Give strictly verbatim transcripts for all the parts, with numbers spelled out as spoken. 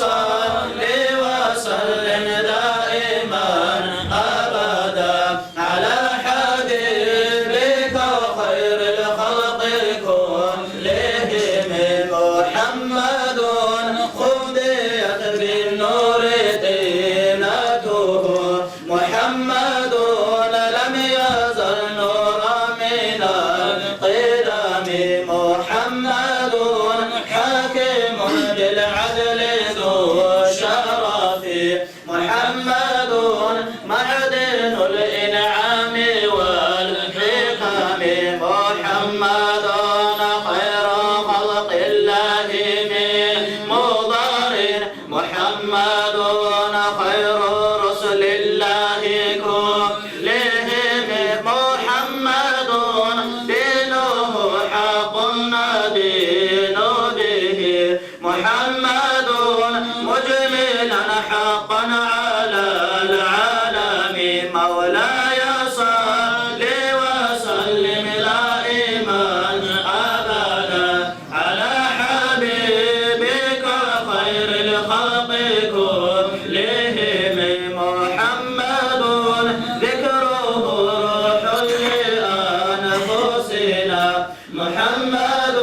صل وسلم دائما أبدا على حبيبك خير الخلق كلهم. محمد خبئت بالنور طينته، محمد لم يزل نورا من القدم. محمد حاكم بالعدل ذو الشرف، محمد معدن الإنعام والحكم. محمد خير خلق الله من مضر، محمد خير رسل الله كلهم. محمد دينه حق ندين به، محمد مجملا حقا على العالم. مولاي صل وسلم دائما أبدا على حبيبك خير الخلق كلهم. محمد ذكره روح لأنفسنا، محمد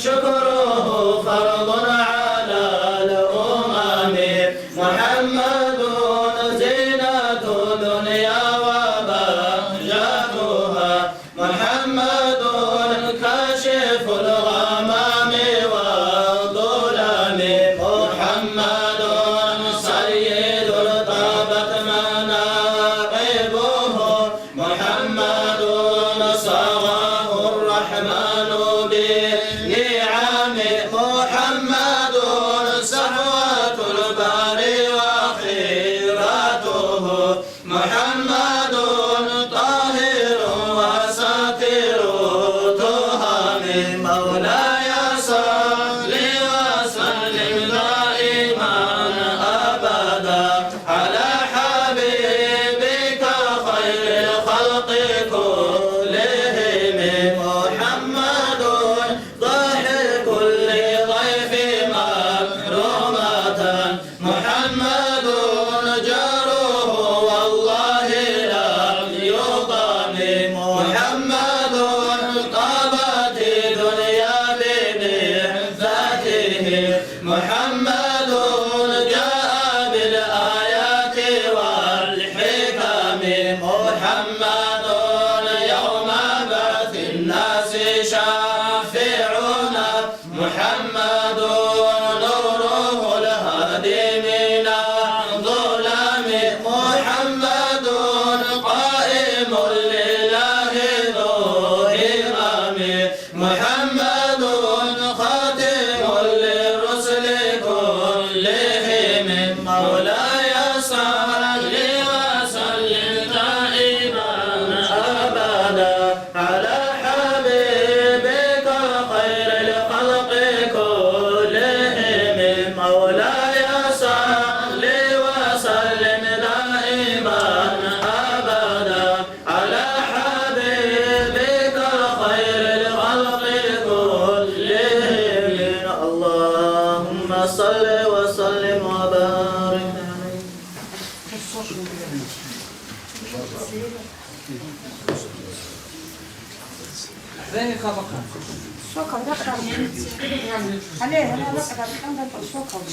شكره فرض على الأمم. محمد زينة دنيا وبهجتها، محمد كاشف الغمام والظلم. محمد سيد طابت مناقبه، محمد صاغه الرحمن بالنعم. محمد صفوة الباري وخيرته، محمد طاهر وساتر تهم. مولاي صل وسلم دائما أبدا على حبيبك خير الخلق كلهم. محمد ضاحك لضيف مكرمة، محمد جاره والله لم يضم. محمد طابت دنيا ببعثته، محمد جاء بالآيات والحكم. محمد يوم بعث الناس شافعنا، محمد نوره الهادي من الظلم. محمد قائم لله ذو همم، محمد خاتم للرسل كلهم. مولاي صل وسلم دائما أبدا على حبيبك خير الخلق كلهم. مولاي صل وسلم دائما أبدا على حبيبك خير الخلق كلهم. اللهم صل وسلم وبارك عليه.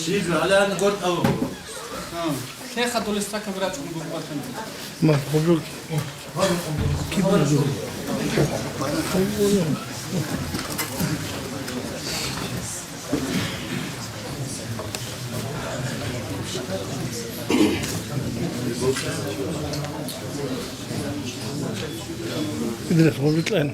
Шиз гьалан гуртӀав. Лъеха долестака бирачӀун гурбатана. Ма, хъубжур. Кибру. Идрис, хъубжутлъен.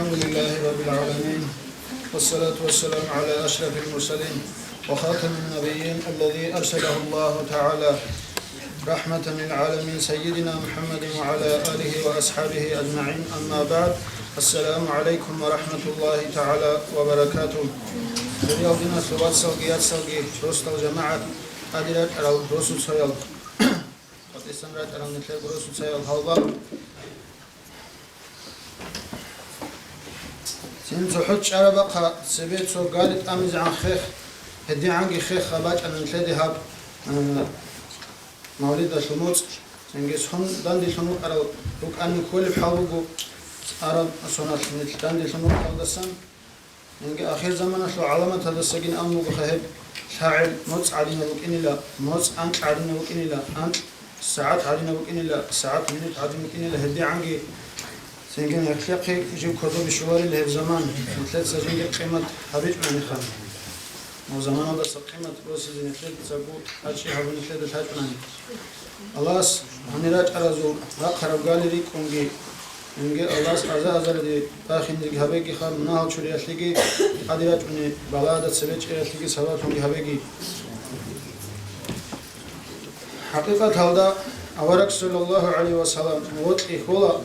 الحمد لله رب العالمين، والصلاة والسلام على أشرف المرسلين وخاتم النبيين الذي أرسله الله تعالى رحمة للعالمين سيدنا محمد وعلى آله وأصحابه أجمعين. أما بعد، السلام عليكم ورحمة الله تعالى وبركاته. Хириял диналъул вацалги яцалги, росдал жамагӀат, тӀаде рачӀарал росуцоял, къватӀисан рачӀарал нилъерго росуцоял гьалбал. Цин цохӀо чӀарабахъа цебе цо гали тӀамизегӀан хех, гьедигӀанги хеха бачӀана нилъеде гьаб, э, мавлидалъул моцӀ. Цинги сон данделъун вукӀарал рукӀанин кколеб хӀал буго, араб соналъ нилъ данделъун вукӀаралдасан. Цинги ахирзаманалъул гӀаламаталдасагин абун бугоха гьеб: лъагӀел моцӀ гӀадинаб букӀинила, моцӀ анкь гӀадинаб букӀинила, анкь сагӀат гӀадинаб букӀинила, сагӀат минут гӀадин букӀинила, гьедигӀанги. Цинги нилъехъе жив кодобе щоларила гьеб заман, нилъеца жинде къимат гьабичӀониха. Гьеб заманалдаса къимат босизе нилъецаго тӀачӀи гьабун нилъеда лъачӀунани. Аллагьас гьанир рачӀаразул рахъараб гали рикӀкӀунги, цинги Аллагьас аза-азараде бахинеги гьабегиха, мунагьал чуриялъеги тӀаде рачӀуни, балагьалда цебе чӀеялъеги сабаблъунги гьабеги. ХӀакъикъаталда авараг, саллаллагьу гӀалайгьи ва саллам, вокьи ккола,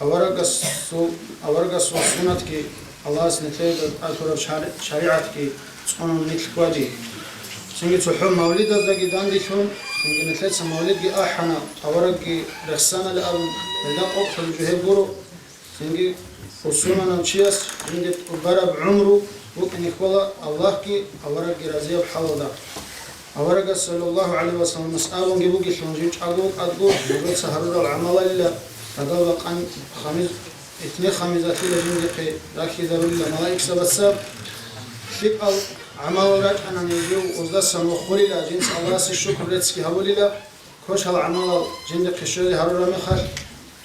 аварагасул, аварагасул суннатги, Аллагьас нилъеда тӀалъураб шари-, шаригӀатги цӀунун нилъ хьвади. Цинги цохӀо мавлидаздаги данделъун, цинги нилъеца мавлидги ахӀана, аварагги рехсанали абун, гьелда къокълъулеб жо гьеб гуро. Цинги бусурманав чияс жинде тӀубараб гӀумру букӀине ккола Аллагьги аварагги разияб хӀалалда. Аварагас, саллаллагьу гӀалайгьи ва салламас, абунги бугелъул, жив чӀаго вукӀаго, нужеца гьарурал гӀамалалила, гьадал бакъан хамиз, итни хамизалъила жиндихъе рахьизарулила малаикзабаца. ЛъикӀал гӀамалал рачӀанани жив уздасан вохулила, жинца Аллагьасе шукру реццги гьабулила, квешал гӀамалал жиндихъе щвезе гьарураб мехалъ,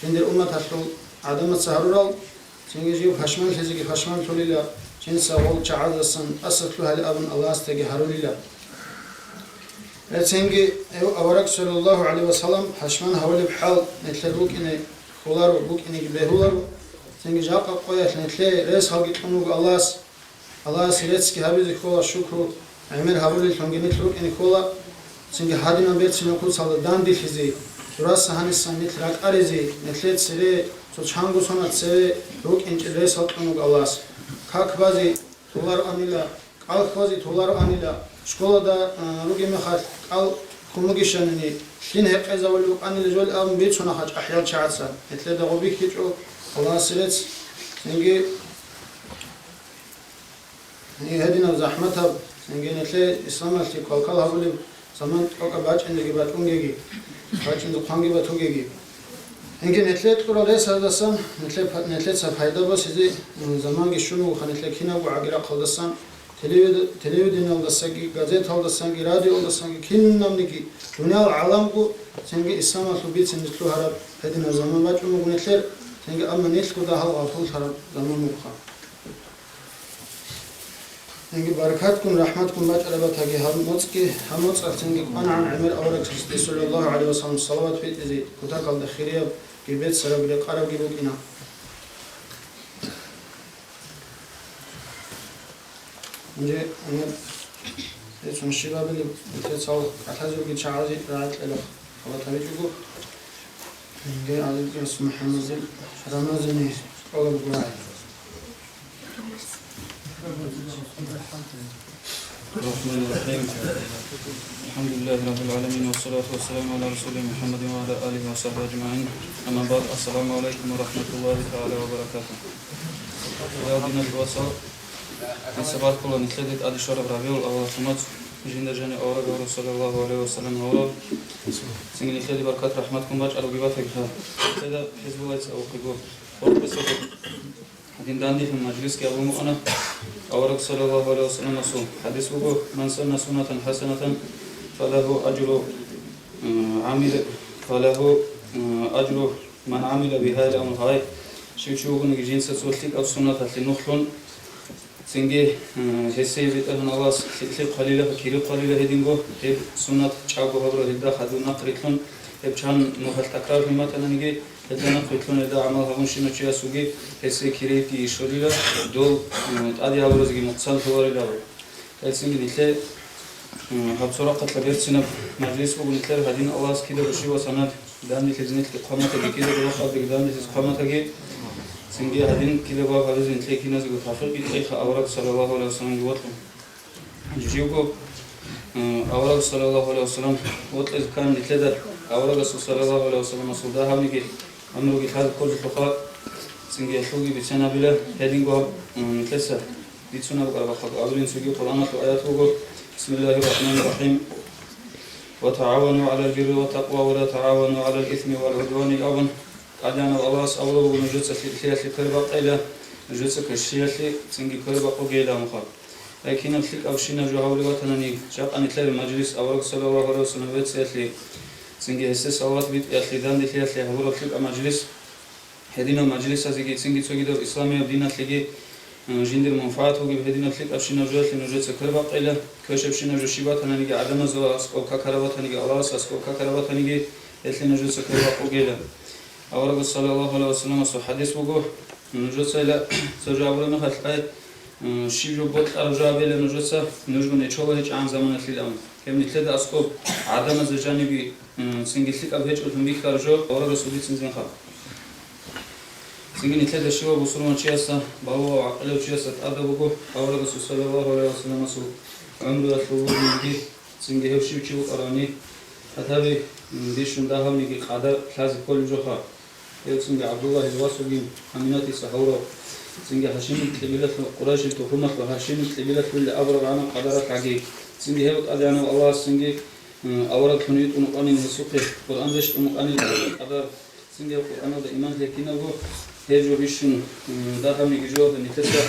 жиндир умматалъул гӀадамаца гьарурал, цинги жив пашманлъизеги пашманлъулила, жинца гъол чагӀаздасан тӀаса лъугьайилан абун Аллагьасдаги гьарулила. Гье, цинги гьев авараг, саллаллагьу гӀалайгьи ва саллам, пашман гьавулеб хӀал нилъер букӀине кколаро, букӀинеги бегьуларо. Цинги жакъа къоялъ нилъее рес гьалги кьун вуго Аллагьас. Аллагьасе реццги гьабизе ккола, шукру, гӀемер гьабулеллъунги нилъ рукӀине ккола. Цинги гьадинаб берцинаб куцалда данделъизе, гьураса гьанисан нилъ ракӀаризе, нилъее цере, цо чанго соналъ цере рукӀинчӀел рес гьалкьун вуго Аллагьас. Как базе толароанила, кӀал хьвазе толароанила, школада, а, ругеб мехалъ кӀал кумуги щанани, лъим гьекъезавулеб букӀанила жол абун бицунаха чӀахӀиял чагӀаца. Гьелъеда гъоб бихьичӀо Аллагьасе рецц. Цинги гьединаб захӀматаб, цинги нилъее исламалъе квалквал гьабулеб заман тӀокӀаб бачӀинеги бачӀунгеги, бачӀинзе хъванги батугеги. Цинги нилъее кьурал ресаздасан нилъе-, нилъеца пайда босизе, м, заманги щун вуха нилъер кинабго гӀаги-рахъалдасан, телевид-, телевидениялдасаги, газеталдасаги, радиоялдасаги, кинабниги дуниял гӀаламго, цинги исламалъул бицин нилъ лъугьараб гьединаб заман бачӀун буго нилъер, цинги, амма нилъго дагьал гъафуллъараб заман бугоха. Цинги баракатгун, рахӀматгун бачӀараб батаги гьаб моцӀги, гьаб моцӀалъ цинги кӀванагӀан гӀемер аварагасде, саллаллагьу гӀалайгьи ва саллам, салават битӀизе, кутакалда хириябги беццарабги рекъарабги букӀина. Гьанже гӀемер гьецин щибабилеб, гьецал кӀалъазулги чагӀазе рагӀи кьела халатабичӀого. Гьанже гӀалимгияс МухӀаммадил Рамазани кӀолеб гурай. الرحمن الرحيم. الحمد لله رب العالمين، والصلاة والسلام على رسوله محمد وعلى آله وصحبه أجمعين. أما بعد، السلام عليكم ورحمة الله تعالى وبركاته. Я динал вацал, нилъеда баркула нилъеде тӀаде щвараб РабигӀул аввал моцӀ, жинда жанив авараг авараг, саллаллагьу гӀалайгьи ва саллам, гьавурав. Цинги нилъеде баркат-рахӀматгун бачӀарабги батагиха. Нилъеда Хизбуллайца абухъего, къоркьесаго гьадин данделъун мажлисги гьабун букӀана. Авараг саллаллагьу гӀалайгьи ва салламасул хӀадис буго: «Ман санна суннатан хӀасанатан, фалагьу ажру, э, гӀамил, фалагьу, э, ажру ман гӀамила бигьа», гьай, щив чи вугониги жинца цо лъикӀаб суннаталъе нух лъун, цинги, э, гьесие БетӀергьан Аллагьас лъикӀлъи хъвалила, кири хъвалила гьединго, гьеб суннат чӀаго гьабураб гьелда хадув нахърилълъун, гьеб чан нухалъ такрарлъун батананиги, Гьелда нахъ вилълъун гьелда гӀамал гьабунщинав чиясулги гьесие кириябги ишарила, дол, м, тӀаде гьабуразеги нукъсан лъоларила. Гьелцинги нилъе, м, гьаб цо рахъалъа берцинаб мажлис буго нилъер. Гьадин Аллагьас кидаго щивасанад данделъизе нилъги хъваматаги, кидаго рахъалдеги данделъизе хъваматаги, цинги гьадин кидаго гьабизе нилъе киназего тавфикъги кьейха, авараг саллаллагьу гӀалайгьи вассаламги вокьун. Живго, м, авараг саллаллагьу гӀалайгьи вассалам вокьизе ккани нилъеда аварагасул саллаллагьу гӀалайгьи вассаламасул дагьабниги гӀумруги лъазе кколелъулха, цинги гьелъулги бицен гьабила. Гьединго гьаб, м, нилъеца бицунеб букӀараб бахъалъ абулин цоги Къуръаналъул аят буго: «Бисмиллагьир рахӀманир рахӀим. Ва тагӀавану гӀалал бирри ва такъва ва ла тагӀавану гӀалал исми вал гӀудвани», – абун. ТӀадегӀанав Аллагьас абулеб буго: «Нужеца лъикӀлъиялъе квербакъейила, нужеца кверщиялъе цинги квербакъугейилан», – абун. Ай кинаб лъикӀабщинаб жо гьабулеб батанани, жакъа нилъер мажлис авараг саллаллагьу гӀалайгьи вассалам вецциялъе, цинги гьесде салават битӀиялъе, данделъиялъе гьабураб лъикӀаб мажлис. Гьединаб мажлисазеги цинги цогидаб исламияб диналъеги, м, жиндир мунфагӀат бугеб гьединаб лъикӀабщинаб жоялъе нужеца квербакъейила, квешабщинаб жо щиб батананиги гӀадамазул аскӀоб какараб батаниги, Аллагьасул аскӀоб какараб батаниги, гьелъе нужеца квербакъугейила. Аварагас саллаллагьу гӀалайгьи вассаламасул хӀадис буго: «Нужецайила цо жо абураб мехалъ, ай, м, щиб жо бокьараб жо абейила нужеца, нужгун гьечӀола гьечӀогӀан заманалъил», – абун. Гьеб нилъеда аскӀоб гӀадамазда жанибги, м, цинги лъикӀаб гьечӀолъун бихьараб жо аварагасул бицинзинха. Цинги нилъеда щивав бусурманчиясда, балугъав гӀакъилав чиясда тӀадаб буго аварагасул саллаллагьу гӀалайгьи вассаламасул гӀумруялъул вугинги, цинги гьев щив чи вукӀаравни, гьатаби, м, бищун дагьабниги къадар лъазе кколеб жоха. Гьев цинги ГӀабдуллагьил вас вугин, Аминатица гьавурав, цинги Гьашимил кьибилалъул, Къурайшил тухумалъул Гьашимил кьибилалъулел абураб гӀанаб къадаралъ гӀаги, цинги гьев ТӀадегӀанав Аллагьас цинги, м, авараг лъун витӀун вукӀанин гьесухъе, Къуръан рещтӀун вукӀанин къадар, цинги гьев Къуръаналда иман лъеккиналго, гьеб жо бищун, м, дагьабниги жоялда нилъеца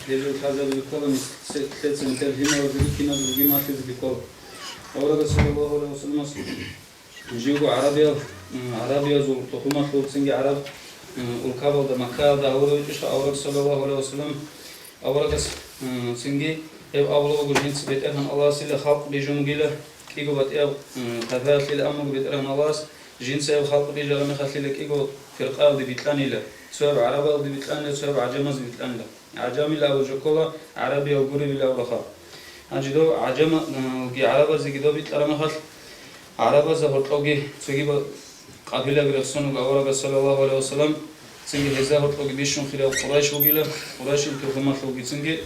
гьеб жо лъазабизе ккола, нилъеца нилъер лъималазеги киназулги малъизеги ккола. Аварагас саллаллагьу гӀалайгьи вассаламас живго гӀарабиял, м, гӀарабиязул тухумалъул цинги гӀараб, м, улкабалда, Маккаялда гьавурав вичӀищха авараг саллаллагьу гӀалайгьи вассалам? Аварагас, м, цинги гьеб абулеб буго: «Жинца БетӀергьан Аллагьасила халкъ бижун бугила, кӀиго батӀияб, м, папаялъила ан буго БетӀергьан Аллагьас, жинца гьеб халкъ бижараб мехалъила кӀиго фиркъаялде бикьанила, цояб гӀарабаялде бикьанила, цояб гӀажамазде бикьанила». ГӀажамил абураб жо ккола гӀарабиял гуребил абураб халкъ. Гьанже дов гӀажамалги гӀарабазеги дов бикьараб мехалъ, гӀарабазда гьоркьовги цоги ба-, къабилаги рехсон вуго аварагас саллаллагьу гӀалайгьи вассалам, цинги гьезда гьоркьовги бищун хирияв Къурайш вугила, Къурайшил тухумалъулги цинги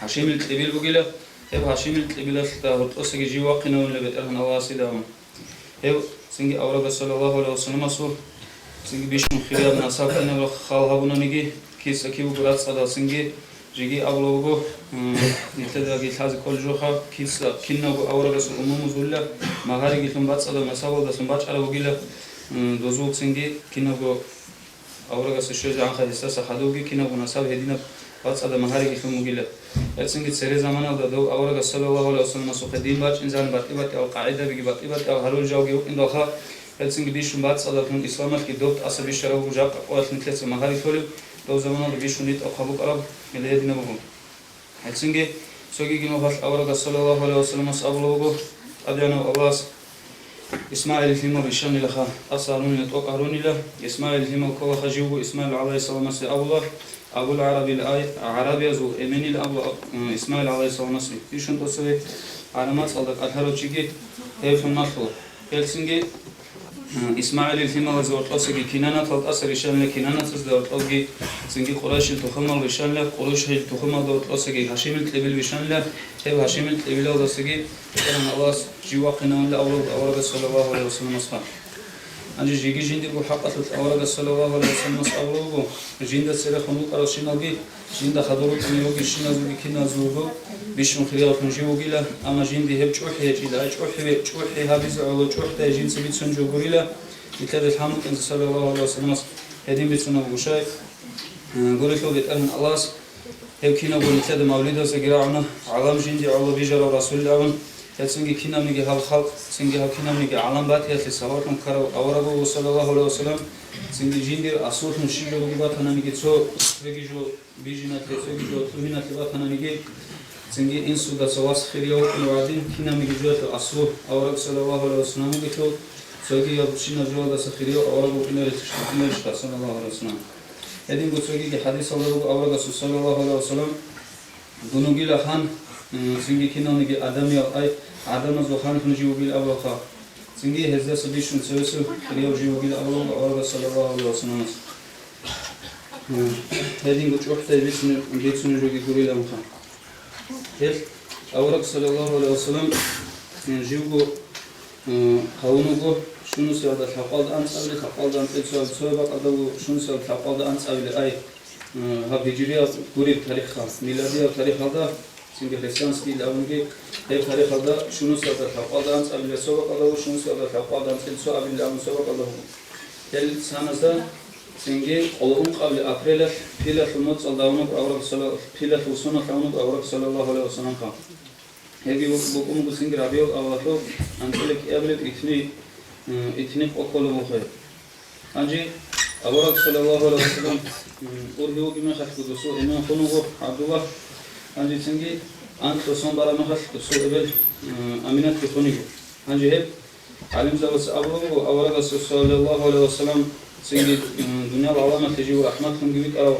Гьашимил кьибил бугила, гьеб Гьашимил кьибилалда гьоркьосаги жив вахъинавунила БетӀергьан Аллагьасила. Гьев цинги аварагас саллаллагьу гӀалайгьи вассаламасул цинги бищун хирияб насаб кинаб хал гьабунаниги, киса кив вуго рацӀцӀадал цинги, жеги абулеб буго, м, нилъедаги лъазе кколеб жоха, киса кинабго аварагасул умумузулла, магьариги лъун бацӀцӀадаб насабалдалъун бачӀараб бугила, м, дозул цинги кинабго аварагасда щвезегӀанха гьесдаса хадубги кинабго насаб гьединаб бацӀцӀадаб магьариги лъун бугила. Гьецинги цере заманалда дов аварагас саллаллагьу гӀалайгьи вассаламасухъе дин бачӀинзан батӀи-батӀиял къагӀидабиги батӀи-батӀиял гьарулел жавги вукӀиндалха, гьецинги бищун бацӀцӀадалъун исламалъги доб тӀаса бищараб буго жакъа къоялъ нилъеца магьари лъолеб, дов заманалда бищун ритӀухъаб букӀараб гьеле гьединаб буго. Гьецинги цогиги нухалъ аварагас саллаллагьу гӀалайгьи вассаламас абулеб буго, ТӀадегӀанав Аллагьас ИсмагӀилил лъимал рищанилаха, тӀаса гьарунила, тӀокӀ гьарунила. ИсмагӀилил лъимал кколаха живго, ИсмагӀил гӀалайгьиссаламасе абула, Абул ГӀарабил ай, гӀарабиязул эменил абула, м, ИсмагӀил гӀалайгьиссаламасе. Бищун тӀоцеве гӀараб мацӀалда кӀалъарав чиги гьевлъун малъула. Гьелцинги ИсмагӀилил лъималазе гьоркьосаги Кинанатал тӀаса рищанила, Кинанатазда гьоркьовги цинги Къурайшил тухумал рищанила, Къурайшил тухумалда гьоркьосаги Гьашимил кьибил бищанила, гьеб Гьашимил кьибилалдасаги БетӀергьан Аллагьас жив вахъинавунила авараг-, аварагас саллаллагьу гӀалайгьи вассаламасха. Гьанже жеги жиндирго хӀакъалъулъ аварагас саллаллагьу гӀалайгьи вассаламас абулеб буго, жинда церехун вукӀаралщиналги, жинда хадур рукӀине ругелщиназулги киназулго бищун хириялъун жив вугила, амма жинди гьеб чӀухӀи гьечӀила, ай чӀухӀи ве-, чӀухӀи гьабизе гӀоло чӀухӀдай жинца бицун жо гурила, нилъеда лъан букӀинзе саллаллагьу гӀалайгьи вассаламас гьедин бицунеб буго щай, э, гурелъул БетӀергьан Аллагьас гьев кинабго нилъеда мавлидазеги рагӀуна, гӀалам жинди гӀоло бижарав Расулил абун, гьецинги кинабниги гьаб халкъ, цинги гьаб кинабниги гӀалам батиялъе сабаблъун ккарав авараг вуго, саллаллагьу гӀалайгьи вассалам, цинги жиндир асуллъун щиб жо буго батананиги цо цоги жо бижиналъе, цоги жо лъугьиналъе батананиги, цинги инсуда цо вас хирияв вукӀунев гӀадин, кинабниги жоялъул аслу авараг саллаллагьу гӀалайгьи вассалам вугелъул, Цогиябщинаб жоялдаса хирияв авараг вукӀинарищ, вукӀинарищха, саллаллагьу гӀалайгьи вассалам. Гьединго цогиги хӀадисалда буго аварагасул, саллаллагьу гӀалайгьи вассалам, дун вугила хан, м, цинги киналниги адамиял, ай, гӀадамазул ханлъун жив вугила абулаха. Цинги гьездаса бищун цевесев хирияв жив вугила абулаха аварагас, саллаллагьу гӀалайгьи вассаламас. М, гьединго чӀухӀдай бицунеб, бицунеб жоги гуриланха. Гьел авараг, саллаллагьу гӀалайгьи вассалам, м, живго, м, гьавун вуго, щунусиялда лъабкъоялда анцӀабилеб, лъабкъоялда анцӀил цояб, цояб бакӀалда вуго, щунусиялда лъабкъоялда анцӀабилеб, ай, м, гьаб гьижрияб гуреб тарихха, миладияб тарихалда, цинги христианскийилан абунги, гьеб тарихалда щунусиялда лъабкъоялда анцӀабилеб цо бакӀалда вуго, щунусиялда лъабкъоялда анцӀил цо абилеб абун цо бакӀалда вуго. Гьел саназда цинги къоло ункъабилеб апрелалъ пилалъул моцӀалда гьавун вуго авараг салла-, пилалъул соналъ гьавун вуго авараг, саллаллагьу гӀалайгьи вассаламха. Гьебги вукӀун буго цинги РабигӀул авалалъул анцӀила кӀиабилеб итни, м, итни къо кколеб вухъе. Гьанже авараг, саллаллагьу гӀалайгьи вассалам, м, ургьив вугеб мехалъго досул эмен хун вуго ГӀабдуллагь. Гьанже цинги анкьго сон бараб мехалъ досул эбел, м, Аминатги хун йиго. Гьанже гьеб ГӀалимзабаз абулеб буго, аварагасул, саллаллагьу гӀалайгьи вассалам, цинги, м, дуниял гӀаламалъе жив рахӀматлъунги витӀарав,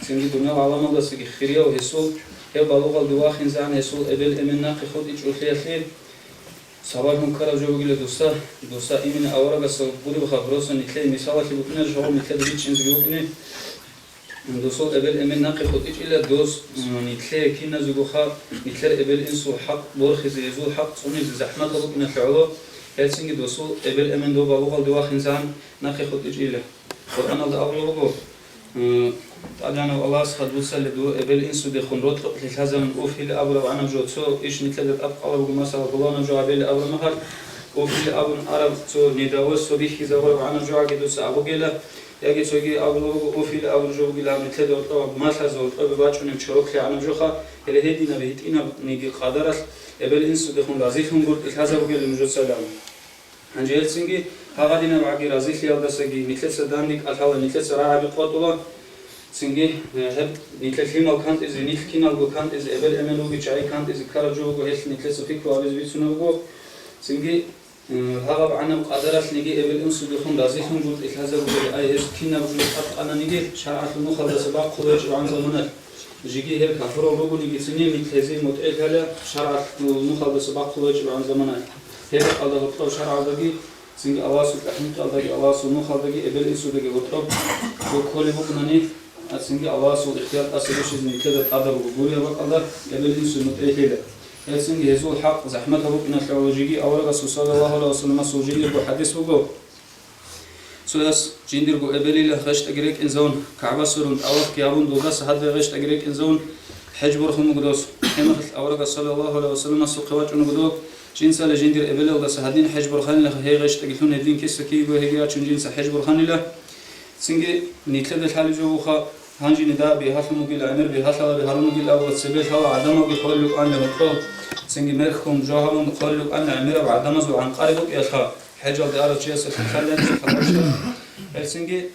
цинги дуниял гӀаламалдасаги хирияв гьесул, гьев балугъалде вахинзегӀан гьесул эбел-эмен нахъе хутӀичӀолъиялъе сабаблъун ккараб жо бугила дуса, дуса имина аварагасул гуреб хаб, просто нилъее мисалалъе букӀинарищ гьаб нилъеда бичӀчӀинзеги букӀине. Досул эбел-эмен нахъе хутӀичӀила дос, м, нилъее киназего хаб, нилъер эбел-инсул хӀакъ борхизе, гьезул хӀакъ цӀунизе захӀматаб букӀиналъе гӀоло, гьелцинги досул эбел-эмен дов балугъалде вахинзегӀан нахъе хутӀичӀила. Къуръаналда абулеб буго, м, ТӀадегӀанав Аллагьас хадубцалде дур эбел-инсудехун рокьукълъи лъазабун уф-илан абураб гӀанаб жо, цо иш нилъеда тӀадкъала буго, масала, пуланаб жо гьабейилан абураб мехалъ, уф-илан абун араб цо недовольство бихьизабураб гӀанаб жо гьаги дуца абугела, Яги цоги абулеб буго, уф-илан абураб жо бугилан нилъеда гьоркьоб малъазе гьоркьобе бачӀунеб чороклъи гӀанаб жоха, гьеле гьединаб гьитӀинабниги къадаралъ эбел-инсудехун разилъунгутӀи лъазабугелин нужецайилан. Гьанже гьелцинги гьагъадинаб гӀаги разилъиялдасаги нилъеца данде кӀалъала, нилъеца рагӀаби къотӀула, цинги, э, гьеб нилъер лъимал кантӀизе, нилъ киналго кантӀизе, эбел-эмен ругел чагӀи кантӀизе ккараб жо буго, гьелъ нилъеца пикру гьабизе бицунеб буго, цинги Гьагъаб гӀанаб къадаралъниги эбел-инсудехун разилъунгутӀи лъазабугел, ай гьез кинаб жо тӀадкъананиги, шаргӀалъул нухалдаса бахъулеб гьечӀебгӀан заманалъ, жеги гьел кафурал ругонигицин нилъ гьезие мутӀигӀлъала, шаргӀалъул нухалдаса бахъулеб гьечӀебгӀан заманалъ. Гьеб бакӀалда гьоркьоб шаргӀалдаги, цинги Аллагьасул тӀахӀинкъиялдаги, Аллагьасул нухалдаги, эбел-инсудаги гьоркьоб доб кколеб букӀунани, а цинги Аллагьасул ихтияр тӀаса бищизе нилъеда тӀадаб буго гуреб бакӀалда эбел-инсуе мутӀигӀлъила. Гьелцинги гьезул хӀакъ захӀматаб букӀиналъе гӀоло жеги аварагасул, саллаллагьу гӀалайгьи вассаламасул, жиндирго хӀадис буго. Цояс жиндирго эбелила гъещтӀаги рекӀинзавун, КагӀба сверун, тӀавафги гьабун, долдаса гьадаб гъещтӀаги рекӀинзавун, хӀеж борхун буго дос. Гьеб мехалъ аварагас, саллаллагьу гӀалайгьи вассаламасухъе вачӀун буго дов, жинцала жиндир эбелалдаса гьадин хӀеж борханила, гьей гъещтӀаги лъун гьедин киса киего гьеги рачун жинца хӀеж борханила. Цинги нилъеда лъалеб жо буха, гьанжеги дагьаб бигьалъун бугила, гӀемер бигьалъалаби гьарун бугила абула, цебе лъала гӀадамалги хъвалил рукӀанила гьоркьоб, цинги мерхун жо гьабун хъвалил рукӀанила гӀемераб гӀадамазул гӀанкъари букӀиялъха, хӀежалде арав чиясда лъалеб жо буха. Гьелцинги,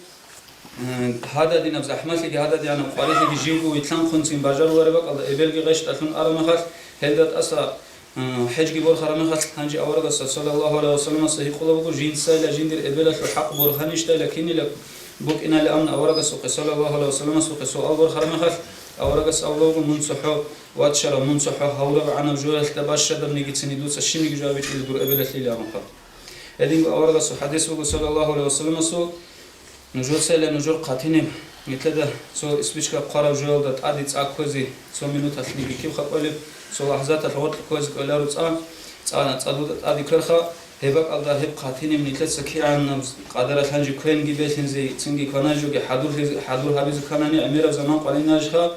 э, гьададинаб захӀмалъиги, гьададинаб къварилъиги живго вилълъанхъунцин бажарулареб бакӀалда эбелги гъещтӀалъун араб мехалъ, гьелда тӀаса М, хӀежги борхараб мехалъ, гьанже аварагасда, саллаллагьу гӀалайгьи вассаламасда, гьикъула буго, жинцайила жиндир эбелалъул хӀакъ борханищайила, кинила букӀиналилан аварагасухъе, саллаллагьу гӀалайгьи вассаламасухъе суал борхараб мехалъ, аварагас абула буго, мун цохӀо ваччарав, мун цохӀо гьавураб гӀанаб жоялъ даб бащадабниги цинги дуца щибниги жо гьабичӀого дур эбелалъилан абунха. Гьединго аварагасул хӀадис буго, саллаллагьу гӀалайгьи вассаламасул, Нужецайила нужер хъатинеб, нилъеда цо спичка хъвараб жоялда тӀаде цӀа кквезе, цо минуталъниги киб хъакъолеб, цо лагьзаталъ гъоркь кквезе кӀоларо цӀа, цӀа, цӀадуда тӀаде кверха, гьеб бакӀалда гьеб хъатинеб нилъеца кигӀанаб къадаралъ гьанже квенги белъинзе, цинги кванажоги хӀадурлъизе, хӀадур гьабизе кканани, гӀемераб заман къваринажха,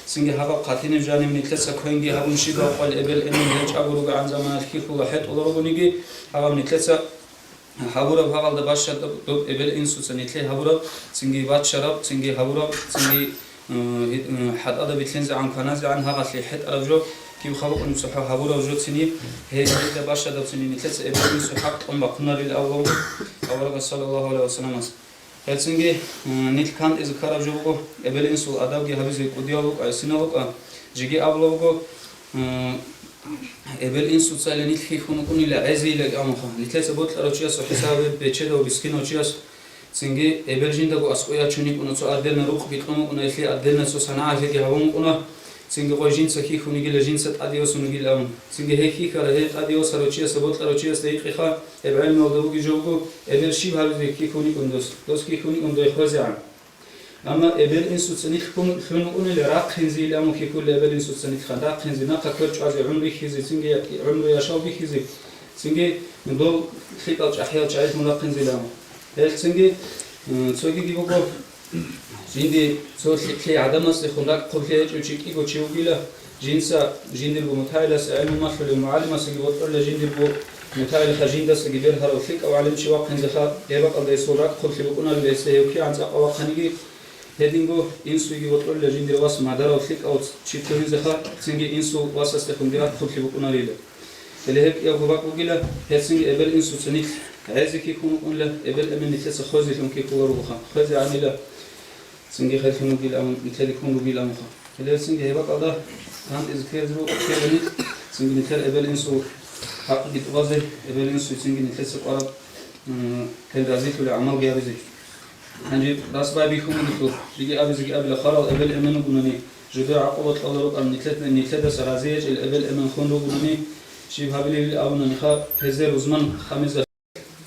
цинги гьабаб хъатинеб жаниб нилъеца квенги гьабун щибаб къвал эбел-эмен гьечӀого ругогӀан заманалъ хьихьула хӀетӀула ругониги, гьабаб нилъеца гьабураб гьагъалда бащадаб доб эбел-инсуца нилъее гьабураб, цинги ваччараб, цинги гьабураб, цинги, м, гьи-, м, хӀатӀада билълъинзегӀан, кваназегӀан гьагъалъе хӀетӀараб жо киб хабукъун цохӀо гьабураб жо цини, гьезда бащадаб цини нилъеца эбел-инсул хӀакъ тӀун бахъунарил авлавги аварагас, саллаллагьу гӀалайгьи вассаламас. Гьелцинги, м, нилъ кантӀизе ккараб жо буго, эбел-инсул адабги гьабизе кӀудиял рукӀа, гӀисинал рукӀа, жеги абула буго, м, Эбел-инсуца нилъ хьихьун вукӀунила гӀезейилан абунха. Нилъеца бокьарав чиясул хӀисаб бечедав бискинав чияс цинги эбел жиндаго аскӀов ячун йикӀуна, цо отдельно рукъги кьун вукӀуна, гьелъие отдельно цо санагӀалъиги гьабун вукӀуна, цинги гъой жинца хьихьун йигила, жинца тӀаде йосун йигила абун. Цинги гьей хьихьарав, гьей тӀаде йосарав чиясда бокьарав чиясда гьикъиха, гьеб гӀелмуялда вугев жо вуго, эбел щиб гьабизе хьихьун йикӀун дос, дос хьихьун йикӀун дой хвезегӀан. Амма эбел-инсуца нилъ хьун, хьун вукӀунила рахъинзейилан абун хьихьула, эбел-инсуца нилъ хан рахъинзе, нахъа квер чӀвазе, гӀумру бихьизе, цинги гӀумру яшав бихьизе, цинги дол лъикӀал чӀахӀиял чагӀилъун рахъинзейилан абун. Гьелъ цинги, м, цогиги буго, жинди цо лъикӀлъи гӀадамасдехун ракӀ хъублъи гьечӀев чи кӀиго чи вугила, жинца жиндирго мутагӀиласе гӀилму малъулев мугӀалимасеги бокьула, жиндирго мутагӀилха жиндасаги бергьарав лъикӀав гӀалимчи вахъинзеха, гьеб бакӀалда гьесул ракӀ хъублъи букӀунарила гьесда гьев кигӀан цӀакъ вахъаниги, гьединго инсуеги бокьула жиндир вас мадарав лъикӀав чи лъугьинзеха, цинги инсул васасдехун ракӀ хъублъи букӀунарила. Гьеле гьеб кӀиябго бакӀ бугила, гьецинги эбел-инсуца нилъ гӀезе хьихьун вукӀунила, эбел-эмен нилъеца хвезелъун хьихьуларугоха, хвезегӀанила. Цинги херлъун вугилан, нилъеде хьун ругиланха. Гьеле цинги гьеб бакӀалда гьанкӀизе ккезе рукӀа ккела нилъ, цинги нилъер эбел-инсул хӀакъги тӀубазе, эбел-инсуе цинги нилъеца къвараб, м, гьел разилъулеб гӀамалги гьабизе. Гьанже расбай бихьун бугелъул, жеги абизеги абила, хварал эбел-эмен вугунани, жидер гӀакъуба кьола рукӀарал нилъед-, нилъедаса рази гьечӀел эбел-эмен хун ругунани, щиб гьабилебали абунаниха, гьезде рузман хамизда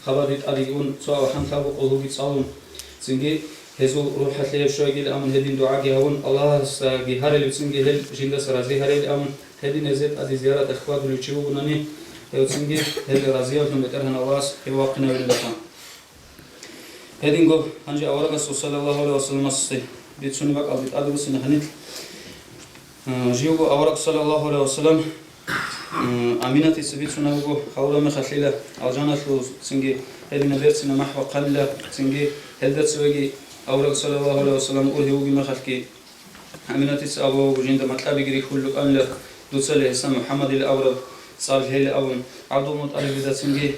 хабаде тӀадеги ун, цо алхӀам лъабго къулгьуги цӀалун, цинги гьезул рухӀалъе гьеб щвайгилан абун гьедин дугӀаги гьабун, Аллагьасдаги гьарилеб цинги гьел жиндаса рази гьарейилан абун, гьедин гьезде тӀаде зияраталъ хьвадулев чи вугунани, гьев цинги гьел разиявлъун БетӀергьан Аллагьас гьев вахъинавилилаха. Гьединго гьанже аварагасул саллаллагьу гӀалайгьи вассаламасде бицунеб бакӀалде тӀаде буссина гьаниб. Э, живго авараг саллаллагьу гӀалайгьи вассалам, э, Аминатица бицуна буго, гьавураб мехалъила алжаналъул цинги гьедина берцина махӀ бахъанила, цинги гьелда цевеги авараг саллаллагьу гӀалайгьи вассалам ургьив вугеб мехалъги, Аминатица абула буго, жинда макьабиги рихьулел рукӀанила, дуцали гьесда МухӀаммадил абураб цӀар лъейилан абун, ГӀабдулмутӀалибидацинги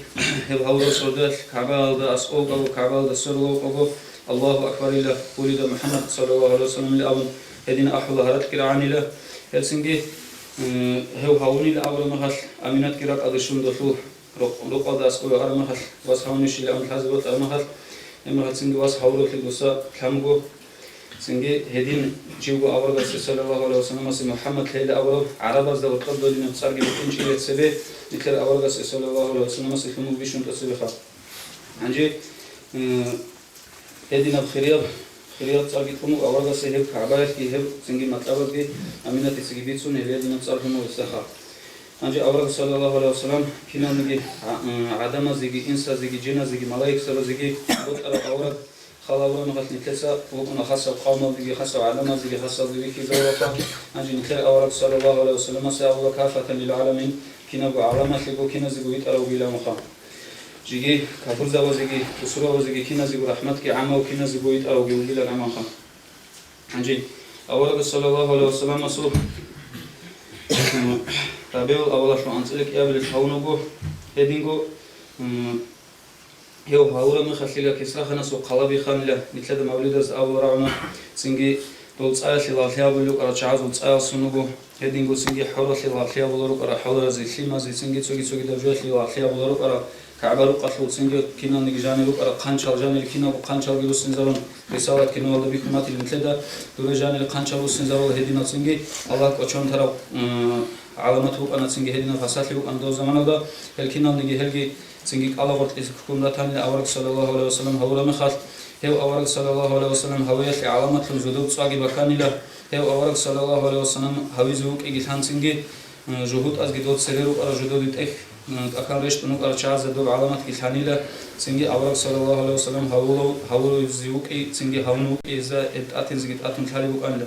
гьеб гьавураб сордоялъ КагӀбаялда аскӀов вукӀаго, КагӀбаялда сверулев вукӀаго, Аллагьу акбарила, вулида МухӀаммад саллаллагьу гӀалайгьи вассаламил абун, гьедин ахӀула гьаракьги рагӀанила. Гьелцинги, м, гьев гьавунила абураб мехалъ, Аминатги ракӀалде щун долъул рукъ-, рукъалда аскӀове араб мехалъ, вас гьавунищилан лъазе бокьараб мехалъ, гьеб мехалъ цинги вас гьавуралъе дуса лъан буго. Цинги гьедин живго аварагасе саллаллагьу гӀалайгьи вассаламасе МухӀаммад лъейилан абураб гӀарабазда гьоркьоб додинаб цӀарги букӀинчӀеб цебе, нилъер аварагасе саллаллагьу гӀалайгьи вассаламасе лъун буго бищун тӀоцебеха. Гьанже, э, гьединаб хирияб, хирияб цӀарги кьун буго аварагасе гьеб КагӀбаялъги, гьеб цинги макьабазги Аминатицаги бицун, гьеб гьединаб цӀар лъун буго гьесдаха. Гьанже авараг саллаллагьу гӀалайгьи вассалам киналниги гӀа-, м, гӀадамазеги, инсазеги, жиназеги, малаикзабазеги бокьараб авараг, хал гьавураб мехалъ нилъеца вукӀуна хасаб къавмалдеги, хасаб гӀадамазеги, хасалде вихьизавулаха. Гьанже нилъер авараг саллаллагьу гӀалайгьи вассаламасе абула кафатан лил гӀаламин, кинабго гӀаламалъего киназего витӀарав вугилан вуха. Жеги капурзабазеги, бусурбабазеги киназего рахӀматги гӀамав киназего витӀарав вугилан гӀамаха. Гьанже авараг саллаллагьу гӀалайгьи вассаламасул, м, РабигӀул аввалалъул анцӀила кӀиабилеб гьавун вуго, гьединго, м, гьев гьавураб мехалъила Кисраханасул хъалаби ханила, нилъеда мавлидаз абула рагӀуна, цинги дол цӀаялъе лагълъи абулел рукӀарал чагӀазул цӀаялъун вуго, гьединго цинги хӀоралъе лагълъи абулел рукӀарал хӀоразе, лъимазе, цинги цоги-цогидаб жоялъе лагълъи абулел рукӀарал КагӀба рукъалъул, цинги киналниги жанир рукӀарал хъанчал, жанир киналго хъанчалги руссинзарун, рисалат киналда бихьун батил нилъеда, дуре жанир хъанчал руссинзарул гьединал цинги Аллагь кӀочон тарав, м, гӀаламат букӀана, цинги гьединал фасалъи букӀана дов заманалда, гьел киналниги гьелги цинги кӀалагъоркьизе ккун ратанила авараг саллаллагьу гӀалайгьи вассалам гьавураб мехалъ, гьев авараг саллаллагьу гӀалайгьи вассалам гьавиялъе гӀаламатлъун зодов цӀаги баканила, гьев авараг саллаллагьу гӀалайгьи вассалам гьавизе вукӀиги лъан цинги, м, жугьутӀазги дов цере рукӀарал жододе тӀехь, м, тӀахьал рещтӀун рукӀарал чагӀазда доб гӀаламатги лъанила, цинги авараг саллаллагьу гӀалайгьи вассалам гьавулав-, гьавулавизе вукӀи, цинги гьавун вукӀи гьезда гьеб тӀатинзеги тӀатун лъалеб букӀанила.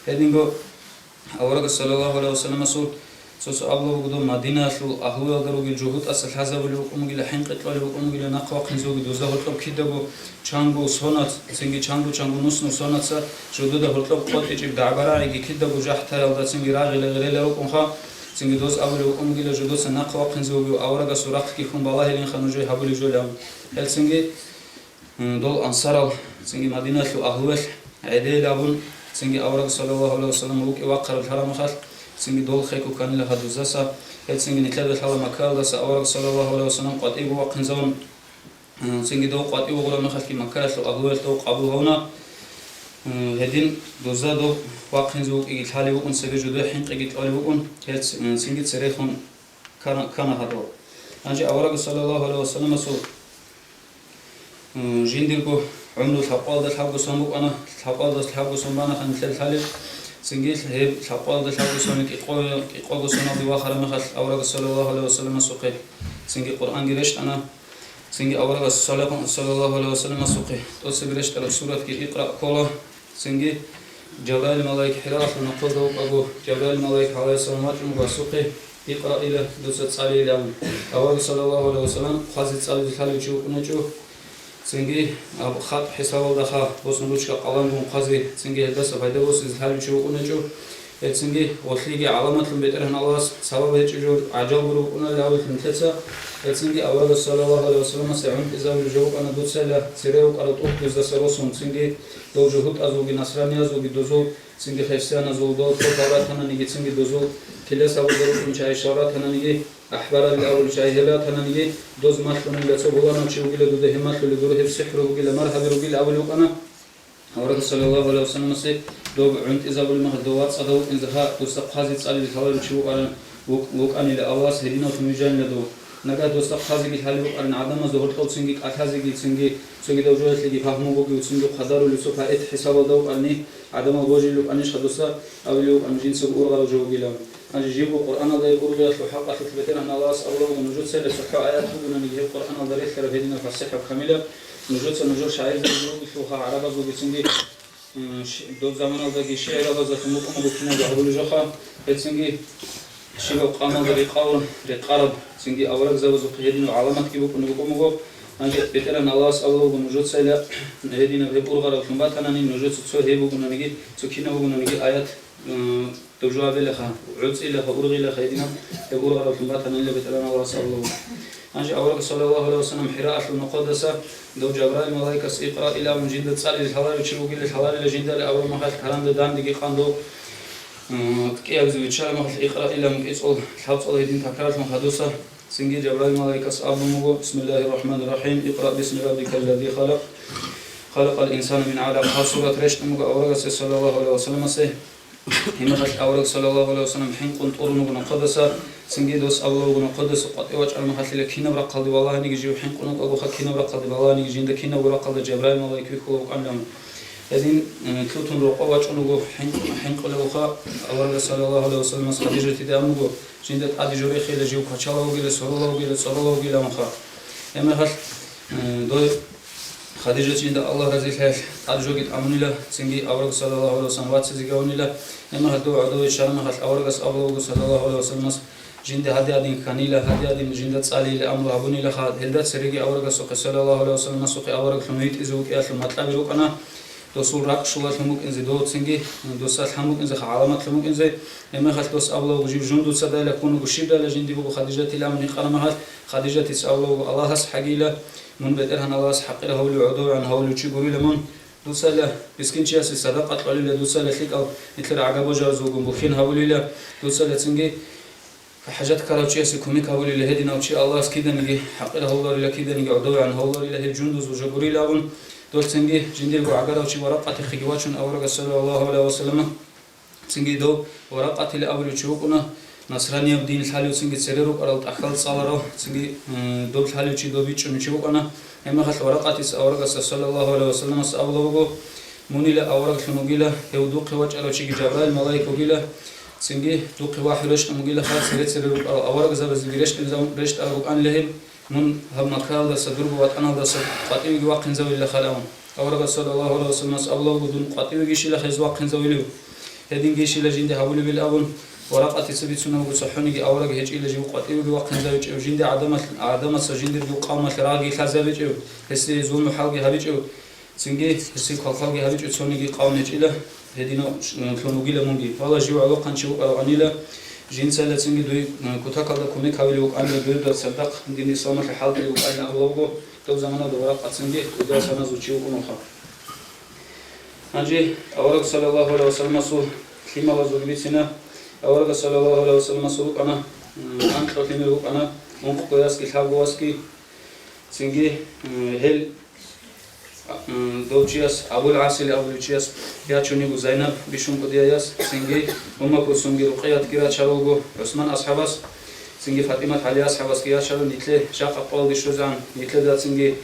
Гьединго авараг саллаллагьу гӀалайгьи вассаламасул цо-цо абула буго доб Мадинаялъул агьлуялда ругел жугьутӀаса лъазабулеб букӀун бугила, хӀинкъи кьолеб букӀун бугила, нахъ вахъинзе вугев дозда гьоркьоб кидаго чанго сонац, цинги чанго-чанго нус-нусонаца жодода гьоркьоб къотӀичӀеб дагӀба-рагӀиги кидаго жахӀтаялда цинги рагъила-гъирила рукӀунха, цинги доз абулеб букӀун бугила жодоца нахъ вахъинзе вугев аварагасул рахъги хьун балагьилинха нужее гьабулеб жолеб абун. Гьел цинги, м, дол ансарал, цинги Мадинаялъул агьлуялъ гӀедейилан абун, цинги авараг саллаллагьу гӀалайгьи вассалам вукӀи вахъараб лъараб мехалъ, цинги дол хеко кканила гьадузаса, гьецинги нилъеда лъала Маккаялдаса авараг саллаллагьу гӀалайгьи вассалам къватӀивго вахъинзавун, цинги дов къватӀивго гъура мехалъги Маккаялъул агьлуялъ дов къабул гьавна, гьедин дуза дов вахъинзе вукӀиги лъалев вукӀун, цебе жудуе хӀинкъиги кьолев вукӀун, гьел цинги церехун ккана, ккана гьадур. Гьанже аварагас саллаллагьу гӀалайгьи вассаламасул, м, жиндирго гӀумру лъабкъоялда лъабго сон букӀана, лъабкъоялда лъабго сон банаха нилъер лъалеб, цинги гьеб лъабкъоялда лъабго сони кӀикъо-, кӀикъого соналде вахара мехалъ аварагас саллаллагьу гӀалайгьи вассаламасухъе цинги Къуръанги рещтӀана, цинги аварагас саллаллагьу гӀалайгьи вассаламасухъе тӀоцебе рещтӀараб суратги Икъра ккола. Цинги Жабраил малаик ХӀираалъул нохъода вукӀаго, Жабраил малаик гӀалайгьиссалам вачӀун васухъе, Икъра ила, дуца цӀалейилан. Авараг саллаллагьу гӀалайгьи вассалам хъвазе цӀализе лъалев чи вукӀунечӀо. Цинги аб-, хатӀ хӀисабалдаха босун ручка къаламгун хъвазе, цинги гьелдаса пайда босизе лъалев чи вукӀунечӀо. Гьецинги гъолъиги гӀаламатлъун БетӀергьан Аллагьас сабаб гьечӀеб жо гӀажал гуро вукӀуналли авллъун нилъеца. Гьецинги аварагас саллаллагьу гӀалайгьи вассаламасе гӀунтӀизабулеб жо букӀана дуца ила цере рукӀарал тӀухьдуздаса росун, цинги дов жугьутӀазулги, насраниязулги дозул, цинги христианазул дол хутал ратананиги, цинги дозул килесабазда рукӀун чайищал ратананиги, ахӀбаралли авулев чай гьел ратананиги, доз малъунила цо гьуланав чи вугила дуда гьеб малъулеб гуро, гьеб сихӀру бугила, маргьаби ругила абулев вукӀана. Аварагас саллаллагьу гӀалайгьи вассаламасе доб гӀунтӀизабулеб мехалъ дов вацӀцӀадав вукӀинзаха, дуца хъвазе цӀализе лъаларев чи вукӀаран, вукӀ-, вукӀанила Аллагьас гьединавлъун вижанила дов. Нагагь дуца хъвазеги лъалеб букӀарин гӀадамазда гьоркьов цинги кӀалъазеги, цинги цогидав жоялъеги пагьму бугев, цинги хъадарулев цо поэт хӀисабалда вукӀарни, гӀадамал божулел рукӀанищха дуца абулев вукӀарин жинцаго ургъарав жо вугилан. Гьанже живго Къуръаналда гьеб ургъиялъул хӀакъалъулъ БетӀергьан Аллагьас абулеб буго нужецайилан цохӀо аят бугонаниги гьеб Къуръаналда релълъараб гьединаб фасихӀаб камилаб, нужеца нужер шагӀирзабизе ругелъулха гӀарабазулгицинги, м, щ-, доб заманалдаги шигӀрабазда лъун букӀун буго кинабго гьабулеб жоха, гьецинги щибаб къамалда рекъараб, рекъараб, цинги аварагзабазухъе гьединаб гӀаламатги букӀун букӀун буго. Гьанже БетӀергьан Аллагьас абулеб буго нужецайилан гьединаб гьеб ургъарав лъун батанани, нужеца цо гьеб бугонаниги, цо кинаб бугонаниги аят, м, Доб жо абилаха, гӀуцӀилаха, ургъилаха гьединаб гьеб ургъарав лъун батанила БетӀергьан Аллагьас абулеб. Гьанже авараг саллаллагьу гӀалайгьи вассалам ХӀираалъул нохъодаса дов Жабраил малаикас Икъра илан жинда цӀализе лъаларев чи вугила лъаларила жиндали абураб мехалъ каранда данде гьикъан дов, м, кӀиабизе виччараб мехалъ Икъра илан кӀицӀул лъабцӀул гьедин такрарлъун хадуса, цинги Жабраил малаикас абун буго: «Бисмиллагьир рахӀманир рахӀим, икъра бисми раббикаллази халакъ, халакъал инсана мин гӀалакъ», гьаб сурат рещтӀун буго аварагасе саллаллагьу гӀалайгьи вассаламасе. Гьеб мехалъ авараг саллаллагьу гӀалайгьи вассалам хӀинкъун тӀурун вуго нохъодаса, цинги дос абулеб буго нохъодаса къватӀив вачӀараб мехалъила кинаб рахъалде валагьаниги жив хӀинкъун вукӀагоха, кинаб рахъалде валагьаниги жинда кинабго рахъалда Жабраил малаик вихьулев вукӀанилан. Гьедин, э, лъутун рокъов вачӀунаго хӀинкъ-, хӀинкъулев вуха авараг саллаллагьу гӀалайгьи вассаламас Хадижатида абун буго, жинда тӀаде жо рехейила жив квачалев вугила, сорулев вугила, цӀорулев вугилан вуха. Гьеб мехалъ, э, дой Хадижат жинда Аллагь разилъаял тӀад жоги тӀамунила, цинги авараг саллаллагьу гӀалайгьи вассалам вацазеги гьавунила. Гьеб мехалъ дов гӀодов виччараб мехалъ аварагас абулеб буго саллаллагьу гӀалайгьи вассаламас жинда гьадиадин кканила, гьадиадин жинда цӀалейила амру гьабунилаха, гьелда цереги аварагасухъе саллаллагьу гӀалайгьи вассаламасухъе авараглъун витӀизе вукӀиялъул макьаби рукӀана, досул ракӀ щулалъун букӀинзе дов цинги, досалъ гьан букӀинзеха, гӀаламатлъун букӀинзе. Гьеб мехалъ дос абулеб буго жив жундуцадайила ккун вуго, щибдайила жинди буго Хадижатил амру гьикъана мехалъ, Хадижатица абулеб буго: Аллагьас хӀагийила, мун БетӀергьан Аллагьас хӀакъир гьавулев гӀодовегӀан гьавулев чи гурила мун. Дуцайила мискинчиясе садакъа кьолила, дуцайила лъикӀал нилъер гӀага божараз вугун бухьен гьавулила, дуцайила цинги хӀажат ккарав чиясе кумек гьабулила, гьединав чи Аллагьас киданиги хӀакъир гьавуларила, киданиги гӀодовегӀан гьавуларила, гьеб жундуз вужа гурила абун, дос цинги жиндирго гӀагарав чи Варакъатихъеги вачун аварагас саллаллагьу гӀалайгьи вассаламасухъе Цинги дов Варакъатил абулев чи вукӀуна, насранияб дин лъалев, цинги цере рукӀарал тӀахьал цӀаларав, цинги, э, доб лъалев чи доб бичӀчӀунев чи вукӀана. Гьеб мехалъ Варакъатица аварагасда саллаллагьу гӀалайгьи вассаламас абулеб буго: «Мунила авараглъун вугила, гьев духъе вачӀарав чиги Жабраил малаик вугила, цинги духъе вахӀю рещтӀун вугилаха, цере-цере рукӀарал аварагзабазеги рещтӀинзабун рещтӀараб букӀанила гьеб». Мун гьаб Маккаялдаса, дурго ватӀаналдаса къватӀивеги вахъинзавилила халавун. Аварагас саллаллагьу гӀалайгьи вассаламас абулеб буго: «Дун къватӀивегищила хӀез вахъинзавилев? Гьедингейищила жинде гьабулебил?» абун, Варакъатица бицунеб буго цохӀониги авараг гьечӀила жив къватӀивеги вахъинзавичӀев, жинде гӀадамал-, гӀадамаца жиндирго къавмалъ рагъги лъазабичӀев, гьесие зулму-хӀалги гьабичӀев. Цинги гьесие хъвал-хъвалги гьабичӀо цониги къавм гьечӀила, гьединав лъун вугила мунги. Вала, жив гӀолохъанчи вукӀарав анила, жинцайила цинги дуе, э, кутакалда кумек гьавилев вукӀанила, дуе дацадахъ дин исламалъе хӀалтӀи вукӀанила абулеб буго, доб заманалда Варакъа цинги кӀудиял саназул чи вукӀунха. Гьанже авараг саллаллагьу гӀалайгьи вассаламасул лъималазул бицина, Аварагас саллаллагьу гӀалайгьи вассалламасул рукӀана, м, анкьго лъимер рукӀана, ункъго ясги лъабго васги. Цинги, м, гьел, м, дов чияс, Абул ГӀасили абулев чияс ячун йиго Зайнаб бищун кӀудияяс, цинги Умма Кулсумги Рукъиятги рачаралго ГӀусман асхӀабас, цинги ФатӀимат ГӀали асхӀабасги ячарал нилъе жакъа къоялде щвезегӀан, нилъеда цинги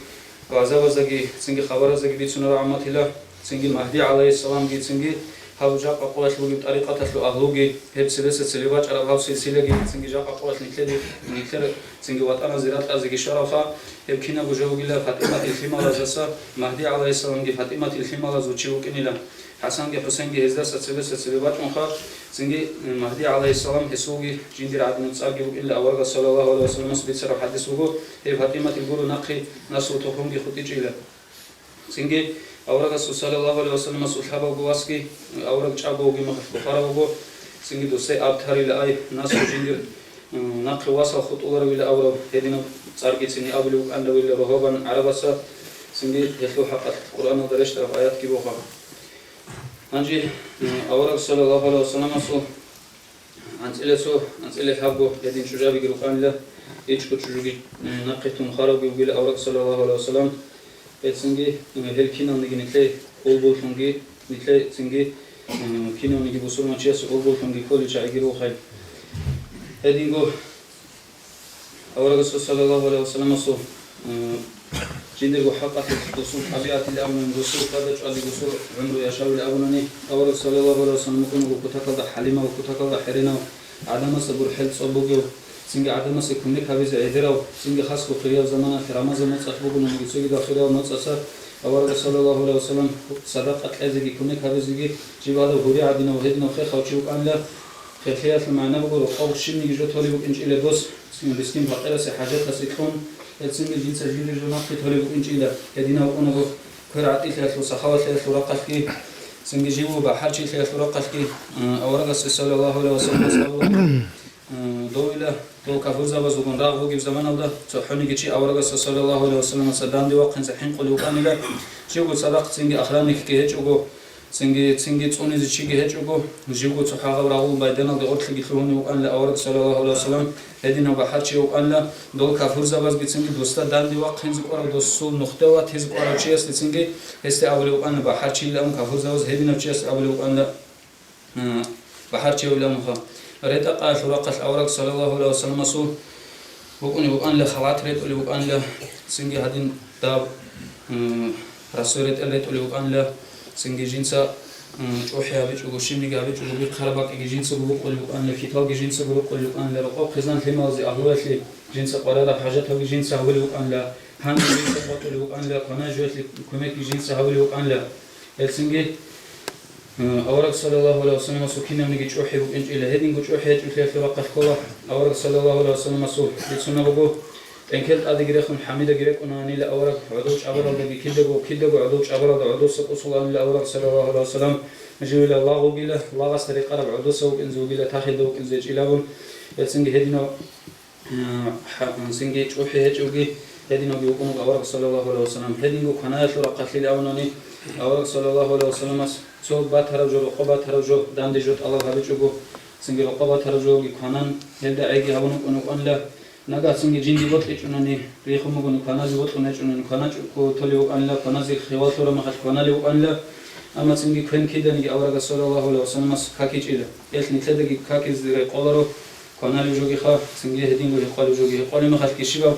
вагӀзабаздаги, цинги хабараздаги бицунарал гӀамматила, цинги Магьди гӀалайгьиссаламги, цинги гьаб жакъа къоялъ бугеб тӀарикъаталъул агьлуги, гьеб цебеса цебе бачӀараб гьаб силсилаги, цинги жакъа къоялъ нилъеде, нилъер цинги ватӀаназе ракьазеги щваралха, гьеб кинабго жо бугила ФатӀиматил лъималазаса, Магьди гӀалайгьиссаламги ФатӀиматил лъималазул чи вукӀинила. ХӀасанги ХӀусенги гьездаса цебеса цебе бачӀунха, цинги Магьди гӀалайгьиссалам гьесулги жиндир гӀадинаб цӀарги букӀинила аварагас саллаллагьу гӀалайгьи вассалламас бицараб хӀадис буго, гьеб ФатӀиматил гуро нахъе наслу тухумги хутӀичӀила. Цинги аварагасул саллаллагьу гӀалайгьи вассалламасул лъабабго васги, авараг чӀаго вугеб мехалъ бухарав вуго, цинги досде аб тарила ай, наслу жиндир, м, нахъе васал хутӀуларавила аварав, гьединаб цӀаргицин абулев вукӀанравила рогьобан гӀарабаса, цинги гьелъул хӀакъалъулъ Къуръаналда рещтӀараб аятги буго. Гьанже, м, авараг саллаллагьу гӀалайгьи вассалламасул анцӀила цо, анцӀила лъабго гьедин чӀужабиги рукӀанила, ичӀго чӀужуги, м, нахъе тун хваравги вугила авараг саллаллагьу гӀалайгьи вассаллам. Гьецинги, м, гьел киналниги нилъее улбуллъунги, нилъее цинги, м, кинавниги бусурманчиясе улбуллъунги кколел чагӀиги рухӀел. Гьединго Аварагасул саллаллагьу гӀалайгьи вассалламасул, м, жиндирго хӀакъалъулъ досул тӀабигӀатил абунани, досул тӀада чӀвади, досул гӀумру яшавил абунани, авараг саллаллагьу гӀалайгьи вассаллам вукӀун вуго кутакалда хӀалимав, кутакалда хӀеренав, гӀадамасда гурхӀел цӀоб бугев, цинги гӀадамасе кумек гьабизе гӀедерав, цинги хасго хирияв заманалъ Рамазан моцӀалъ бугони цогидал хириял моцӀалъ аварагас саллаллагьу гӀалайгьи вассаллам садакъа кьезеги кумек гьабизеги жив гьадав гьури гӀадинав гьединав хехав чи вукӀанила, херлъиялъул магӀна буго, рокъов щибниги жо толеб букӀинчӀила дос, мискин-пакъирасе, хӀажатасе кьун, гьецинги жинца жиндир жо нахъе толеб букӀинчӀила, гьединав вукӀунаго квер гӀатӀилъиялъул, сахавалъиялъул рахъалъги, цинги жив вуго бахӀарчилъиялъул рахъалъги, м, аварагасе саллаллагьу гӀалайгьи вассалламас абула, м, довила, дов кафурзабазулгун рагъ бугеб заманалда, цохӀониги чи аварагасда саллаллагьу гӀалайгьи вассалламасда данде вахъинчӀеб хӀинкъулев вукӀанила, живго цадахъ цинги охранникги гьечӀого, Цинги, цинги цӀунизе чиги гьечӀого, живго цо хӀагъаб рагъул байданалде гъорлъиги лъугьунев вукӀанила авараг саллаллагьу гӀалайгьи вассаллам, гьединав бахӀарчияв вукӀанила, дол кафурзабазги цинги досда данде вахъинзе кӀварав, досул нухде ватизе кӀварав чиясде цинги гьесде абулев вукӀанила бахӀарчийилан, кафурзабаз гьединав чиясде абулев вукӀанила, м, бахӀарчияв вилан вуха. РетӀа-къаялъул рахъалъ авараг саллаллагьу гӀалайгьи вассалламасул букӀунеб букӀанила халат ретӀулеб букӀанила, цинги гьадин даб, м, расул ретӀел ретӀулеб букӀанила, цинги жинца, м, чӀухӀи гьабичӀого, щибниги гьабичӀого, бихъараб бакӀиги жинцаго букӀулеб букӀанила, хьиталги жинцаго рукӀулеб букӀанила, рокъоб хъизан лъималазе агьлуялъе жинца къварараб хӀажат гьабиги жинца гьабулеб букӀанила, гьанги жинца къотӀулеб букӀанила, кванай жоялъе кумекги жинца гьабулеб букӀанила. Гьелцинги Авараг саллаллагьу гӀалайгьи вассалламасул кинабниги чӀухӀи букӀинчӀила, гьединго чӀухӀи гьечӀолъиялъул рахъалъ ккола. Авараг саллаллагьу гӀалайгьи вассалламасул бицунеб буго, тӀенкел тӀадеги рехун хӀамидаги рекӀунаанила авараг гӀодов чӀабаралдаги, кидаго, кидаго гӀодов чӀабаралда гӀодовса кӀусулаанила авараг саллаллагьу гӀалайгьи вассаллам, живила лагъ вугила, лагъасда рекъараб гӀодовса вукӀинзе вугила, тахида вукӀинзе чӀилабун, гьелцинги гьединав ХӀа-, цинги чӀухӀи гьечӀевги, гьединавги вукӀун вуго авараг саллаллагьу гӀалайгьи вассаллам. Гьединго кванаялъул рахъалъил абунани, авараг саллаллагьу гӀалайгьи вассалламас цо батараб жо, рокъоб батараб жо, данде жо тӀалаб гьабичӀого, цинги рокъоб батараб жоги кванан, гьелда гӀеги гьабун вукӀун вукӀанила, нагагь цинги жинди бокьичӀунани, рихун бугони, кваназе бокьун гьечӀунани, кваначӀого толев вукӀанила, кваназе хевал лъураб мехалъ кваналев вукӀанила, амма цинги квен киданиги аварагас саллаллагьу гӀалайгьи вассалламас какичӀила. Гьелъ нилъедаги какизе рекъоларо, кваналев жогиха, цинги гьединго гьекъолев жоги. Гьекъолеб мехалъги щибаб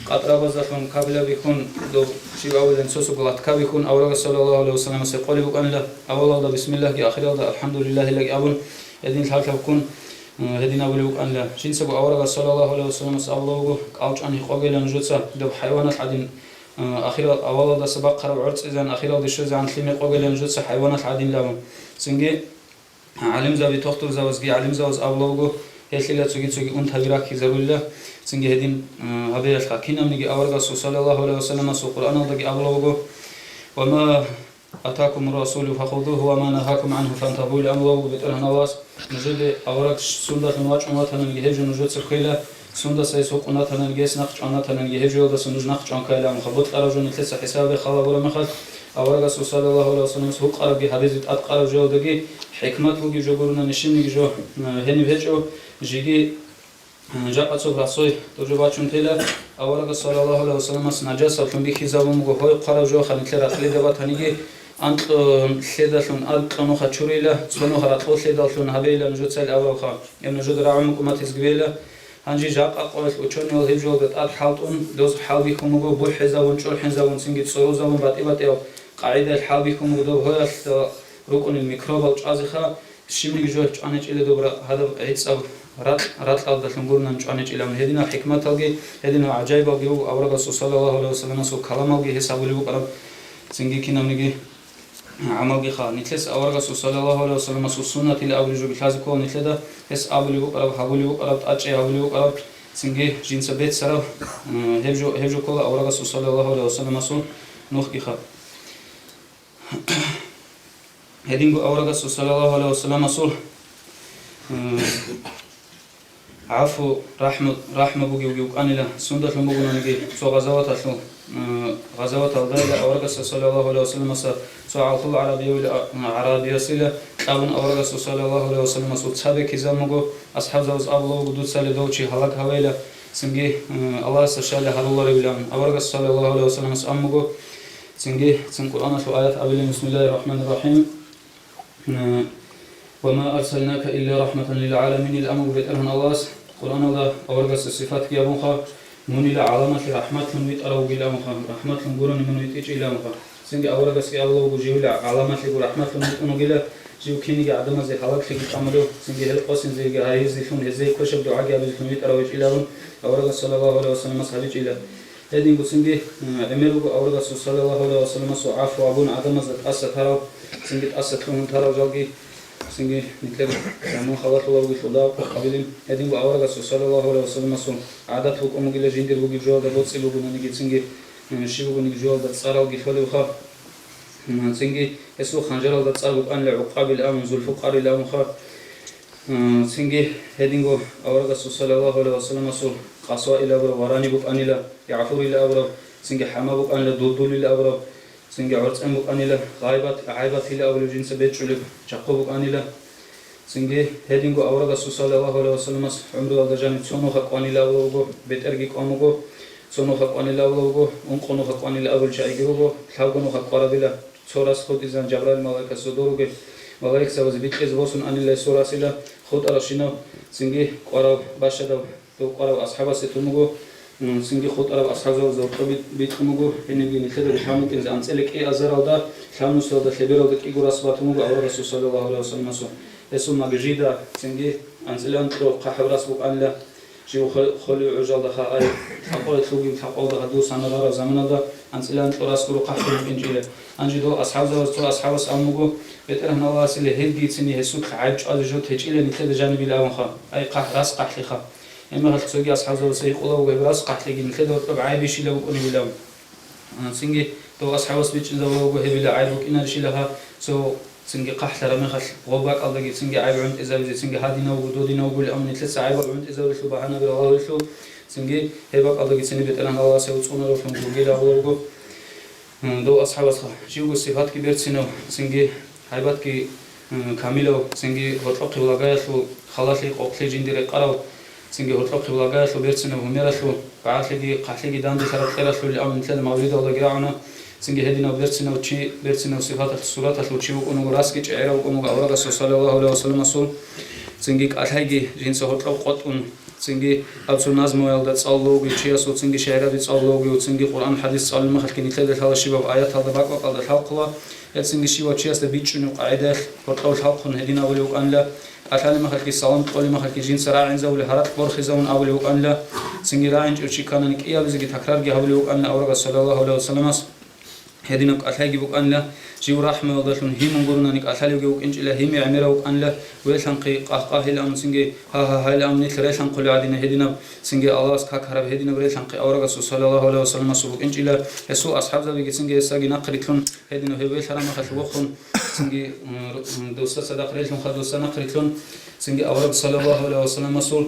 къатӀрабаздалъун капляби хьун, доб щиб абулеб цо-цо глотка бихьун, аварагас саллаллагьу гӀалайгьи вассалламас гьекъолеб букӀанила, авалалда бисмиллагьги, ахиралда алхӀамдулиллагьилаги абун, гьедин лъаб-лъаб ккун, м, гьедин абулеб букӀанила. Жинцаго аварагас саллаллагьу гӀалайгьи вассалламас абула буго, кӀалчӀван гьекъогейилан нужеца, доб хӀайваналъ гӀадин, м, ахирал, авалалдаса бахъараб гӀорцӀизегӀан, ахиралде щвезегӀан лъим гьекъогейилан нужеца хӀайваналъ гӀадинлъун. Цинги ГӀалимзаби, тухтурзабазги гӀалимзабаз абула буго, гьелъила цоги-цоги унтаби рахьизабулила, цинги гьедин, э, гьабеялъха. Кинабниги аварагасул саллаллагьу гӀалайгьи вассалламасул Къуръаналдаги абула буго: «Ва ма атакумур расулу фахузугьу ва ма нагьакум гӀангьу фантагьу», — или абула буго БетӀергьан Аллагьас, нужеде авараг сундалъун вачӀун ватананиги, гьеб жо нужеца кквела, сундаса гьес вукъун ватананиги, гьес нахъчӀван ватананиги, гьеб жоялдаса нуж нахъчӀван ккайилан, бокьараб жо нилъеца хӀисабе хал гьабураб мехалъ, Аварагасул саллаллагьу гӀалайгьи вассаламас гьукъарабги гьабизе тӀадкъараб жоялдаги хӀикмат бугеб жо гурони, щибниги жо, э, гьениб гьечӀо, жеги, э, жакъа цо гьасой дожо бачун тела, аварагас саллаллагьу гӀалайгьи вассаламас нажасаблъун бихьизабун буго гьой хъвараб жо, ханилъе ракьалда батаниги, анкьго лъедалъун анкьго нуха чурила, цо нуха ракьул лъедалъун гьабейилан жуцал аварагха, гьеб нужеда рагӀун букӀун батизги бейила. Гьанже жакъа къоялъ учёныял гьеб жоялда тӀад хӀалтӀун, доз хӀалбихьун буго, бухӀезабун, чӀурхӀинзабун, цинги цӀорозабун, батӀи-батӀиял къагӀидаялъ хӀалбихьун буго доб гьоялъ рукӀунел микробал чӀвазеха, щибниги жо чӀваничӀила доб ра-, гьадаб гӀицӀаб ракь-, ракьалдалъун гурони чӀваничӀилан. Гьединал хӀикматалги, гьединал гӀажаибалги буго аварагасул саллаллагьу гӀалайгьи вассаламасул каламалги гьес абулеб букӀараб, цинги кинабниги гӀамалгиха. Нилъеца аварагасул саллаллагьу гӀалайгьи вассаламасул суннатила абулеб жоги лъазе ккола нилъеда, гьес абулеб букӀараб, гьабулеб букӀараб, тӀачӀи гьабулеб букӀараб, цинги жинца беццараб, м, гьеб жо, гьеб жо ккола аварагасул саллаллагьу гӀалайгьи вассаламасул нухгиха. Гьединго аварагасул саллаллагьу гӀалайгьи вассаламасул, м, гӀафу, рахӀму, рахӀму бугевги вукӀанила, сундалъун бугонаниги цо гъазаваталъул, м, гъазаваталдайила аварагасда саллаллагьу гӀалайгьи вассаламасда цо гӀалхул гӀарабиясила, гӀарабиясила кьабун аварагасда саллаллагьу гӀалайгьи вассаламасул цабе ккизабун буго, асхӀабзабаз абулеб буго дуцали дов чи гьалаг гьавейила, цинги, м, Аллагьасда щайила гьаруларевилан. Аварагас саллаллагьу гӀалайгьи вассаламас абун буго, цинги цин Къуръаналъул аят абилин: «Бисмиллагьир рахӀманир рахӀим». Э, «Ва ма арсалнака илля рахӀматан лил гӀаламин», ил амру БетӀергьан Аллагьас Къуръаналда аварагасда сифатги абунха, мунила гӀаламалъе рахӀматлъун витӀарав вугилавунха, рахӀматлъун гурони мун витӀичӀилавунха. Цинги аварагасги абулеб буго, живила гӀаламалъего рахӀматлъун витӀун вугила, жив киниги гӀадамазе гьалаглъиги тӀамулев, цинги гьел къосинзеги гьайизелъун, гьезие квешаб дугӀаги абизелъун витӀарав вичӀилавун, аварагас саллаллагьу гӀалайгьи вассаламас гьабичӀила. Гьединго цинги, э, гӀемер буго аварагасул саллаллагьу гӀалайгьи вассаламасул гӀафу абун гӀадамазда тӀаса тарав, цинги тӀаса лъугьун тарав жалги, цинги нилъер заман халалъулав вугелъул дагьаб къабилин. Гьединго аварагасул саллаллагьу гӀалайгьи вассаламасул гӀадат букӀун бугила жиндир бугеб жоялда боцӀи бугонаниги, цинги, э, щиб бугониги жоялда цӀаралги лъолевха. М, цинги гьесул ханжаралда цӀар букӀанила ГӀукъабил абун, Зулфукъарил абунха. М, цинги гьединго аварагасул саллаллагьу гӀалайгьи вассаламасул Къасваил абураб варани букӀанила, ЯгӀфурил абураб, цинги ХӀама букӀанила, Дулдулил абураб, цинги ГӀорцӀен букӀанила, Гъайбат, ГӀайбатил абулеб жинца бечӀчӀулеб чахъу букӀанила. Цинги гьединго аварагасул саллаллагьу гӀалайгьи вассаламас гӀумруялда жаниб цо нуха кӀванила абулеб буго, бетӀерги кӀван буго, цо нуха кӀванила абулеб буго, ункъо нуха кӀванила абулел чагӀиги руго, лъабго нуха кӀварабила. Цо рас хутӀизан Жабраил малаикас зодор ругел малаикзабазе бикьизе босун анила гьесул расила, хутӀарабщинав цинги кӀварав бащадав, дов кӀварав асхӀабасе тун буго, м, цинги хутӀараб асхӀабзабазда гьоркьоб бит-, бикьун буго, гьенибги нилъеда бихьан букӀинзе анцӀила кӀиазаралда, лъабнусалда, лъебералда кӀиго рас батун буго аварагасул саллаллагьу гӀалайгьи вассаламасул. Гьесул магажида цинги анцӀила анкьго хъахӀаб рас букӀанила. Жив хо-, холев гӀужалда ха-, ай, лъакъоялъулги лъакъоялда гьадул санарараб заманалда анцӀила анкьго рас гуро хъахӀ букӀинчӀила. Гьанже дов асхӀабзабаз цо асхӀабас абун буго, БетӀергьан Аллагьасила гьелгицин гьесулъ гӀайиб чӀвазе жо течӀила нилъеда жанибила абунха, ай, хъахӀ, рас хъахӀлъиха. Гьебмехалъ цоги асхӀабзабаца гьикъула буго, гьеб рас хъахӀлъиги нилъеда гьоркьоб гӀайибищила букӀунебилан. А, цинги дов асхӀабас бичӀчӀизабула буго, гьебила гӀайиб букӀинарищилаха, цо цинги хъахӀлъараб мехалъ, гъоб бакӀалдаги цинги гӀайиб гӀунтӀизабизе, цинги гьадинав вуго, додинав вуго ил аму, нилъеца гӀайибал гӀунтӀизабулелъул, багьанабирал гьавулелъул, цинги гьеб бакӀалдаги цинги БетӀергьан Аллагьас гьев цӀунаравлъун гургила абулеб буго. М, дов асхӀабасха живго сипатги берцинав, цинги гьайбатги, м, камилав, цинги гьоркьохъеб лагаялъул халалъи, къокълъи жинди рекъарав, цинги гьоркьохъеб лагаялъул берцинаб гьумералъул, багӀалъиги, хъахӀлъиги данделъараб кьералъул аму нилъеда мавлидалда рагӀана, цинги гьединав берцинав чи, берцинав сипаталъ, сураталъул чи вукӀун вуго, расги чӀегӀерав вукӀун вуго аварагасул саллаллагьу гӀалайгьи вассаламасул, цинги кӀалъайги жинца гьоркьоб къотӀун, цинги аб цо назмуялда цӀалулев вугев чиясул цинги шигӀраби цӀалулев вугев, цинги Къуръан-хӀадис цӀалулеб мехалъги нилъеда лъала щибаб аяталда бакӀ-бакӀалда лъалхъула, гьеб цинги щивав чиясда бичӀчӀунеб къагӀидаялъ гьоркьов лъалхъун гьедин абулев вукӀанила, кӀалъалеб мехалъги салам кьолеб мехалъги жинца рагӀинзавулеб гьаракь борхизавун абулев вукӀанила, цинги рагӀинчӀев чи кканани кӀиабизеги такрарги гьабулев вукӀанила аварагас саллаллагьу гӀалайгьи вассаламас. Гьединаб кӀалъайги букӀанила, жив рахӀмуялдалъун гьимун гуронани кӀалъалевги вукӀинчӀила, гьими гӀемерав вукӀанила, велъанхъи къагь-къагьил аму цинги гьа-гьа-гьайил аму нилъ релъанхъулев гӀадина, гьединаб цинги Аллагьас как гьараб гьединаб релъанхъи аварагасул саллаллагьу гӀалайгьи вассаламасул букӀинчӀила, гьесул асхӀабзабиги цинги гьесдаги нахърилълъун, гьединаб гьев велъараб мехалъ вохун, цинги, м, р-, м, досда цадахъ релъунха, досда нахърилълъун, цинги авараг саллаллагьу гӀалайгьи вассаламасул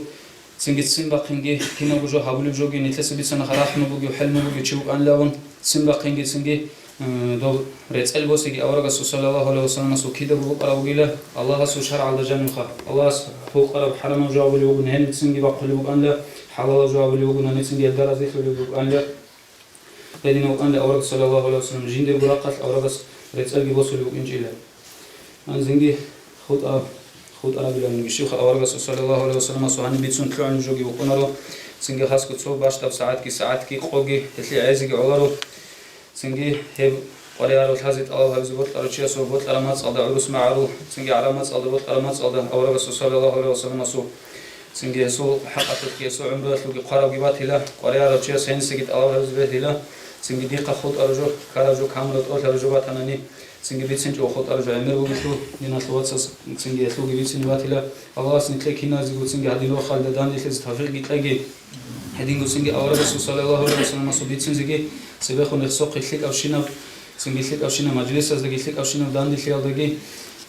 Цинги ццин бахъинги, кинабго жо гьабулеб жоги, нилъеца бицана рахӀму бугев, хӀелму бугев чи вукӀанилавун, ццин бахъинги цинги Э, доб рецӀел босиги аварагасул саллаллагьу гӀалайгьи вассаламасул кидаго букӀараб бугила, Аллагьасул шаргӀалда жанивха. Аллагьас гьукъараб хӀарамаб жо абулеб бугони гьенибцинги бахъулеб букӀанила, хӀалалаб жо абулеб бугони гьанибцинги гьелда разилъулеб букӀанила. Гьединав вукӀанила авараг саллаллагьу гӀалайгьи вассалам, жиндирго рахъалъ аварагас рецӀелги босулеб букӀинчӀила. Гьанзинги хутӀа-, хутӀарабилан щивха аварагасул саллаллагьу гӀалайгьи вассаламасул гьаниб бицун лъугӀун жоги букӀунаро, цинги хасго цо бащдаб сагӀатги, сагӀатги къоги гьелъие гӀезеги гӀоларо, цинги гьеб къваригӀараб лъазе тӀалаб гьабизе бокьарав чиясул бокьараб мацӀалда гӀурус магӀарул, цинги гӀараб мацӀалда бокьараб мацӀалда аварагасул саллаллагьу гӀалайгьи вассаламасул цинги гьесул хӀакъалъулъги, гьесул гӀумруялъулги хъварабги батила, къваригӀарав чияс гьенисеги тӀалаб гьабизе бегьила, цинги дихъа хутӀараб жо, ккараб жо, камураб тӀолъараб жо батанани, цинги бицинчӀого хутӀараб жо гӀемер бугелъул, диналъул вацас, цинги гьелъулги бицине батила. Аллагьас нилъее киназего цинги гьадин рохалда данделъизе тавфикъги кьеги. Гьединго цинги аварагасул саллаллагьу гӀалайгьи вассаламасул бицинзеги цебехун рехсохъе лъикӀабщинаб, цинги лъикӀабщинаб мажлисаздаги, лъикӀабщинаб данделъиялдаги,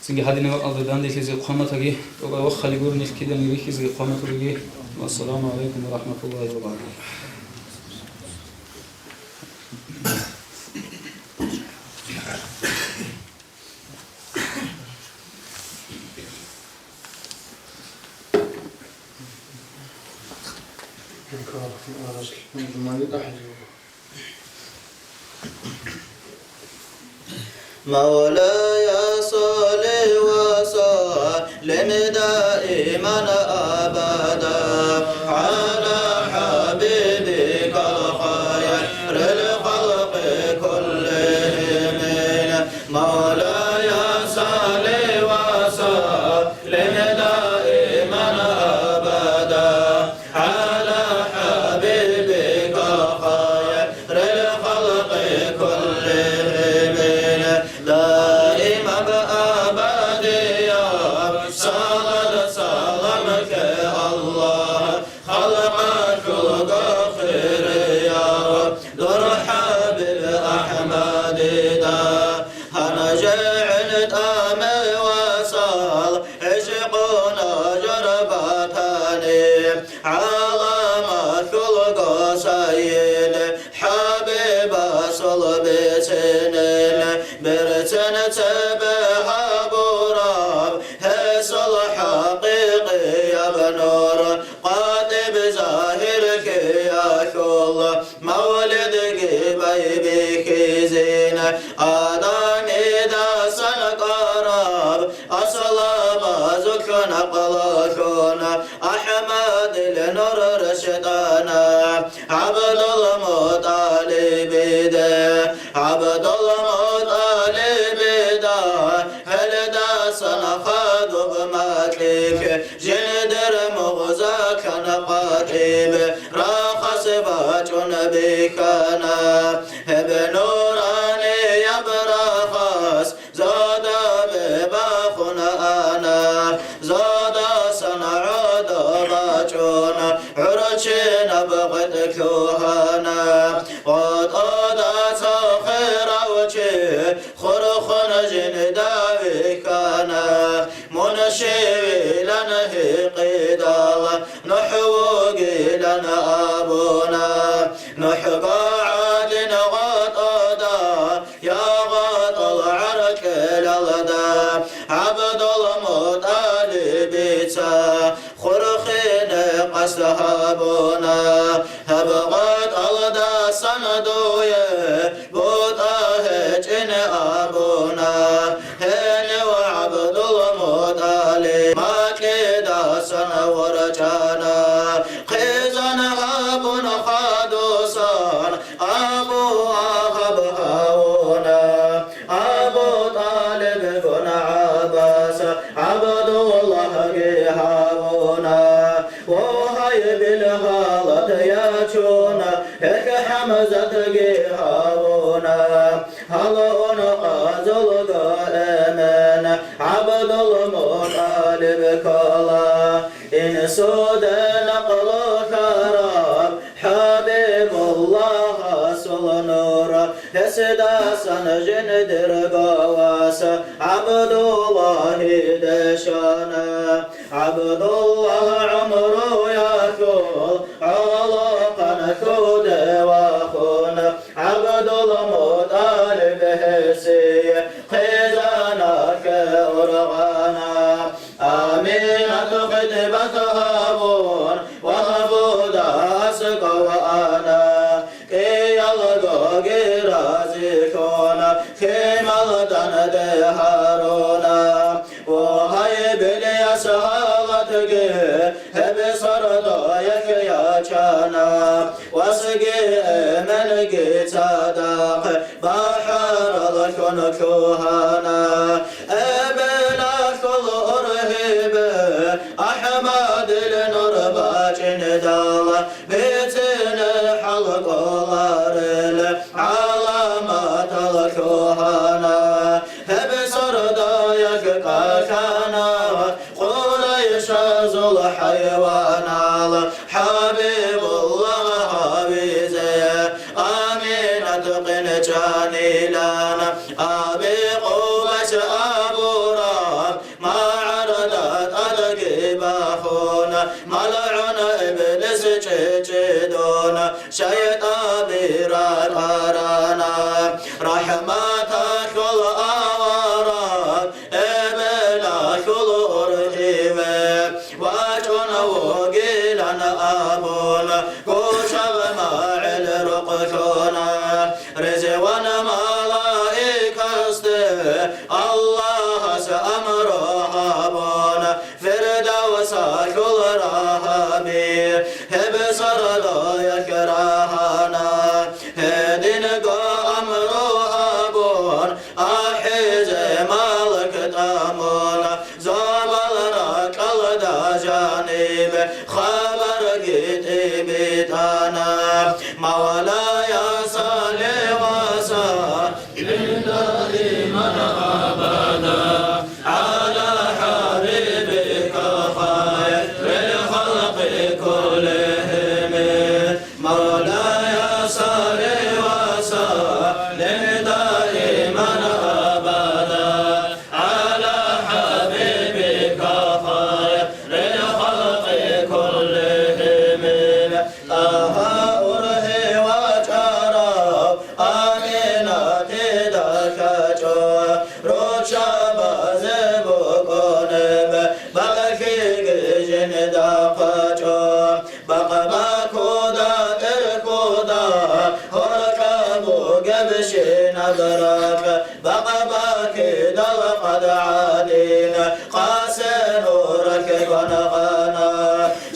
цинги гьадинаб бакӀалда данделъизе хъваматаги, тӀокӀаб вахъали гуро нилъ киданиги рихьизеги хъваматулеги. Вассаламу гӀалайкум ва рахӀматуллагьи ва баракатугь. مولاي صل وسلم دائما أبدا على حبيبك خير الخلق كلهم. مولاي صل وسلم دائما أبدا على حبيبك خير الخلق كلهم. دائما أبديا صلاة سلامك الله خلقك الغفير يا رب، درحا بالأحمد دا. هنجعل طعم وصل عشقنا جربتني. على مخلوق سيد حبيب صلب سنين. برسن تبه براب هيصل حقيقي يا بنور قاطب ظاهر كي يا كل مولد قبي بخزين. آدمي داسن قراب أصلا ما زكنا قلقنا أحمد لنور رشدنا. عبد المطلب ده، عبد المطلب ده، هل داسن خادو بماتليك جندر مغزاكن قاطب رخص باجون بيكانا. ابن نوراني يبرخص زاد بباخنا أنا، زاد صنعود باجون عرشنا بغت كهانا. وطودا تخير وجه خرخن جنداوي كان منشي لنهي قيدال نحوقي لنا أبونا نحقا عاد غطودا يا غطل عرك الألدا عبد المطلب تا خرخين قصد هابونا هبغت ألدا صندوية بوطا هجين أبونا هيني وعبد المطلب ما كيدا صنور جانا خيزان هابون خادوسان أبو أهب هاونا أبو طالب بن عباس عبد الله جي هاونا وهي بالغلط يا جونا هيك حمزة جي هاونا هل أنقذ القائمين عبد المطلب كلا إن سود نقل ثراب حبيب الله أصل نور هسدا سنجن درقواس عبد الله دشانا عبد الله عمرو ياكل على قنكود واخونا عبد المطلب Батагьабун ва гьабуда аскӀов ана, кӀиялгоги разилъуна, химал данде гьаруна. Вагьай, Билияс гьалатги гьеб сордоялъ ячана, васги эменги цадахъ бахӀараллъун лъугьана. Эбелалъул ургьибе АхӀмадил нур бачӀиндал, бицине хӀалкӀоларел гӀаламатал лъугьана. Гьеб сордоялъ кӀалъана Къурайшазул хӀайванал, ХӀабибуллагь гьавизе Аминат къинчӀанилан. Аби Къубайс абураб магӀарда тӀадги бахун, малгӀун иблис чӀечӀидун, шайтӀаби ракӀарана. РахӀматалъул авараг эбелалъул ургьиве вачӀун вугилан абун, гушаб магӀил рукъ лъуна. Ризван малаикасде Аллагьас амру гьабун, Фирдавсалъул рагьаби гьеб сордоялъ рагьана. Гьединго амру гьабун, ахӀизе малаик тӀамун, зобал ракьалда жаниб хабарги тӀибитӀана. Мавлая, салли ва саллим даиман абада гӀала хӀабибика хайрил халкъи куллигьим. Мавлая, салли ва саллим даиман абада гӀала хӀабибика хайрил халкъи куллигьим. ТӀагьа ургьи вачӀарав Аминатида лъачӀо, руччабазе букӀунеб бакӀлъиги жинда хъвачӀо. Бакъ-бакуда тӀерхьуда гьоркьоб бугебщинаб ракь, бакъ-бакидал къад гӀадин, къасе нуралъ гвангъана.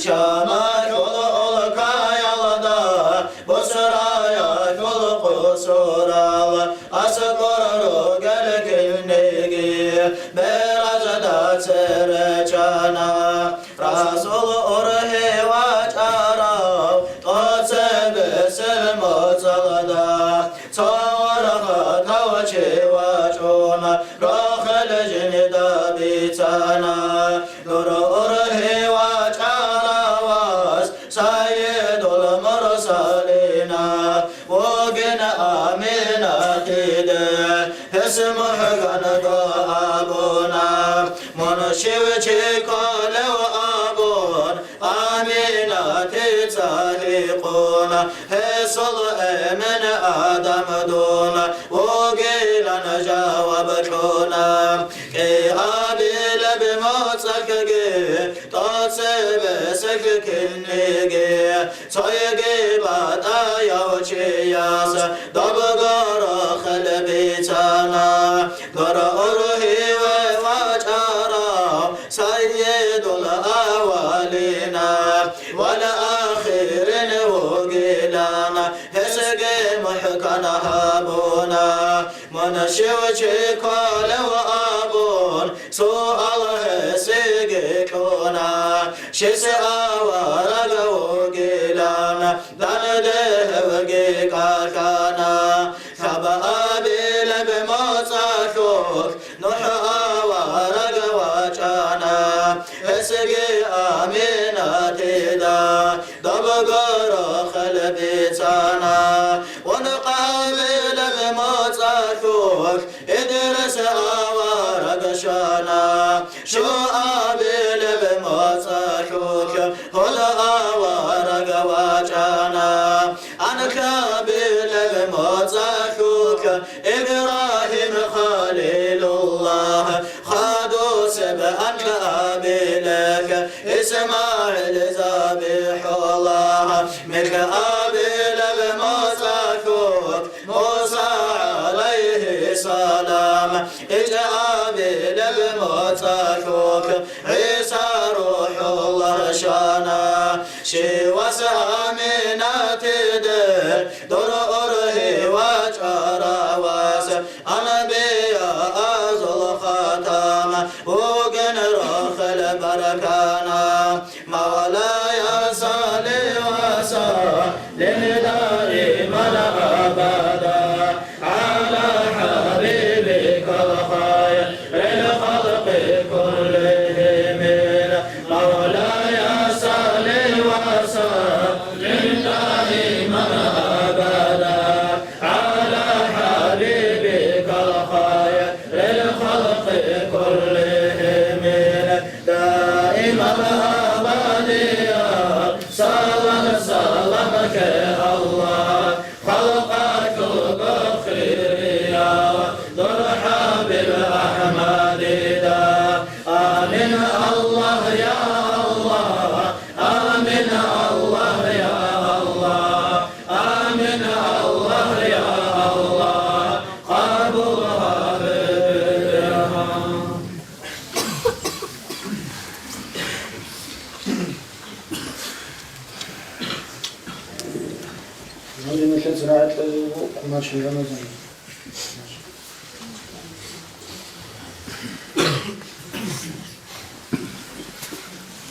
Шамалъул улкаялда, Бусраялъул къусурал, аскӀор ругел кинниги беразда цере чӀана. Расул ургьи вачӀарав тӀоцебесеб моцӀалда, цо варгъатав чи вачӀун, рохел жинда бицана. Нур ургьи вачӀаравас Сайидул Мурсалина вугин Аминатиде, гьес мухӀканго абуна: «Мун щив чи кколев?» – абун, Аминатица гьикъуна. «Гьесул эмен адам дун вугилан жаваб кьуна. КӀиабилеб моцӀалъги, тӀоцебесеб кинниги, цойги батӀаяв чияс добго рохел бицана. Нур ургьиве вачӀарав Сайидул Аввалина вал Ахирин вугилан, гьесги мухӀкан гьабуна. Мун щив чи кколев?» – абун, суал гьесиги кьуна. Щис авараг вугилан данде гьевги кӀалъана. Лъабабилеб моцӀалъулъ НухӀ авараг вачӀана, гьесги Аминатида добго рохел бицана. Ункъабилеб моцӀалъулъ Идрис авараг щвана, щуабилеб моцӀалъулъ Гьуд авараг вачӀана. Анкьабилеб моцӀалъулъ Ибрагьим Халилуллагь, хадусеб анкьабилелъ ИсмагӀил ЗабихӀуллагь, Микаабилаб моцӀалъухъ, Муса гӀалайгьиссалам, ИчӀабилаб моцӀалъухъ, ГӀиса РухӀуллагь щвана. Щивас Аминатиде дур ургьив вачӀарав вас, анбияазул хатам вугин рохел баркана. مولاي صل وسلم دائما أبدا على حبيبك خير الخلق كلهم. مولاي صل وسلم دائما أبدا على حبيبك خير الخلق كلهم. دائما أبدا صلى سلامك الله خلقك البخير يا ذو الحب الأحمد. آمين الله يا الله، آمين الله يا الله، آمين الله يا الله، قبول هذه.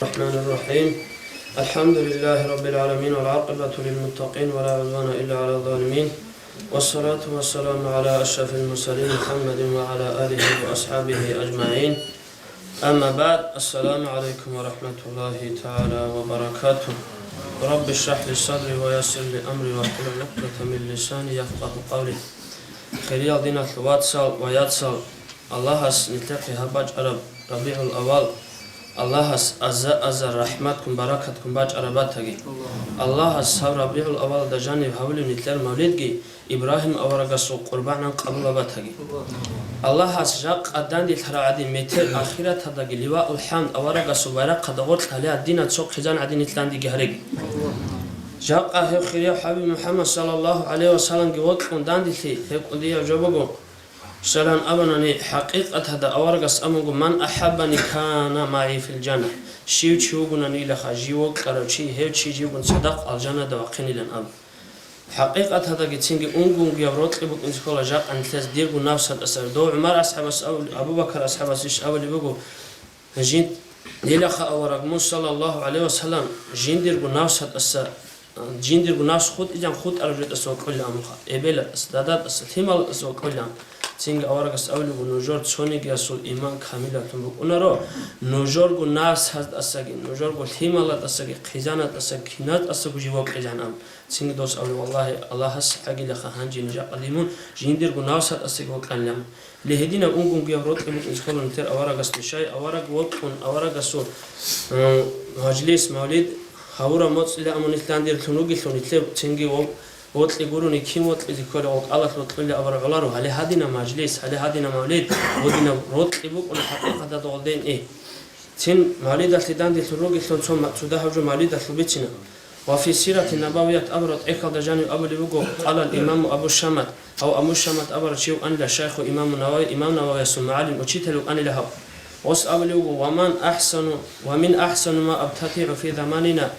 الرحمن الرحيم. الحمد لله رب العالمين، والعاقبة للمتقين، ولا عدوان إلا على الظالمين، والصلاة والسلام على أشرف المرسلين محمد وعلى آله وأصحابه أجمعين. أما بعد، السلام عليكم ورحمة الله تعالى وبركاته. رب اشرح لي صدري ويسر لي أمري واحلل عقدة من لساني يفقه قولي. Хириял диналъул вацал ва яцал, Аллагьас нилъехъе гьаб бачӀараб РабигӀул авал, Аллагьас аза-азар рахӀматккун, баракатккун бачӀараб батаги. Аллагьас гьаб РабигӀул авалда жаниб гьабулеб нилъер мавлидги Ибрагьим аварагасул къурбанан къабулаб батаги. Аллагьас жакъа данделъараб гӀадин метер ахираталдаги Ливаул ХӀамд аварагасул байрахъалда гъоркь гьале гьадинаб цо хъизан гӀадин нилъ дандеги гьареги. Жакъа гьев хирияв ХӀабиб МухӀаммад саллаллагьу гӀалайгьи вассаламги вокьун данделъи гьев кӀудияв жо буго. Щалан абунани, хӀакъикъаталда аварагас абун буго: «Ман ахӀаббани кана магӀи фил жанна». Щив чи вугонаниги, жив вокьарав чи, гьев чи живгун цадахъ алжанада вахъинилан абун. ХӀакъикъаталдаги цинги унго-унгояб рокьи букӀинзе ккола жакъа нилъеца дирго напсатӀаса. Дов ГӀумар асхӀабас абу-, Абу Бакар асхӀабас иш абулеб буго: Жин-, дилаха авараг мун, саллаллагьу гӀалайгьи вассалам, жиндирго напсатӀаса, жиндирго напс хутӀизан хутӀараб жотӀаса вокьулаан муха, эбелатӀаса, дадатӀаса, лъималатӀаса вокьулаан. Цинги аварагас абулеб буго: «Нужер цонигиясул иман камилатлъун букӀунаро, нужерго напсаздасаги, нужерго лъималатӀасаги, хъизанатӀасаги, кинатӀасаго жив вокьизан», – абун. Цинги дос абули: «Валлагьи, Аллагьас хӀагилаха гьанже нижакъа лимун жиндирго напсатӀасаги вокьанилан». Ле гьединаб унго-унгояб рокьи букӀинзе ккола нилъер аварагасде. Щай авараг вокьун, аварагасул, э, мажлис, мавлид гьавураб моцӀила амун нилъ дандерлъун ругелъул, нилъер цинги во-, вокьи гурони, кин вокьизе кколеб, гъокӀалалъ вокьула абараб гӀоларо. Гьале гьадинаб мажлис, гьале гьадинаб мавлид, гьединаб рокьи букӀуна хӀакъикъаталда гъолдейин, э. Цин мавлидалъе данделъун ругелъул цо ма-, цо дагьаб жо мавлидалъул бицина. Ва фи сирати набавият абураб тӀехьалда жаниб абулеб буго, къалал имаму Абу Шамат, гьав Абу Шамат абурав чи вукӀанила шайху имаму Навави, имам Нававиясул мугӀалим, учитель вукӀанила гьав. Гъос абулеб буго: «Ва ман ахсану, ва мин ахсану ма абтатигӀу фи заманина».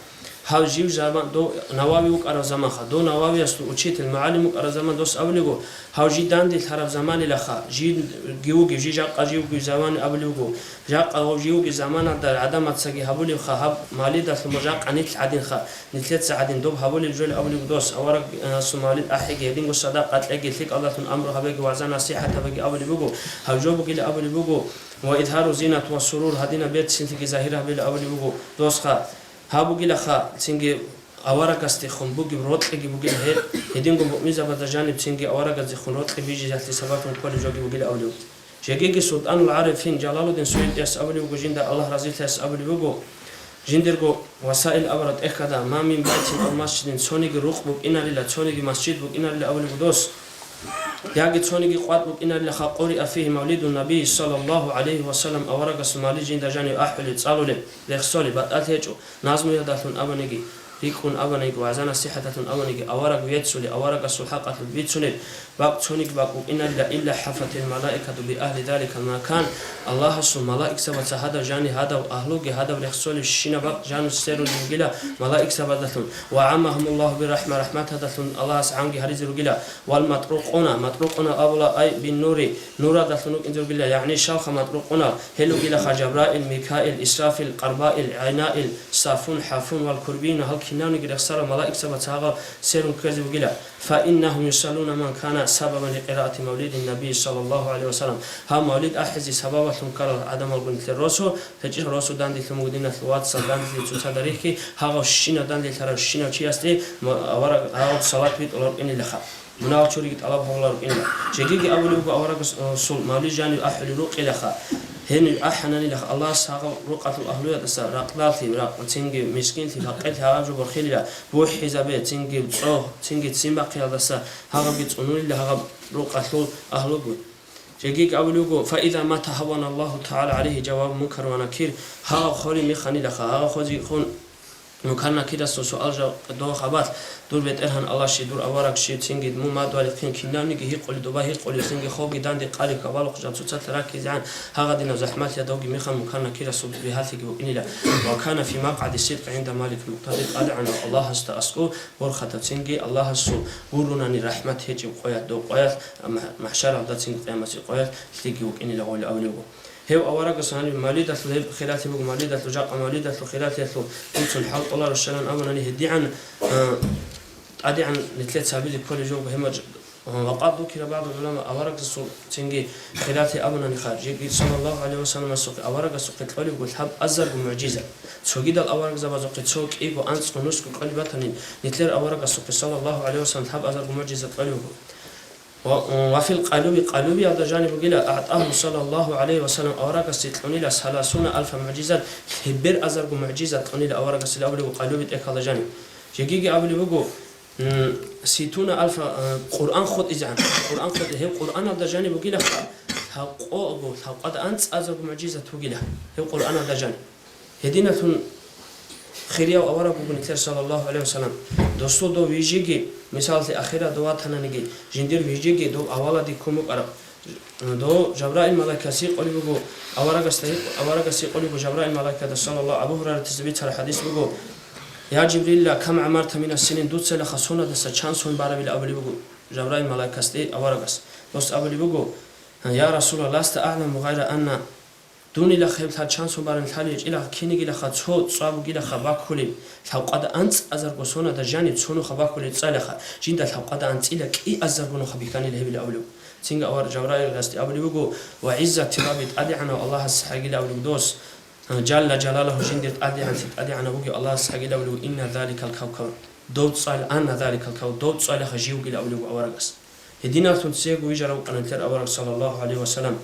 Гьав жив заман, дов Навави вукӀарав заманха, дов Нававиясул учитель, мугӀалим вукӀарав заман дос абулеб буго, гьав жи данделъараб заманилаха, жи гивги, жи жакъа живги заман абулеб буго. Жакъа гъов живги заманалда гӀадамацаги гьабулебха гьаб мавлидалъул, жакъа нилъ гӀадинха, нилъеца гӀадин доб гьабулеб жо абулеб дос, аварагасул мавлид ахӀиги, гьединго садакъа кьеги, лъикӀалдалъун амру гьабеги, вагӀза-насихӀат гьабеги абулеб буго, гьаб жо бугила абулеб буго, ва изгьару зинат ва сурур, гьадинаб берцинлъиги загьир гьабила абулеб буго досха. Гьаб бугилаха, цинги аварагасдехун бугеб рокьиги бугила гьеб, гьединго муъминзабазда жаниб цинги аварагаздехун рокьи бижизалъе сабаблъун кколеб жоги бугила абулеб. Жегиги СултӀанул ГӀарифин Жалалудин СуютӀияс абулеб буго, жинда Аллагь разилъаяс абулеб буго, жиндирго васаил абураб тӀехьада: «Ма мин байтин ав масжидин», цониги рукъ букӀинарила, цониги масжид букӀинарила абулеб буго дос. Яги цониги къватӀ букӀинарилаха къуриа фигьи мавлидун набий саллаллагьу гӀалайгьи ва саллам, аварагасул мавлид жинда жанив ахӀулеб, цӀалулеб, рехсолеб, батӀалъи гьечӀо, назмуялдалъун абаниги, рикӀкӀун абаниги, вагӀза-насихӀаталъун абаниги, авараг веццулеб, аварагасул хӀакъалъулъ бицунеб бакӀ цониги бакӀ букӀинарила, илла хӀафатил малаикату би агьли заликал макан, Аллагьасул малаикзабаца гьадав жани, гьадав агьлуги, гьадав рехсолебщинаб бакӀ жану сверулеб бугила малаикзабаздалъун, ва гӀаммагьумуллагьу биррахӀма, рахӀматалдалъун Аллагьас гӀамги гьаризе ругила. Вал матрукъуна, матрукъуна абула, ай бин нури, нурадалъун рукӀинзе ругила, ягӀни щалха матрукъуна, гьел ругилаха Жабраил, Микаил, Исрафил, Къарбаил, ГӀайнаил, Сафун, ХӀафун вал Курбиюна, гьал кинавниги рехсарал малаикзабаца гьагъал сверун ккезе бугила. Фаиннагьум юсаллуна ман кана сабабан ликъираати мавлидин набий саллаллагьу гӀалайгьи ва саллам. Гьав мавлид ахӀизе сабаблъун ккарал гӀадамалгун нилъер росу, гьечӀеб росу данделъун буго диналъул вацал, данделъи цоцазда рихьги, гьагъав щинав данделъарав щинав чиясде ма-, авараг гьагъав салат битӀула рукӀинилаха. Мунагьал чуриги тӀалаб гьабуларукӀинила. Жегиги абулеб буго аварагасул мавлид жанив ахӀулел рукъилаха. Гьенив ахӀананилаха Аллагьас гьагъав рукъалъул агьлуялдаса ракълалъи, ракъ-, цинги мискинлъи, факъирлъи гьагъаб жо борхилила, бухӀизабе, цинги цӀогь, цинги ццин бахъиялдаса гьагъабги цӀунулила гьагъаб рукъалъул агьлугун. Жегиги абулеб буго, фаиза мата гьаввана Аллагьу тагӀала гӀалайгьи жавабу мункар ва накир, гьагъав хварин миханилаха, гьагъав хвазихъун Мункар-Накирасул суал-жаваб, дов хабалъ, дур БетӀергьан Аллагь щив, дур авараг щив, цинги мун мадугьал ихъин кинавниги гьикъулев, доба гьикъулев, цинги хобги данде къалев, кабалухъ жал цоцалъ раккизегӀан гьагъадинаб захӀмалъиялда довги михал Мункар-Накирасул бигьалъиги букӀинила. Ва кана фи макъгӀади сидкъи гӀинда Маликил Мукътадир, ТӀадегӀанав Аллагьасда аскӀов борхатав, цинги Аллагьасул гурунани рахӀмат гьечӀеб къоялъ, дов къоялъ, махӀ-, махӀшаралда, цинги къиямасеб къоялъ лъиги вукӀинила гъолеб абулеб буго. Гьев аварагас гьаниб мавлидалъул, гьеб хиралъи буго, мавлидалъул, жакъа мавлидалъул хиралъиялъул дуцун хӀалтӀуларо щалан абунани гьедигӀан, а, тӀадегӀан нилъеца гьабизе кколеб жо буго гьеб маж-, а, ва къад дукира багӀдул гӀулама аварагасул цинги хиралъи абунаниха, жеги саллаллагьу гӀалайгьи ва салламасухъе аварагасухъе кьолеб буго лъабазарго мугӀжизат. Цогидал аварагзабазухъе цо кӀиго анцӀго нусго кьолеб батани, нилъер аварагасухъе саллаллагьу гӀалайгьи ва саллам лъабазарго мугӀжизат кьолеб буго. Ва, ва фил къалуби, къалубиялда жаниб бугила, агӀтагьу саллаллагьу гӀалайгьи ва саллам аварагасе кьунила саласуна алфа мугӀжизат, лъебер азарго мугӀжизат кьунила аварагасила абулеб буго къалуби тӀехьалда жаниб. Жегиги абулеб буго, м, ситуна алфа, а, Къуръан хутӀизегӀан, Къуръан хутӀи-, гьеб Къуръаналда жаниб бугила ха-, лъабкъого, лъабкъада анцӀазарго мугӀжизат бугила гьеб Къуръаналда жаниб. Гьединалъун хирияв авараг вуго нилъер саллаллагьу гӀалайгьи ва саллам. Досул дов вижиги, мисаллъи, ахират дов ватананиги, жиндир вижиги дов авалади ккун букӀараб. Дов Жабраил малаикас гьикъулеб буго аварагасда, гьикъ-, аварагас гьикъулеб буго Жабраил малаикада, саллаллагьу, Абу Гьурайрата цебе бицараб хӀадис буго, «Я Жибрилла, кам гӀамарта мина синин, дуца лаха соназдаса чан сон барабилан?» абулеб буго Жабраил малаикасде аварагас. Дос абулеб буго, «Я Расулаллагь, ласта агӀламу гъайра анна». Дунилахъ гьеб лъачан сон барани лъалеб гьечӀилаха, кинигилаха цо цӀва бугилаха баккулеб, лъабкъада анцӀазарго сонада жаниб цо нуха баккулеб цӀалаха, жинда лъабкъада анцӀила кӀиазарго нуха бихьанила гьебила абулеб. Цинги авар Жабраиласде абулеб буго, «Ва гӀиззати Рабби, ТӀадегӀанав Аллагьас гьагила абулеб дос, Жалла Жалалаху жиндир ТӀадегӀанлъи ТӀадегӀанав вугев Аллагьас гьагила абулеб, инна заликал кавкаб, дов цӀал, анна заликал кавкаб, дов цӀалаха жив вугила абулеб аварагас». Гьединалъун цего вижарав вукӀана нилъер авараг, саллаллагьу гӀалайгьи ва саллам.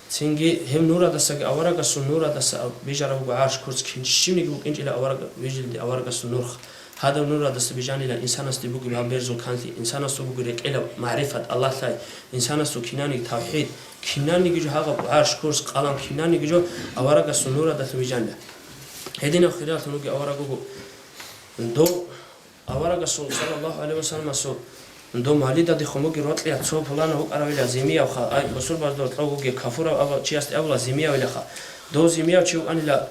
Цинги гьеб нурадасаги аварагасул нурадаса бижарав вуго гӀарш курц, кин щивниги вукӀинчӀила авараг, вижилде аварагасул нурх. Гьадав нурадаса бижанила инсанасде бугеб гьаб берзул канлъи, инсанасул бугеб рекӀелаб магӀрифат, Аллагь лъай, инсанасул кинаниги тавхӀид, кинаниги жо гьагъаб гӀарш курц, къалам кинаниги жо аварагасул нурадалъун бижанила. Гьединав хиралъун вугев авараг вуго. Дов Аварагасул, саллаллагьу гӀалайгьи ва салламасул, дов мавлидалдехун бугеб рокьиялъ цо пуланав вукӀаравила зимиявха, ай, бусурбабазда гьоркьов вугев кафурав абу-, чиясде абула зимиявилаха. Дов зимияв чи вукӀанила,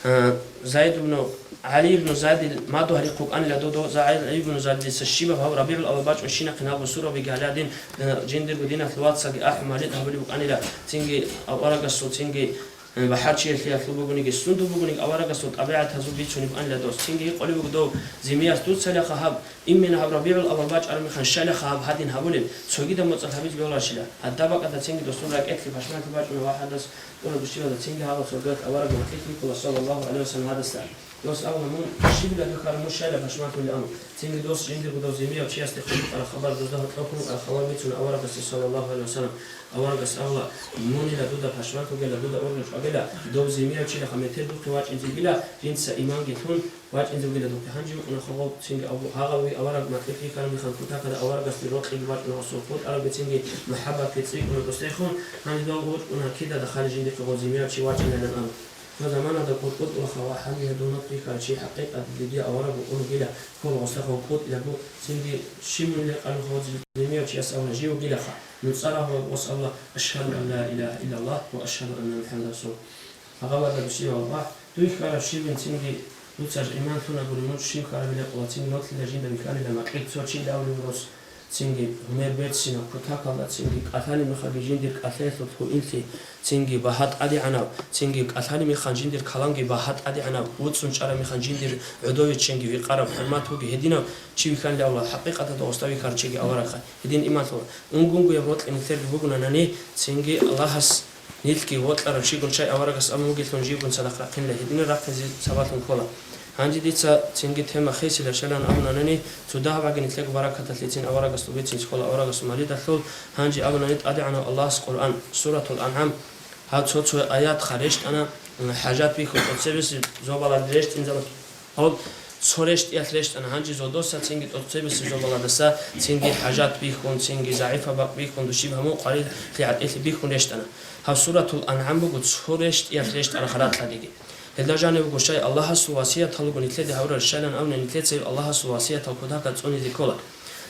а, Зайд ибну, ГӀали ибну Зайдил мадугь гьарихъ вукӀанила, дов, дов ГӀали ибну Зайдица щибаб гьав РабигӀул-аввал бачӀунщинахъе гьал бусурбабиги гьале гьадин, а, жиндирго диналъул вацаги ахӀи мавлид гьабулеб букӀанила, цинги аварагасул, цинги БахӀарчиялъе гьалъул бугониги, сундул бугониги аварагасул тӀабигӀатазул бицунеб анила дос. Цинги гьикъулеб буго дов зимияс, дуцалаха гьаб, имена гьаб РабигӀул-аввал бачӀараб мехалъ щалаха гьаб гьадин гьабулеб, цогидаб моцӀалъ гьабизе бегьуларищила? Гьадаб бакӀалда цинги досул ракӀелъе пашманлъи бачӀуна ва гьадас тӀура дущибазда цинги гьагъаб сордоялъ авараг вахъине ккола, саллаллагьу гӀалайгьи ва саллам, гьадасда. Дос абула, мун щибила духьал, мун щайила пашманлъулел абун. Цинги дос жиндирго дов зимияв чиясде хъубукъараб хабар, дозда гьоркьоб хъубукъараб хабар бицуна аварагасде, саллаллагьу гӀалайгьи вассалам. Аварагас абула, мунила дуда пашманлъугела, дуда ургъи чӀвагила, дов зимияв чилаха метер духъе вачӀинзе вугила, жинца иманги лъун вачӀинзе вугила духъе. Гьанже вукӀунаха гъов цинги абу, гьагъав ви авараг макьилъ вихьараб мехалъ кутакалда аварагасде рокьиги бачӀуна гъосул хутӀарабги цинги мухӀаббатги цӀикӀкӀуна дос рехун, гьанже дов вукӀуна кидада хали жиндихъе гъов зимияв чи вачӀинайилан абун. Цо заманалда кӀутӀ-кӀутӀулаха ва гьанже гьедул нух бихьарав чи хӀакъикъаталда диде авараг вукӀун вугила, ккола гъосда гъов кӀутӀилаго, цинги щиб мунила къалухъ гъов зимияв чияс абуна, жив вугилаха. НуцӀа рагьула гъос абула, ашгьаду ан ла илагьа иллаллагь ва ашгьаду анна МухӀаммадан расул. Гьагъабада бусиба Аллагь, дуй хьараб щибин цинги дуца иман лъунагури, мун щиб хьарабилеб къула, цинги нолъила жинда вихьанила макьилъ цо чида абулеб рос. Цинги гьумер берцинаб кутакалда, цинги кӀалъалеб мехалги жиндир кӀалъаялъул гьуинлъи, цинги багьа тӀадегӀанаб, цинги кӀалъалеб мехалъ жиндир каламги багьа тӀадегӀанаб, вуцӀцӀун чӀараб мехалъ жиндир гӀодове ченги викъараб, хӀурмат бугеб гьединав чи вихьанилавла, хӀакъикъаталда гъосда вихьарав чиги аварагха, гьедин иман лъугьа. Унгунго гьеб рокьи нилъерги бугони, цинги Аллагьас нилъги вокьарав чигун чай аварагас абун вугелъул живгун цадахъ рахъинила, гьединал рахъине сабаблъун ккола. Гьанже дица цинги тема хисила, щайилан абуни, цо дагьабги нилъего баракаталъецин аварагасул бицин ккола, аварагасул малидалъул. Гьанже абуни, ТӀадегӀанав Аллагьас Къуръан, Суратул АнгӀам, гьаб цо-цо аятха рещтӀана, хӀажат бихьун тӀоцебесеб зобалалде рещтӀинзабун. Гьаб цо рещтӀиялъ рещтӀана, гьанже зодоса цинги тӀоцебесеб зобаладаса цинги хӀажат бихьун, цинги загӀипаб бакӀ бихьун, душиб гьамун къварилъи гӀатӀилъи бихьун рещтӀана. Гьаб Суратул АнгӀам буго цо рещтӀиялъ рещтӀараб ракьалдеги. Гьелда жаниб буго щай Аллагьасул васиятал руго нилъеде гьабурал, щайилан абуни нилъеца Аллагьасул васиятал кутакалда цӀунизе ккола.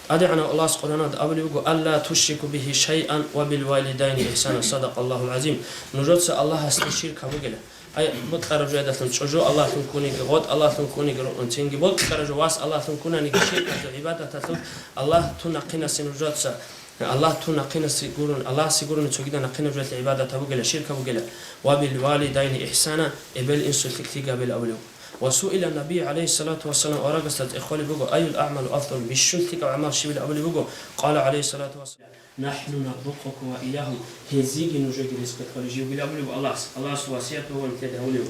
ТӀадегӀанав Аллагьас Къуръаналда абулеб буго: «Алла тушрику бигьи шайъан ва бил валидайни ихсана». Садакъаллагьул гӀазим. Нужеца Аллагьасде ширк гьабугела. Ай, бокьараб жоялдалъун чӀужу Аллагьлъун ккуниги, гъотӀ Аллагьлъун ккуниги рукӀун, цинги бокьараб жо вас Аллагьлъун ккунаниги, ширкалъул гӀибадаталъул Аллагь тун нахъинасе нужеца, Аллагь тун нахъинасе гурун, Аллагьасе гурони цогидал нахъинаб жоялъе гӀибадат гьабугела, ширк гьабугела. «Ва бил валидайни ихсана», эбел-инсулъе лъикӀлъи гьабе абулеб. Ва суила Наби, гӀалайгьиссалату вассалам, аварагасда цӀехолеб буго: «Айул аъмалу афдал», бищун лъикӀаб гӀамал щибил абулеб буго? Къала, гӀалайгьиссалату вассалам: «НахӀну нарзукъукум ва ийягьум», гьезиеги нужееги ризкъи кьолеб жив вугилан абулеб Аллагьас, Аллагьасул васият бугони нилъеда гьабулеб.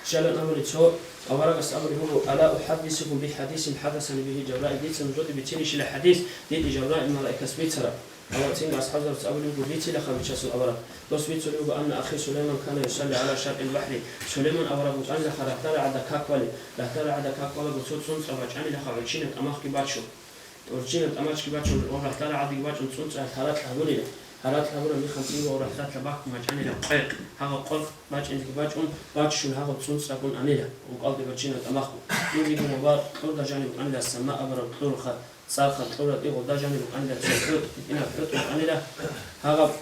Щайилан абуни цо аварагас абулеб буго: «Ала ухӀаддисукум бихӀадисин хӀаддасани бигьи Жабраил», дица нужеде бицинищила хӀадис, дида Жабраил малаикас бицараб. Гьале цинги асхӀабзабаца абулеб буго: «Бицилаха», бичасул авараг. Дос бицулеб буго: «Анна ахи Сулайман кана юсалли гӀала шатӀил бахӀри». Сулайман авараг вукӀанилаха рагьдал рагӀалда как балеб, рагьдал рагӀалда как балаго цо цӀунцӀа бачӀанилаха гӀурччинаб тӀамахги бачун. ГӀурччинаб тӀамачги бачун, гъоб рагьдал рагӀалдаги бачӀун цӀунцӀа гьаракь гьабунила. Гьаракь гьабураб мехалъ цинги гъоб рагьдалъа бахъун бачӀанила къвекъ. Гьагъаб къвекъ бачӀинзеги бачӀун, баччун гьагъаб цӀунцӀагун анила, рукъалде баччинаб тӀамахго. Цинги гьагъаб кьурда жаниб букӀанила сама абураб кьурха, цӀарха кьураб, гъолда жаниб букӀанила цо хӀутӀ, гьитӀинаб хӀутӀ букӀанила. Гьагъаб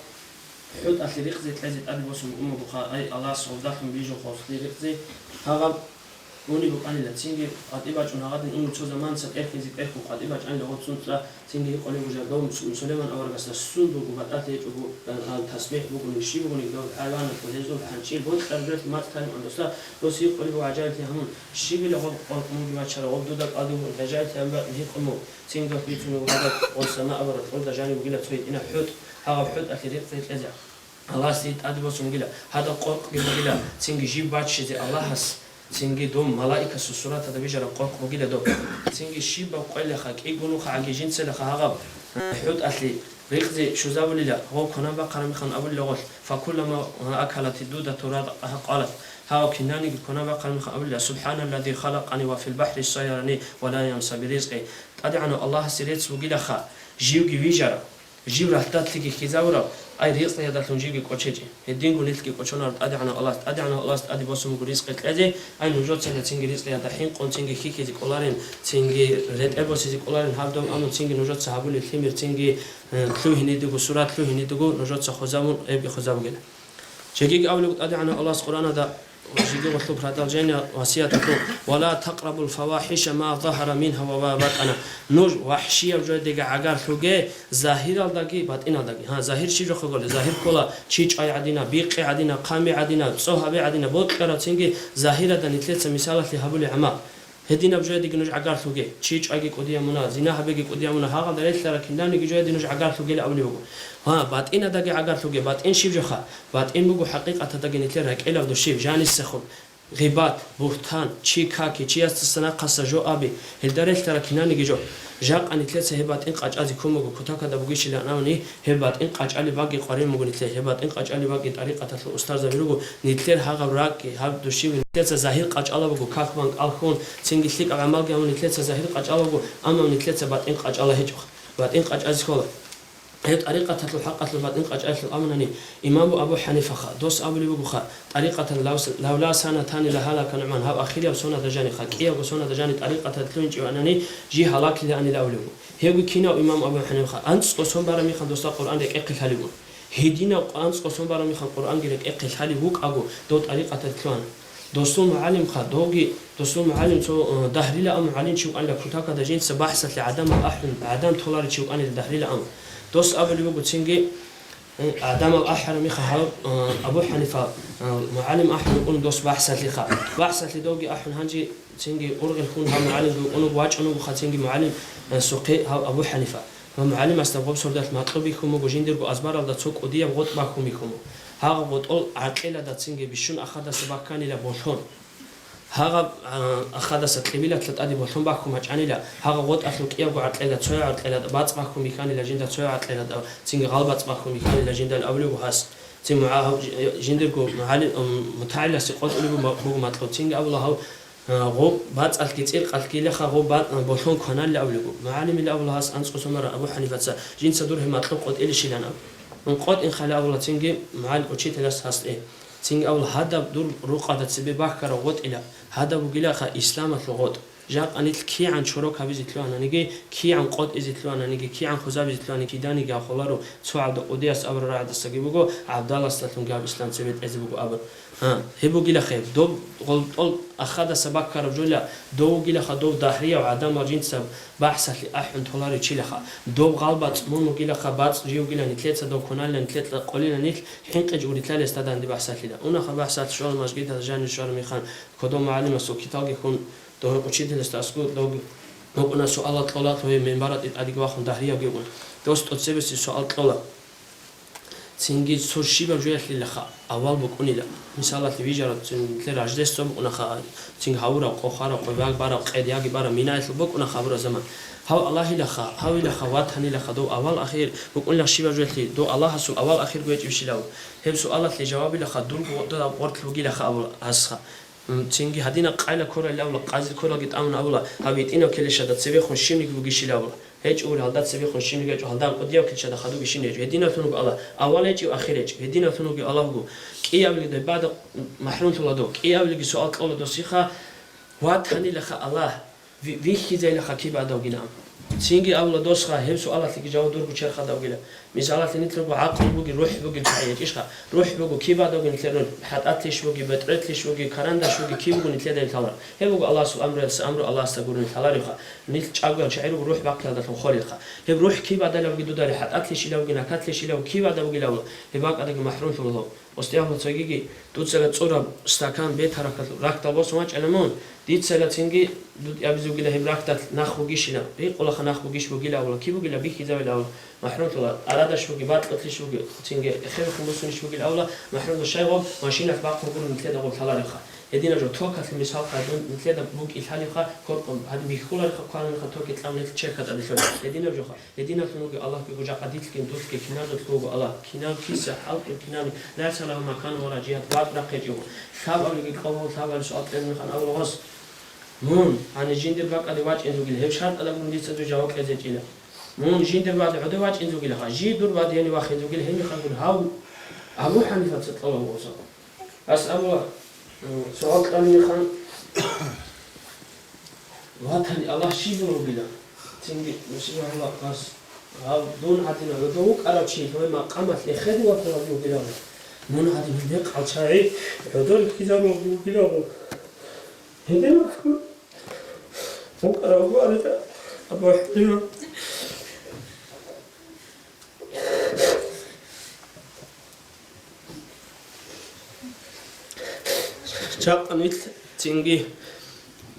хӀутӀалъе рикъзи кьезе тӀаде босун букӀун бугоха, ай, Аллагьас гъолдалъун бижун хъослъи рикъзи. Гьагъаб Унеб букӀанила, цинги къватӀибе бачӀун гьагъадин ун цо заманаца кӀерхьизе кӀерхьун къватӀибе бачӀанила гъоб цӀунцӀа, цинги гьикъулеб буго жал дов Су-, Сулайман аварагасда сундулго батӀалъи гьечӀого, а, а, тасбихӀ бугони, щиб бугони, дов хӀайванатго гьезул хӀанчӀил бокьараб жоялъе мацӀ талихӀун досда, дос гьикъулеб буго гӀажаиблъи гьамун, щибила гъоб къватӀ мунги бачара, гъоб дуда кӀалдиб бугин, гӀажаиблъи гьабун бакӀ гьикъун буго, цинги дос бицунеб буго гьадаб, гъоб сама абураб кьурда жаниб бугила цо гьитӀинаб хӀутӀ, гьагъаб хӀутӀалъе рикъзи кьезе. Аллагьасде тӀаде босун бугила, гьадаб къоркъги бугила, цинги жиб баччизе Аллагьас, цинги дов малаикасул сураталда бижараб къоркъ бугила доб. Цинги щибаб къойилаха, кӀигунуха, гӀагижинцелаха гьагъаб хӀутӀалъе рикъзи щвезабулила, гъов кванаб бахъараб мехалъ абулила гъолъ, факуллама акалатид дудату разкъагьа къалат, гьав кинаниги кванаб бахъараб мехалъ абулила, субхӀаналлази халакъани ва фил бахӀри сайярани ва ла янса биризкъи. ТӀадегӀанав Аллагьасе рецц бугилаха, живги вижараб. Жив ралъдалъеги хьизавурав, ай, ризкъиялдалъун живги кӀочечӀи. Гьединго нилъги кӀочонар ТӀадегӀанав Аллагьас, ТӀадегӀанав Аллагьас тӀаде босун буго ризкъи кьезе, ай, нужецаги цинги ризкъиялда хӀинкъун, цинги хьихьизе кӀоларин, цинги ретӀел босизе кӀоларин гьаб дов, амма цинги нужеца гьабулел лъимер, цинги, э, лъугьинидего, сурат лъугьинидего нужеца хвезабун, гьебги хвезабугила. Жеги абулеб ТӀадегӀанав Аллагьас Къуръаналда, жеги гъолъул продолжение васияталъул: «Ва ла такърабул фавахиша ма загьара мингьа ва ма батӀана». Нуж вахӀшияб жоялдеги гӀагарлъуге, загьиралдаги батӀиналдаги. Гьа, загьир щиб жоха гурони? Загьир ккола чи чӀвай гӀадина, бикъи гӀадина, хъами гӀадина, цӀо гьаби гӀадина, бокьараб цинги загьиралда нилъеца мисалалъе гьабулеб гӀамал. Гьединаб жоялдеги нуж гӀагарлъуге, чи чӀвайги кӀудияб муна, зина гьабиги кӀудияб муна, гьагъалда релълъараб кинабниги жоялде нуж гӀагарлъугела абулеб буго. Гьа, батӀиналдаги гӀагарлъуге, батӀин щиб жоха? БатӀин буго хӀакъикъаталдаги нилъер ракӀелаб душиб, жанисехун. Гъибат, бугьтан, чи каки, чиясдаса нахъаса жо аби, гьелда релълъарал кинаниги жо. Жакъа нилъеца гьеб батӀин къачӀазе ккун буго, кутакада бугищилан абуни, гьеб батӀин къачӀалеб бакӀги къварин буго нилъее, гьеб батӀин къачӀалеб бакӀги тӀарикъаталъул устарзаби руго, нилъер гьагъаб ракӀги, гьаб душиби нилъеца загьир къачӀала буго, как-банкӀ алхун, цинги лъикӀаб гӀамалги гьабун нилъеца загьир къачӀала буго, амма нилъеца батӀин къачӀала гьечӀо. БатӀин къачӀазе ккола. Гьеб тӀарикъаталъул хӀакъалъулъ батӀин къачӀалъул абунани, имаму Абу ХӀанифаха, дос абулеб бугоха, тӀарикъатан лав-, лавла санатани лагьалака НугӀман, гьаб ахираб сонада жаниха, кӀиябго сонада жани тӀарикъаталъ лъугьинчӀев ванани, жий гьалаклъилаанила абулеб буго. Гьебги кинав имам Абу ХӀанифаха, анцӀго сон бараб мехалъ досда Къуръан рекӀехъе лъалеб буго. Гьединав анцӀго сон бараб мехалъ Къуръанги рекӀехъе лъалеб вукӀаго, дов тӀарикъаталъ лъугьана. Досул мугӀалимха, довги, досул мугӀалим цо, э, дагьрилаан мугӀалимчи вукӀанила кутакада жинца бахӀсалъе гӀадамал ахӀун, гӀадан толаричи вукӀанила дагьрилаан. Дос абулеб буго цинги, э, гӀадамал ахӀараб мехалъ гьав, э, Абу ХӀанифа, э, мугӀалим ахӀун вукӀун дос бахӀсалъиха. БахӀсалъи довги ахӀун гьанже цинги ургъел хьун гьав мугӀалимги вукӀун вуго, вачӀун вугоха цинги мугӀалим, э, сухъе гьав Абу ХӀанифа. Ва мугӀалимасда гъоб сордалъ макьу бихьун буго жиндирго азбаралда цо кӀудияб гъотӀ бахьун бихьун буго. Гьагъаб гъотӀол гӀаркьеладацинги бищун ахадаса бакканила болъон. Гьагъаб, а, ахадаса кьибилатла тӀаде болъон бахьун бачӀанила, гьагъаб гъотӀалъул кӀиябго гӀаркьеладе, цояб гӀаркьеладе бацӀ бахьун бихьанила жинда, цояб гӀаркьеладе цинги гъал бацӀ бахьун бихьанила жинда абулеб буго гьас. Цин мугӀа-, гьав жи-, жиндирго мугӀалим, мутагӀиласе къотӀулеб буго ма-, буго макьу. Цинги абула гьав, А, гъоб бацӀалъги цӀиркъалъгилаха гъоб ба-, болъон кваналли абулего. МугӀалимила абула гьас анцӀго сон бараб Абу ХӀанифаца, жинца дур гьеб макьу къотӀилищилан абу. Ун къотӀинхъали абула цинги мугӀал-, учителас гьасде. Цинги абула, гьадаб дур рукъада цебе бахьараб гъотӀила, гьадаб бугилаха исламалъул гъотӀ. Жакъа нилъ кигӀан чорок гьабизе лъугьананиги, кигӀан къотӀизе лъугьананиги, кигӀан хвезабизе лъугьани киданиги гьаб холаро, цо гӀабда къудияс абураб рагӀадасаги буго, гӀабдаласдалъунги гьаб ислам цебе тӀезе буго абун. Гьа, гьеб бугилахъе, доб гъолтӀол ахадаса баккараб жола, дов вугилаха дов дагьрияв гӀадамал жинца бахӀсалъи ахӀун толаричилаха. Доб гъалбацӀ мун вугилаха, бацӀ жив вугила нилъеца дов кваналила, нилъеца къолила нилъ хӀинкъичӀ урилъалес данде бахӀсалъила. Унаха бахӀсалъ щвал мажгиталда жанир щвараб мехалъ, кодов мугӀалимасул киталги хун, дов учителасда аскӀов дов букӀуна суалал кьола, лъугьи минбаратӀи тӀадеги вахун дагьриявги вукӀун. Дос тӀоцебесеб суал кьола. Цинги цо щибаб жоялъилаха авал букӀунила. Мисалалъе вижараб цин нилъер Рождество букӀунаха, цинги гьавураб къо, хвараб къо, яг бараб къед, яги бараб минаялъул букӀунаха гьабураб заман. Гьав Аллагьилаха, гьавилаха, ватанилаха дов авал ахир букӀунила щибаб жоялъе, дов Аллагьасул авал ахирго гьечӀебщилав? Гьеб суалалъе жавабилаха дурго гъодаб гъоркь бугилаха абула гьасха. М, цинги гьадинаб къайла ккорайилан абула, къазе ккоралги тӀамун абула, гьаб гьитӀинаб килищада цебехун щибниги бугищилан абула. ГьечӀо гьалда цебехун щибниги гьечӀо, гьалда кӀудияб килищада хадуги щибниги гьечӀо. Гьединаблъун буго Аллагь. Авал гьечӀев, ахир гьечӀо. Гьединаблъун вуго Аллагьго. КӀиабилги гьебада махӀрумлъула дов. КӀиабилги суал кьола досиха, ватанилаха Аллагь. Ви-, вихьизайилаха киб гӀадавгилан. Цинги абула досха, гьеб суалалъеги жаваб дурго черхадавгила. Мисалалъе, нилъерго гӀакълу бугеб, рухӀ бугеб чагӀи гьечӀищха? РухӀ буго киб гӀадавги нилъер рухӀ, хӀатӀалъищ бугеб, бетӀералъищ бугеб, карандаш бугеб, киб буго нилъеда ил лъалар? Гьеб буго Аллагьасул амруялъа амру Аллагьасда гурони лъаларевха. Нилъ чӀаголъи чагӀи руго рухӀ бахъиялдалъун холелха. Гьеб рухӀ киб гӀадалебги дуда рехӀатӀалъищилавги, накатлъищилавги, киб гӀадавгилавла, гьеб бакӀадаги махӀрумлъула гьав. Остиягьлу цогиги, дуцала цӀураб стакан бетарахъалъ рахьдал босун вачӀана мун, дицала цинги дутӀи абизугила гьеб рахьдалъ нах бугищила, рикъулаха нах бугищ бугила абула, киб бугила бихьизавила абула, махӀрумлъула, арадаш буги, бакьулъищ буги, цинги эхерухъун босунищ бугила абула, махӀрумлъа щайгъуб машиналъ бахъун гуро нилъеда гъоб лъаларевха. Гьединаб жо токалъе мисалха дун нилъеда букӀи лъалевха, коркъ гьадин бихьуларевха, кваналевха, токи кьам нилъ черха тӀаде лъугьа. Гьединаб жоха. Гьединаблъун вуго Аллагьги гужахъа дилъгин дулъги киназулъ вуго Аллагь. Кинав киса хӀалтӀир кинани, лайса лагьу маканун ва ражигьат, бакӀ рахъечӀого. Лъабабилги къавгьав лъабабилги суал кьезе мехалъ абула гъос. Мун, гьанив жиндир бакӀалде вачӀинзугила, гьеб шартӀалда гурони дица дуе жаваб кьезе гьечӀила. Мун жиндир баде гӀодов вачӀинзугилаха, жий дур баде гьенив вахинзугила, гьеб мехалъ гуро гьав Абу ХӀанифаца кьола гъоса. Гьас абула, м, суал кьани мехалъ, ватани Аллагь щиб бугила? Цинги мусибат гьас, гьав дун гӀадинав гӀодов вукӀарав чи лъугьи макъамалъ эхеде ватарав вугилан, мун гӀадинав бекъал чагӀи гӀодов рихьизарулев вугилан. Гьединаб вукӀарав вуго гьанже Абу ХӀанифа. Жакъа нилъ цинги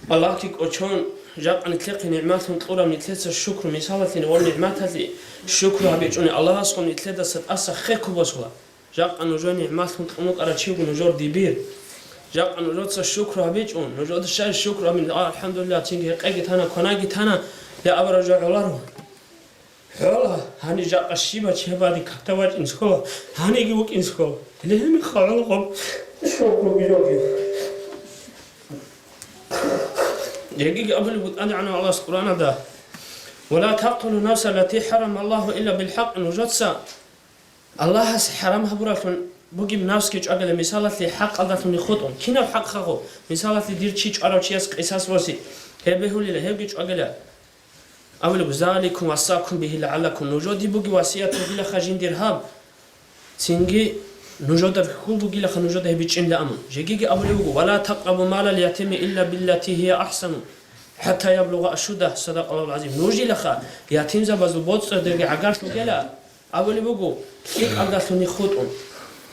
Аллагьги кӀочон, жакъа нилъехъе нигӀматлъун кьураб нилъеца шукру, мисалалъе, гъоб нигӀматалъе шукру гьабичӀони, Аллагьасгун нилъедаса тӀаса хехго босула. Жакъа нужер нигӀматлъун кьун вукӀарав чи вуго нужер дибир. Жакъа нужеца шукру гьабичӀун, нужеда щай шукру гьабин, а, алхӀамдулиллагь, цинги гьекъеги тана, кванаги тана, я абураб жо гӀоларо. ГӀола, гьаниб жакъа щибаб чи гьеб бадиб какда вачӀинсхо, гьаниги вукӀинсхо. Легьми хъалгъоб шукру бижоги. Жегиги абулеб бутӀа дагӀана Аллагьас Къуръанада: «Ва ла тактулу нафса лати харрама Аллагьу илла бил хӀакъ», нужеца Аллагьас хӀарам гьабуралъун бугеб нафсги чӀвагила, мисалалъе, хӀакъалдалъун хутӀун. Кинаб хӀакъ хъагъо? Мисалалъе, дир чи чӀварав чияс къисас боси. Гьеб бегьулила, гьебги чӀвагила. Абулеб: «Заликум вассакум бигьи лагӀаллакум». Нужеде бугеб васият бугилаха жиндир гьаб. Цинги нужеда хьул бугилаха нужеда гьеб бичӀчӀинилан. Жегиги абулеб буго: «Ва ла такърабу малал ятими илла биллати гьия ахсану, хӀатта яблугъа ашудда». Садакъаллагьул гӀазим. Нужелаха ятимзабазул боцӀцӀадерги гӀагарлъугела. Абулеб буго, лъикӀалдалъун хутӀун.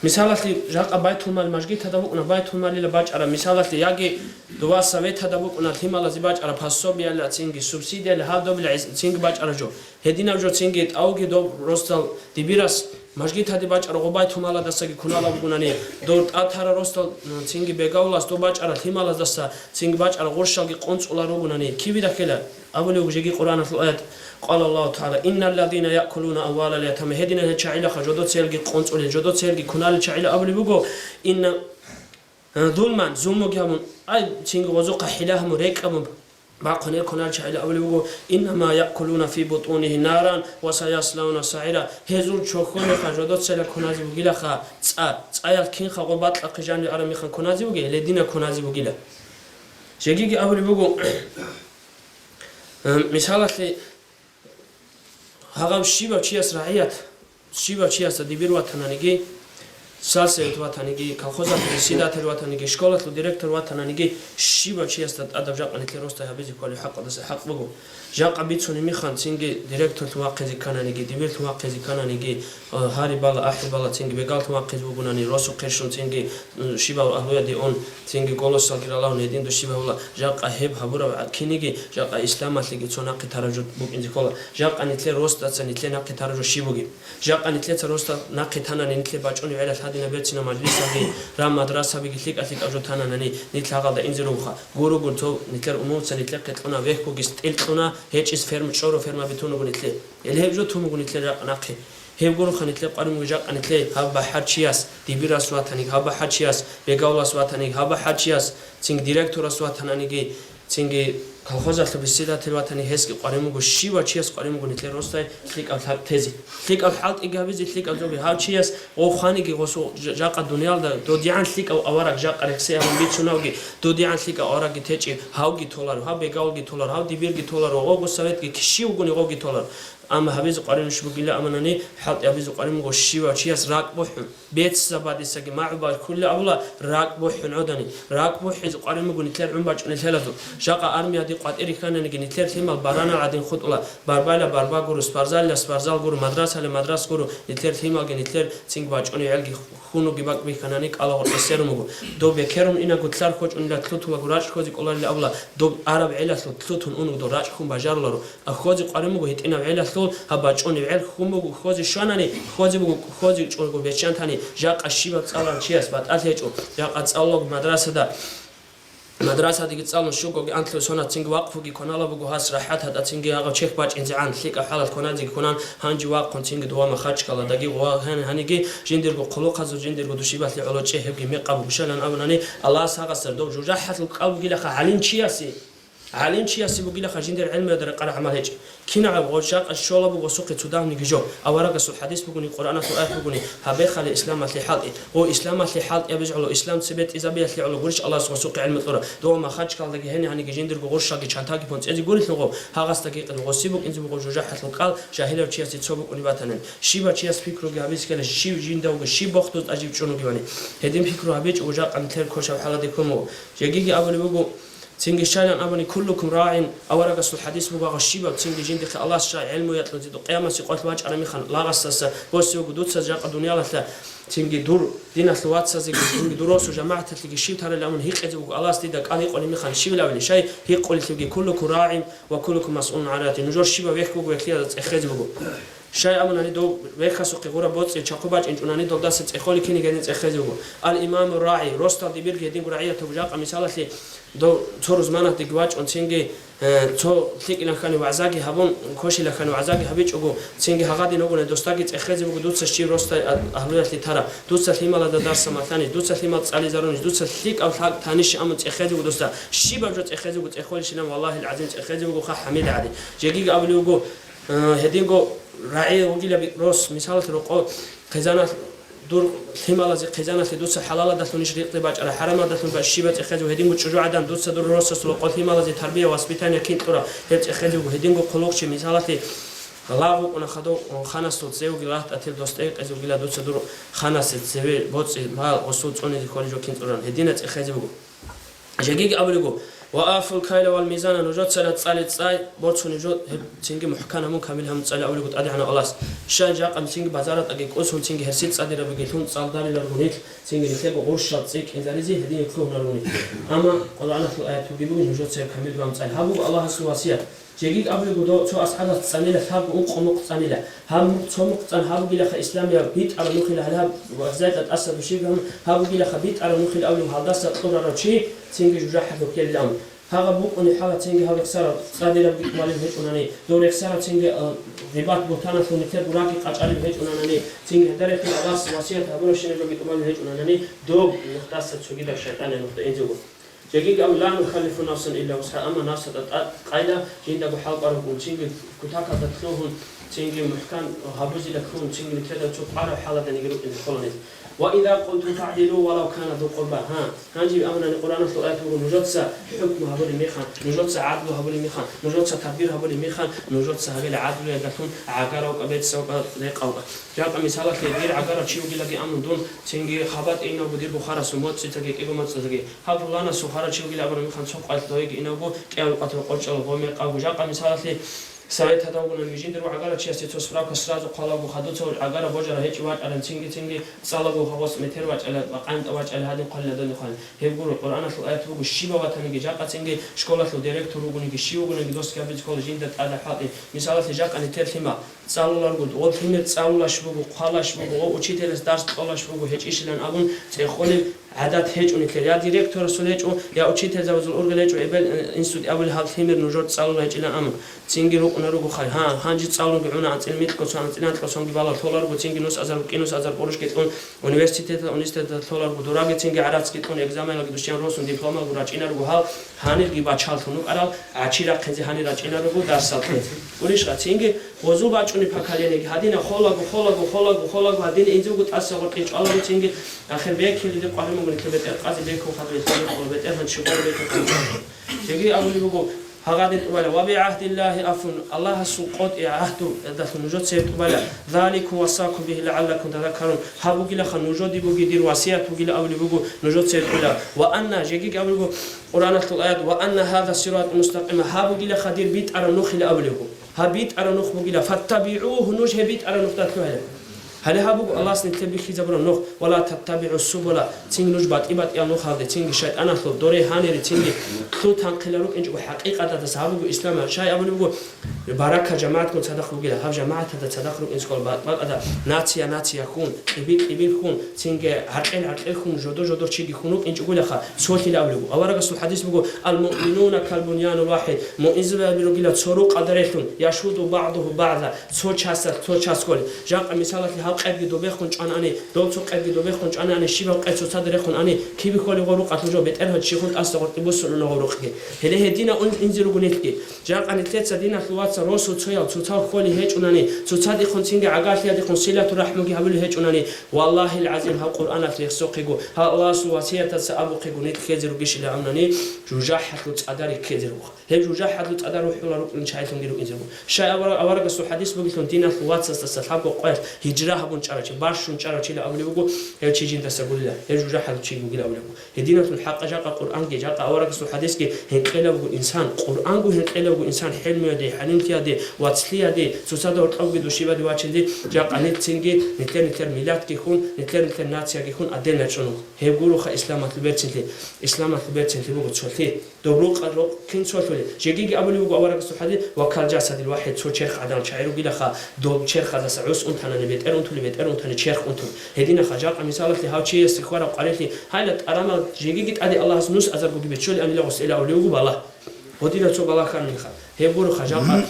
Мисалалъе, жакъа байтулмал мажгитада букӀуна, байтулмалила бачӀараб, мисалалъе, яги дова советада букӀуна, лъималазе бачӀараб пособиялила, цинги субсидияли, гьаб добила гӀис-, цинги бачӀараб жо. Гьединаб жо цинги тӀавги доб росдал дибирас мажгитаде бачӀараб гъо байтулмаладасаги кунала бугунани, доб тӀатара росдал, цинги бегавлас доб бачӀараб лъималаздаса цинги бачӀараб гъурщалги къунцӀула ругунани, киб рахила? Абулеб жеги Къуръаналъул аят, къала Аллагьу ТагӀала: «Инналлазина яъкулуна амвалал ятама», гьединал гьел чагӀилаха жодоцаялги къунцӀулел, жодоцаялги куналел чагӀила абулеб буго, инна, э, зулман, зулмуги гьабун, ай, цинги гъозухъа хӀила гьабун, рекӀкӀ гьабун бахъун гьел куналел чагӀила абулеб буго, «Иннама яъкулуна фи бутунигьим наран ва саяславна сагӀира», гьезул чохьонихъа жодоцаялъ куназе бугилаха цӀа, цӀаялъ кинха гъо бакьахъе жанив араб мехалъ куназе бугеб, гьединаб куназе бугила. Жегиги абулеб буго, Э, мисалалъе, гьагъав щивав чияс рагӀият, щивав чиясда дибир ватананиги, сельсовет ватаниги, колхозалъул председатель ватаниги, школалъул директор ватананиги, щивав чиясда тӀадаб жакъа нилъер росдай гьабизе кколеб хӀакъалдаса хӀакъ буго. Жакъа бицунеб мехалъ цинги директорлъун вахъизе ккананиги, дибирлъун вахъизе ккананиги, э, гьари бала, ахӀи бала, цинги бегаллъун вахъизе вугунани, росухъе щун цинги щибав агьлуялде ун, цинги голосалги ралагьун гьедин души бавла, жакъа гьеб гьабураб киниги, жакъа исламалъеги цо нахъе тараб жо букӀинзе ккола. Жакъа нилъер росдаца нилъе нахъе тараб жо щиб бугеб? Жакъа нилъеца росда нахъе танани нилъе бачӀунеб гӀелалъ гьадинаб берцинаб мажлисалги, раб мадрасабиги лъикӀа-лъикӀаб жо тананани, нилъ гьагъалда инзе ругоха. Гуругун цо нилъер умумуца нилъехъе кьуна, вехьгоги тӀил кьуна, гьечӀис ферм-, чӀоро ферма битун буго нилъе. Гьеле гьеб жо тун буго нилъер жакъа нахъе. Гьеб гуроха нилъер къваригӀун жакъа нилъе гьаб бахӀарчияс, дибирас ватаниги гьаб бахӀарчияс, бегавлас ватаниги гьаб бахӀарчияс, цинги директорас ватананиги, цинги колхозалъул председатель ватани гьесги къваригӀун буго, щивав чияс къваригӀун буго нилъер росдай лъикӀаб лъаб тезе. ЛъикӀаб хӀалтӀиги гьабизе, лъикӀаб зоби гьав чияс гъов хваниги гъосул жа-, жакъа дуниялда додигӀан лъикӀав авараг жакъа рехсей гьабун бицунавги, додигӀан лъикӀав аварагги течӀи, гьавги толаро, гьав бегавулги толаро, гьав дибирги толаро, гъого советги кищи вугони гъовги толаро. Амма гьабизе къваригӀунищ бугила аманани, хӀалтӀи гьабизе къваригӀун буго щивав чияс ракӀ бухӀун. Беццабадисаги магӀу бахъулел абула, ракӀ бухӀун гӀодани. РакӀ бухӀизе къваригӀун буго нилъер гӀун бачӀунел гьелазул. Жакъа армияде къватӀире хьананигин нилъер лъимал баранал гӀадин хутӀула. Барбайла барба гуро, спортзалила спортзал гуро, мадрасалила мадрас гуро, нилъер лъималги нилъер цинги бачӀунеб гӀелги хьунуги бакӀ бихьанани кӀалагъоркье серун буго. Доб бекерун инагу лъар хочӀунила лъутулаго рачӀ хьозе кӀоларила абула, доб араб гӀелалъул лъутун унуго доб рачӀ хьун бажаруларо. А хьозе къваригӀун буго гьитӀинаб гӀелалъул, гьаб бачӀунеб гӀел хьун буго, хьозе щванани, хьозе буго, хьозе чӀого беччан тани, жакъа щибаб цӀаларав чияс батӀалъи гьечӀо, жакъа цӀалулаго мадрасада, мадрасадеги цӀалун щугоги анлъго сонат цинги вакъфуги кванала буго гьас рахӀат гьатӀа цинги гьагъав чехь бачӀинзегӀан, лъикӀаб хӀалалъ кваназеги кванан, гьанже вахъун цинги дова Махачкаладаги ва гьан-, гьаниги жиндирго хъулухъазул жиндирго душибалъе гӀоло чӀе гьебги мекъаб буго, щайилан абунани, Аллагьас гьагъасда доб жужахӀалъул кӀал бугилаха гӀалимчиясе. ГӀалимчиясе бугилаха жиндир гӀелмуялда рекъараб гӀамал гьечӀеб. КинагӀаб гъо жакъа щола буго сухъе цо дагьабниги жо, аварагасул хӀадис бугони, Къуръаналъул аят бугони, гьабе хали исламалъе хӀалтӀи. Гъо исламалъе хӀалтӀи абизе гӀоло, ислам цебетӀизабиялъе гӀоло гурищ Аллагьас гъо сухъе гӀелму кьура. Дова Махачкалдаги гьени гьаниги жиндирго гъурщалги чантаги пон цӀезе гурелъул гъо, гьагъасдаги гъоси букӀинзе буго жужахӀалъул кӀал, жагьилав чиясе цо букӀунеб батани. Щибав чияс пикруги гьабизе ккела, щив жиндавго, щиб бохдуз тӀажиб чӀунуги вани. Гьедин пикру гьабичӀого жакъа нилъер кошаб хӀаладе ккун буго. Жегиги абулеб буго, цинги щайилан абуни, «Куллукум рагӀин», аварагасул хӀадис буго, гъо щибаб цинги жиндихъе Аллагьас щай гӀелму якьунзе къиямасе къоялъ вачӀараб мехалъ лагъасдаса босе буго дуца жакъа дуниялалъа, цинги дур диналъул вацазеги, цинги дур росу жамагӀаталъеги щиб тарали абун гьикъизе буго Аллагьас дида кӀал гьикъулеб мехалъ щибил абили, щай гьикъулелъулги, «Куллукум рагӀин ва куллукум масъулун гӀан раъйигьи», нужер щибаб вехь буго, вехьлъиялда цӀехезе буго. Щай абунани, дов вехьасухъе гъура боцӀи чахъу бачӀинчӀунани, довдаса цӀехолеб кинигани цӀехезе вуго. Ал-имаму рагӀи, росдал дибирги гьединго рагӀиятав жакъа, мисалалъе, дов цо рузманатиги вачӀун, цинги, э, цо лъикӀиланхъани вагӀзаги гьабун, кошиланхъани вагӀзаги гьабичӀого, цинги гьагъадин вугони, досдаги цӀехезе вуго, дуца щив росдай а-, агьлуялъе тара, дуца лъималазда дарс-самар лъанищ, дуца лъимал цӀализарунищ, дуца лъикӀаб лъакъ танищ абун цӀехезе вуго досда. Щибаб жо цӀехезе вуго, цӀехолищилан, валлагьил гӀазим, цӀехезе вуго ха хӀамил гӀади. Жегиги абулев вуго, Э, гьединго рагӀи вугилаби рос, мисалалъе, рокъо хъизаналъ, дур лъималазе хъизаналъе дуца хӀалаладалъунищ рикъи бачӀараб, хӀарамалдалъун ба-, щиб бацӀцӀехезе, гьединго чӀужугӀадан дуца дур росасул рокъо лъималазе тарбия, воспитание кин кьураб, гьеб цӀехезе вуго, гьединго хъулухъчи, мисалалъе, лагъ вукӀуна хадув ханасул цевги лагъ тӀатир дос тӀекъезе вугила дуца дур ханасе цеве боцӀи, бал, гъусул цӀунизе кколеб жо кин кьуран, гьедина цӀехезе вуго. Жегиги абулего, «Ва афул кайла вал мизана», нужецала цӀали цӀай борцунеб жо, гьеб цинги мухӀкан гьамун, камил гьамун цӀали абулего ТӀадегӀанав Аллагьас. Щай жакъа цинги базаратӀаги кӀусун, цинги гьерсил цӀадирабиги лъун цӀалдариларгун нилъ, цинги нилъего гъурщал цӀикӀкӀинзаризе гьединлъун гьарун нилъ. Амма Къуръаналъул аят бугеб бугин, нужецаги камил гьамун цӀали. Гьаб буго Аллагьасул васият. Жегиг абулего, дов цо асхӀабас цӀанила, лъабго ункъо мукъ цӀанила. Гьаб мукъ, цо мукъ цӀан гьабугилаха исламияб битӀараб нухила, гьале гьаб вагӀзаятӀа тӀаса бушиган гьабугилаха битӀараб нухила абулев гьалдаса кьурарав чи цинги жужахӀалъур ккелилан. Гьагъаб букӀуни хӀала цинги гьав рехсарав цӀадираб битӀуларев гьечӀунани, дов рехсарав цинги, а, гъибат бугьтаналъул нилъер гураги къачӀариб гьечӀунанани, цинги гьадарихъе Аллагьас васият гьабурабщинаб битӀуларев гьечӀунанани, доб нухдаса цогидаб шайтӀанияб нухда инзего. Жегиги абу, «Ла нукаллифу нафсан илла вусгьа», амма нафсалда тӀа-, къайда жиндаго хӀалкӀвараб гун, цинги кутакалда лъугьун, цинги мухӀкан гьабузила ккун, цинги нилъеда цо къвараб хӀаладаниги рукӀине ккола нилъ. «Ва иза къултум фагӀдилу валав кана зу къурба». Гьа, гьанже амунани Къуръаналъул аят буго, нужеца хӀукму гьабулеб мехалъ, нужеца гӀадлу гьабулеб мехалъ, нужеца тадбир гьабулеб мехалъ, нужеца гьабила гӀадлуялдалъун гӀагаравга, бецавга, рекъавга. Жакъа мисалалъе, дир гӀагарав чи вугилаги амун дун, цинги хабатӀи инавго дир бухарасул моцӀицаги кӀиго моцӀицаги, гьаб пуланасул хара чи вугила абураб мехалъ цо къвалъ довеги инавго, кӀиабилкъатаб къорчӀалъ гъо мекъавго. Жакъа мисалалъе, совет гьадавгунанги жиндир гӀагарав чиясе цо справка сразу хъвалаго, хадуцав гӀагарав божарав гьечӀев вачӀаран, цинги-цинги цӀалаго гъос метер вачӀала ва къантӀа вачӀала гьадин хъвалила додин хъван. Гьеб гуро, Къуръаналъул аят буго, щибав ватаниги, жакъа цинги школалъул директор вугониги, щив вугониги, досги гьабизе ккола жинда тӀада хӀалтӀи. Мисалалъе, жакъа нилъер лъимал цӀалуларго, гъоб лъимер цӀалулаш буго, хъвалаш буго, гъоб учителас дарс кьолаш буго гьечӀищилан абун цӀехолеб гӀадат гьечӀо нилъер. Я директорасул гьечӀо, я учительзабазул ургъел гьечӀо, эбел, э, институт абулеб гьаб лъимер нужер цӀалула гьечӀилан абун. Цинги рукъуна руго хай. Гьа, гьанже цӀалунги гӀуна анцӀил микьго цо, анцӀил анкьго цонги балал толарго, цинги нус азар, кӀи нус азар къурушги кьун, университетал, университетал толарго, дураги цинги гӀарацги кьун, экзаменалги дущан росун, дипломалго рачӀинаруго гьал, гьанирги бачаллъун вукӀарал, гӀачи рахъизе гьанир рачӀинаруго дарсал кьезе. Гурищха, цинги гъозул бачӀунеб поколениеги гьадинаб холаго, холаго, холаго, холаго, гьадин инзивго тӀаса гъоркье чӀвалаго, цинги ахир бекилиде къваригӀун буго нилъер бетӀер къазе бекун хадуб, бетӀер бекун хадуб. Цинги абулеб буго, гьагъадин тӀубала, «Ва бигӀагьдиллагьи авфу», Аллагьасул къотӀи гӀагьдуялдалъун нужеца гьеб тӀубала, «Заликум вассакум бигьи лагӀаллакум тазаккарун», гьаб бугилаха нужеде бугеб дир васият бугила абулеб буго нужеца гьеб тӀубала. «Ва анна», жегиги абулеб буго Къуръаналъул аят, «Ва анна гьаза сиратӀи мустакъима», гьаб бугилаха дир битӀараб нухила абулеб буго. Гьаб битӀараб нух бугила, «фаттабигӀугьу», нуж гьеб битӀараб нухда лъугьайилан. Гьале гьаб буго Аллагьас нилъер бихьизабураб нух, «Ва ла таттабигӀу субула», цинги нуж батӀи-батӀиял нухалде, цинги шайтӀаналъул доре гьанире, цинги лъутанхъила рукӀинчӀого хӀакъикъаталдаса. Гьаб буго ислам, щай абулеб буго, барака жамагӀатгун цадахъ бугила, гьаб жамагӀаталда цадахъ рукӀинчӀого батӀ-батӀада нация-ция хун, кьибил-кьибил хун, цинги гӀакъил-гӀакъил хун, жодор-жодор чиги хун рукӀинчӀогулаха, цолъила абулеб буго. Аварагасул хадис буго, «Ал-муъминуна кал-буньянил вахӀид», муъминзаби ругила цо рукъа дарелъун, «яшудду багӀдугьу багӀза», цо часалъ цо час кколеб. Жакъа мисалалъе гьаб къедги добехун чӀванани, дов цо къедги добехун чӀванани, щибаб къед цоцазда рехун ани, киб кколеб гъо рукъалъул жо, бетӀергьан чигьун тӀаса гъоркье буссун уна гъо рукъги. Гьеле гьедина ун-, инзе руго нилъги. Жакъа нилъеца диналъул вацал росу цоял цоцал хьолей гьечӀунани, цоцадехун цинги гӀагарлъиядехун силату рахӀмуги гьабулей гьечӀунани, валлагьил гӀазим, гьаб Къуръаналъ рехсохъего, гьаб Аллагьасул васияталдаса абухъего нилъ ккезе ругищила абунани, жужахӀалъул цӀадари ккезе руго. Гьеб жужахӀалъул цӀадар рухӀула рукӀин чагӀилъунги рукӀинзего. Щай авара-, аварагасул хадис бугелъул, диналъул вацасдаса лъабго къоялъ гьижра гьабун чӀарав чи, барщун чӀарав чила абулеб буго, гьев чи жиндаса гурила, гьев жужахӀалъул чи вугила абулеб буго. Гьединлъун хӀакъа жакъа Къуръанги, жакъа аварагасул хадисги гьинкъулеб буго инсан, Къуръанго гьинкъулеб буго инсан, хӀелмуялде, хӀалим Тиаде, вацлъиаде, цоцазда гьоркьобги душибаде вачинде, жакъа нилъ цинги, нилъер-нилъер миллатги хун, нилъер-нилъер нацияги хун, аденна чӀун. Гьеб гуроха исламалъул берцинлъи, исламалъул берцинлъи буго цолъи. Доб рукъа-, рукъ кин цолъули? Жегиги абулеб буго аварагасул хадис, «Ва кал жасадил вахид», цо черх гӀадан чагӀи ругилаха, доб черхалдаса гӀус унтанани бетӀер унтули, бетӀер унтани черх унтули. Гьединаха жакъа мисалалъе гьав чиясе хьвараб къварилъи, гьайла тӀарамал жегиги тӀаде Аллагьас нус азаргоги беччолианила гъосила абулеб буго балагь. Гьодинаб цо балагь ханилха. Гьеб гуроха жакъа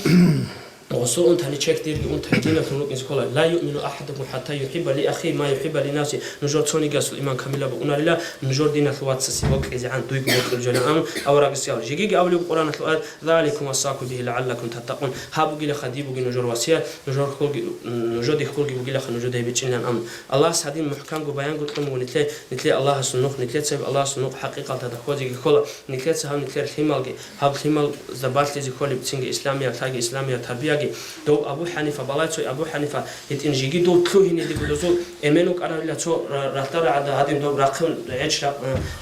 гъосул унтани черх дирги унтани диналъун рукӀине ккола. «Ла юъмину ахадукум хӀатта юхӀибба ли ахихи ма юхӀибба ли нафсихи». Нужер цонигиясул иман камилаб букӀунарила, нужер диналъул вацасе бокьизегӀан дуйго бокьулеб жаниб. Амма аварагас ял жегиги абулеб Къуръаналъул аят, «Заликум вассакум бигьи лагӀаллакум таттакъун». Гьаб бугилаха диб бугин нужер васият, нужер хьулги, нужер дихьулги бугилаха нужеда гьебичӀилан. Амма Аллагьас гьадин мухӀкамго баянго кьун буго нилъе, нилъе Аллагьасул нух, нилъеца гьеб Аллагьасул нух хӀакъикъаталда хвезеги ккола, нилъеца гьаб нилъер лъималги, гьаб лъималзда балъизе кколеб цинги исламияб лъаги, исламияб тарбияги. Дов Абу ХӀанифа, балай цо Абу ХӀанифа, гьитӀин жиги дов лъугьине дигу дозул эмен вукӀарабила цо ра-, ратара гӀада гьадин дов рахъун гӀеч ра-,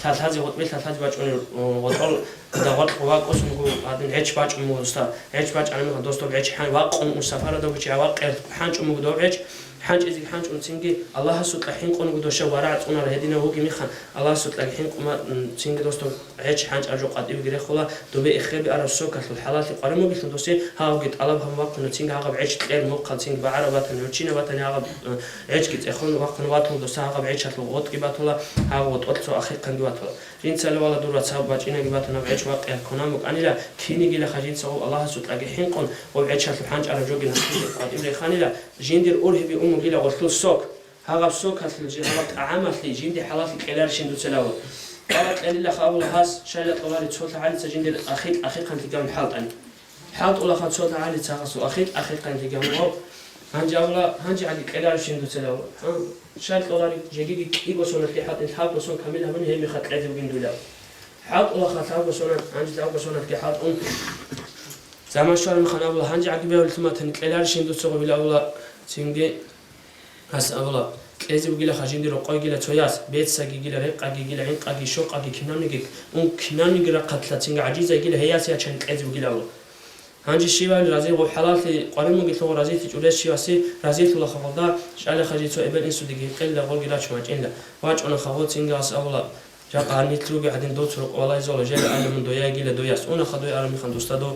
лъалъазе, гъутӀби лъалъазе бачӀунеб, гъутӀол дагъвакь вакӀун буго гьадин гӀеч бачӀун буго досда. ГӀеч бачӀана мехалъ дос доб гӀеч хӀан-, вакъун сапаралда вичи вакъ хӀанчӀун буго дов гӀеч. ХӀанчӀизеги хӀанчӀун цинги Аллагьасукьа хӀинкъун буго дов щай варагӀ цӀунарав гьединав вугеб мехалъ, Аллагьасукьаги хӀинкъума, м, цинги дос доб гӀеч хӀанчӀараб жо къватӀивеги рехула, добе эхеби араб сокалъул хӀалаллъи къварин бугелъул досе гьавги тӀалаб гьабун вахъуна, цинги гьагъаб гӀеч кьер мухъал цинги багӀараб батани, гьорчинаб батани гьагъаб, э, гӀечги цӀехун вахъун ватула досе гьагъаб гӀечалъул гъотӀги батула, гьагъаб гъотӀолъ цо ахихъанги ватула. Жинцали вала дур вацал бачӀинаги батун гьаб гӀеч вакъиялъ кванан букӀанила, кинигилаха жинца гъов Аллагьасукьаги хӀинкъун, гъов гӀечалъул хӀанчӀараб жоги насиблъи къватӀиб реханила, жиндир ургьибе ун бугила гъолъул сок. Гьагъаб сокалъе, жи-, гьагъаб тӀагӀамалъе жинди хӀалаллъи кьеларищин дуцелаво. Гьаб кьелилаха абула гьас, шайла кьолари цо лъагӀалица жиндир ахикь-, ахикъанлъи гавун хӀалтӀани. ХӀалтӀулаха цо лъагӀалица гьасул ахикь-, ахикъанлъи гавун гъоб. Гьанже абула, гьанже гьаги кьеларищин дуцелаво. Гьан, шай кьолари жегиги кӀиго соналъе хӀалтӀин, лъабго сон камил гьабуни гьеб мехалъ кьезе бугин дуйла. ХӀалтӀулаха лъабго сонат, гьанже лъабго сонатги хӀалтӀун. Заман щвараб мехалъ абула, гьанже гьаги бегьулелъул матани кьеларищин дуца гъобил абула, цинги Гьас абула, кьезе бугилаха жиндир рокъойгила цо яс, беццайгигила, рекъагигила, гӀинкъаги, щокъаги, кинавниги, ун кинавниги рахъалъа цинги гӀажизайгила, гьей яс ячани кьезе бугила абула. Гьанже щивали рази гъов хӀалаллъи къварин бугелъул разилъи чӀулес щивасе разилъулаха гъолда, чӀалаха жи цо эбел-инсудеги гьекъелила гъолги рачун вачӀинла. ВачӀунаха гъо цинги гьас абула, жакъа гьанилъ руги гьадин дов цо рокъо валайзола, жел ана мун дояйгила дой яс. Унаха дой араб мехалъ досда дов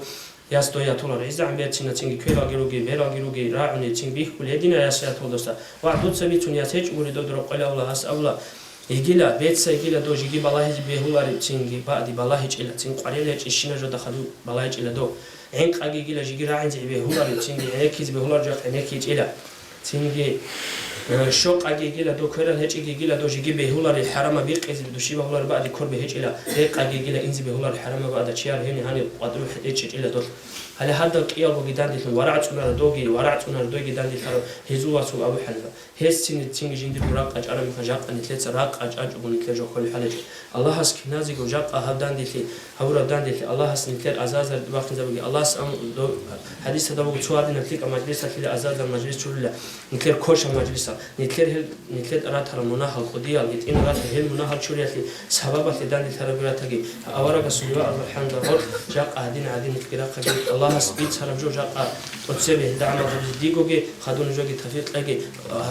яс дой ятулар. ГӀизагӀан берцина цинги квералги руги, бералги руги, рагӀуни цин бихьули гьедина яс ятул досда. Ва дуца бицун яс гьечӀо гури дов рокъойла абула, гьас абула, йигила, беццайгила дов жиги балагьизе бегьулареб цинги, баъди балагьичӀила, цин къварила гьечӀищина жода хадув балагьичӀила дов. ГӀинкъаги йигила жиги рагӀинзе бегьулареб цинги, гӀенеккизе бегьулареб жо гӀенеккичӀила. Цинги, э, щокъаги йигила дов, кверал гьечӀиги йигила дов, жиги бегьуларел хӀарамаб бикъизе души багьулареб баъди кор бегьичӀила, рекъаги йигила инзе бегьуларел хӀарамаб баъда чияр гьени гьаниб къватӀру гьечӀичӀила дол. Гьале гьадав кӀиялгоги данделъун, варагӀ цӀунарав довги, варагӀ цӀунарав дойги данделъарав гьезул васул Абу ХӀанифа. Гьес цин-, цинги жиндирго ракъа чӀараб мехалъ жакъа нилъеца ракъа чӀачӀого нилъер жо хъолеб хӀаличӀо. Аллагьас киназего жакъа гьаб данделъи, гьабураб данделъи, Аллагьас нилъер азазар бахинзабиги, Аллагьас ам-, до-, хӀадисада буго цо гьадинаб лъикӀаб мажлисалъила азазар мажлис чурила, нилъер кошаб мажлисал, нилъер гьел, нилъер ратарал мунагьал кӀудиял, гьитӀинал ратарал гьел мунагьал чуриялъе сабабалъе данделъарабги ратаги, аварагасул риваъ арбахӀанда гъоркь, жакъа гьадин-гьадин нилъги рахъаги, Аллагьас бицараб жо жакъа тӀоцебе гьелда гӀамал гьабизе дигоги, хадур нужеги тавфикъ кьеги,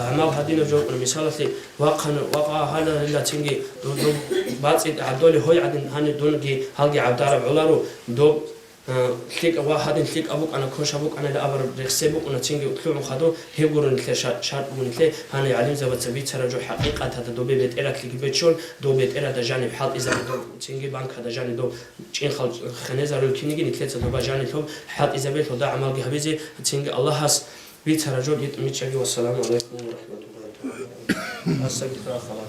гьамал гьадинаб жо букӀана, мисалалъе, вахъана, вахъа гьанарила цинги, ду-, ду-, бацӀи гӀабдоли гьой гӀадин гьанир дунги гьалги гӀабдараб гӀоларо, доб, а, лъикӀаб ва гьадин лъикӀаб букӀана, кошаб букӀанила абараб рехсеб букӀуна цинги лъугӀун хадур, гьеб гуро нилъер ша-, шартӀ буго нилъе, гьанир гӀалимзабаца бицараб жо хӀакъикъаталда добе бетӀерадлъиги беччун, доб бетӀерада жаниб хӀалтӀизабе доб цинги банкада жаниб доб чӀинхал хенезарул киниги нилъеца доба жанилъуб хӀалтӀизабелъулда гӀамалги гьабизе, цинги Аллагьас бицара жо гьитӀ миччаги. Вассаламу гӀалайкум ва рахӀматуллагьи тагӀала ва баракатугьу. Астагфируллагь.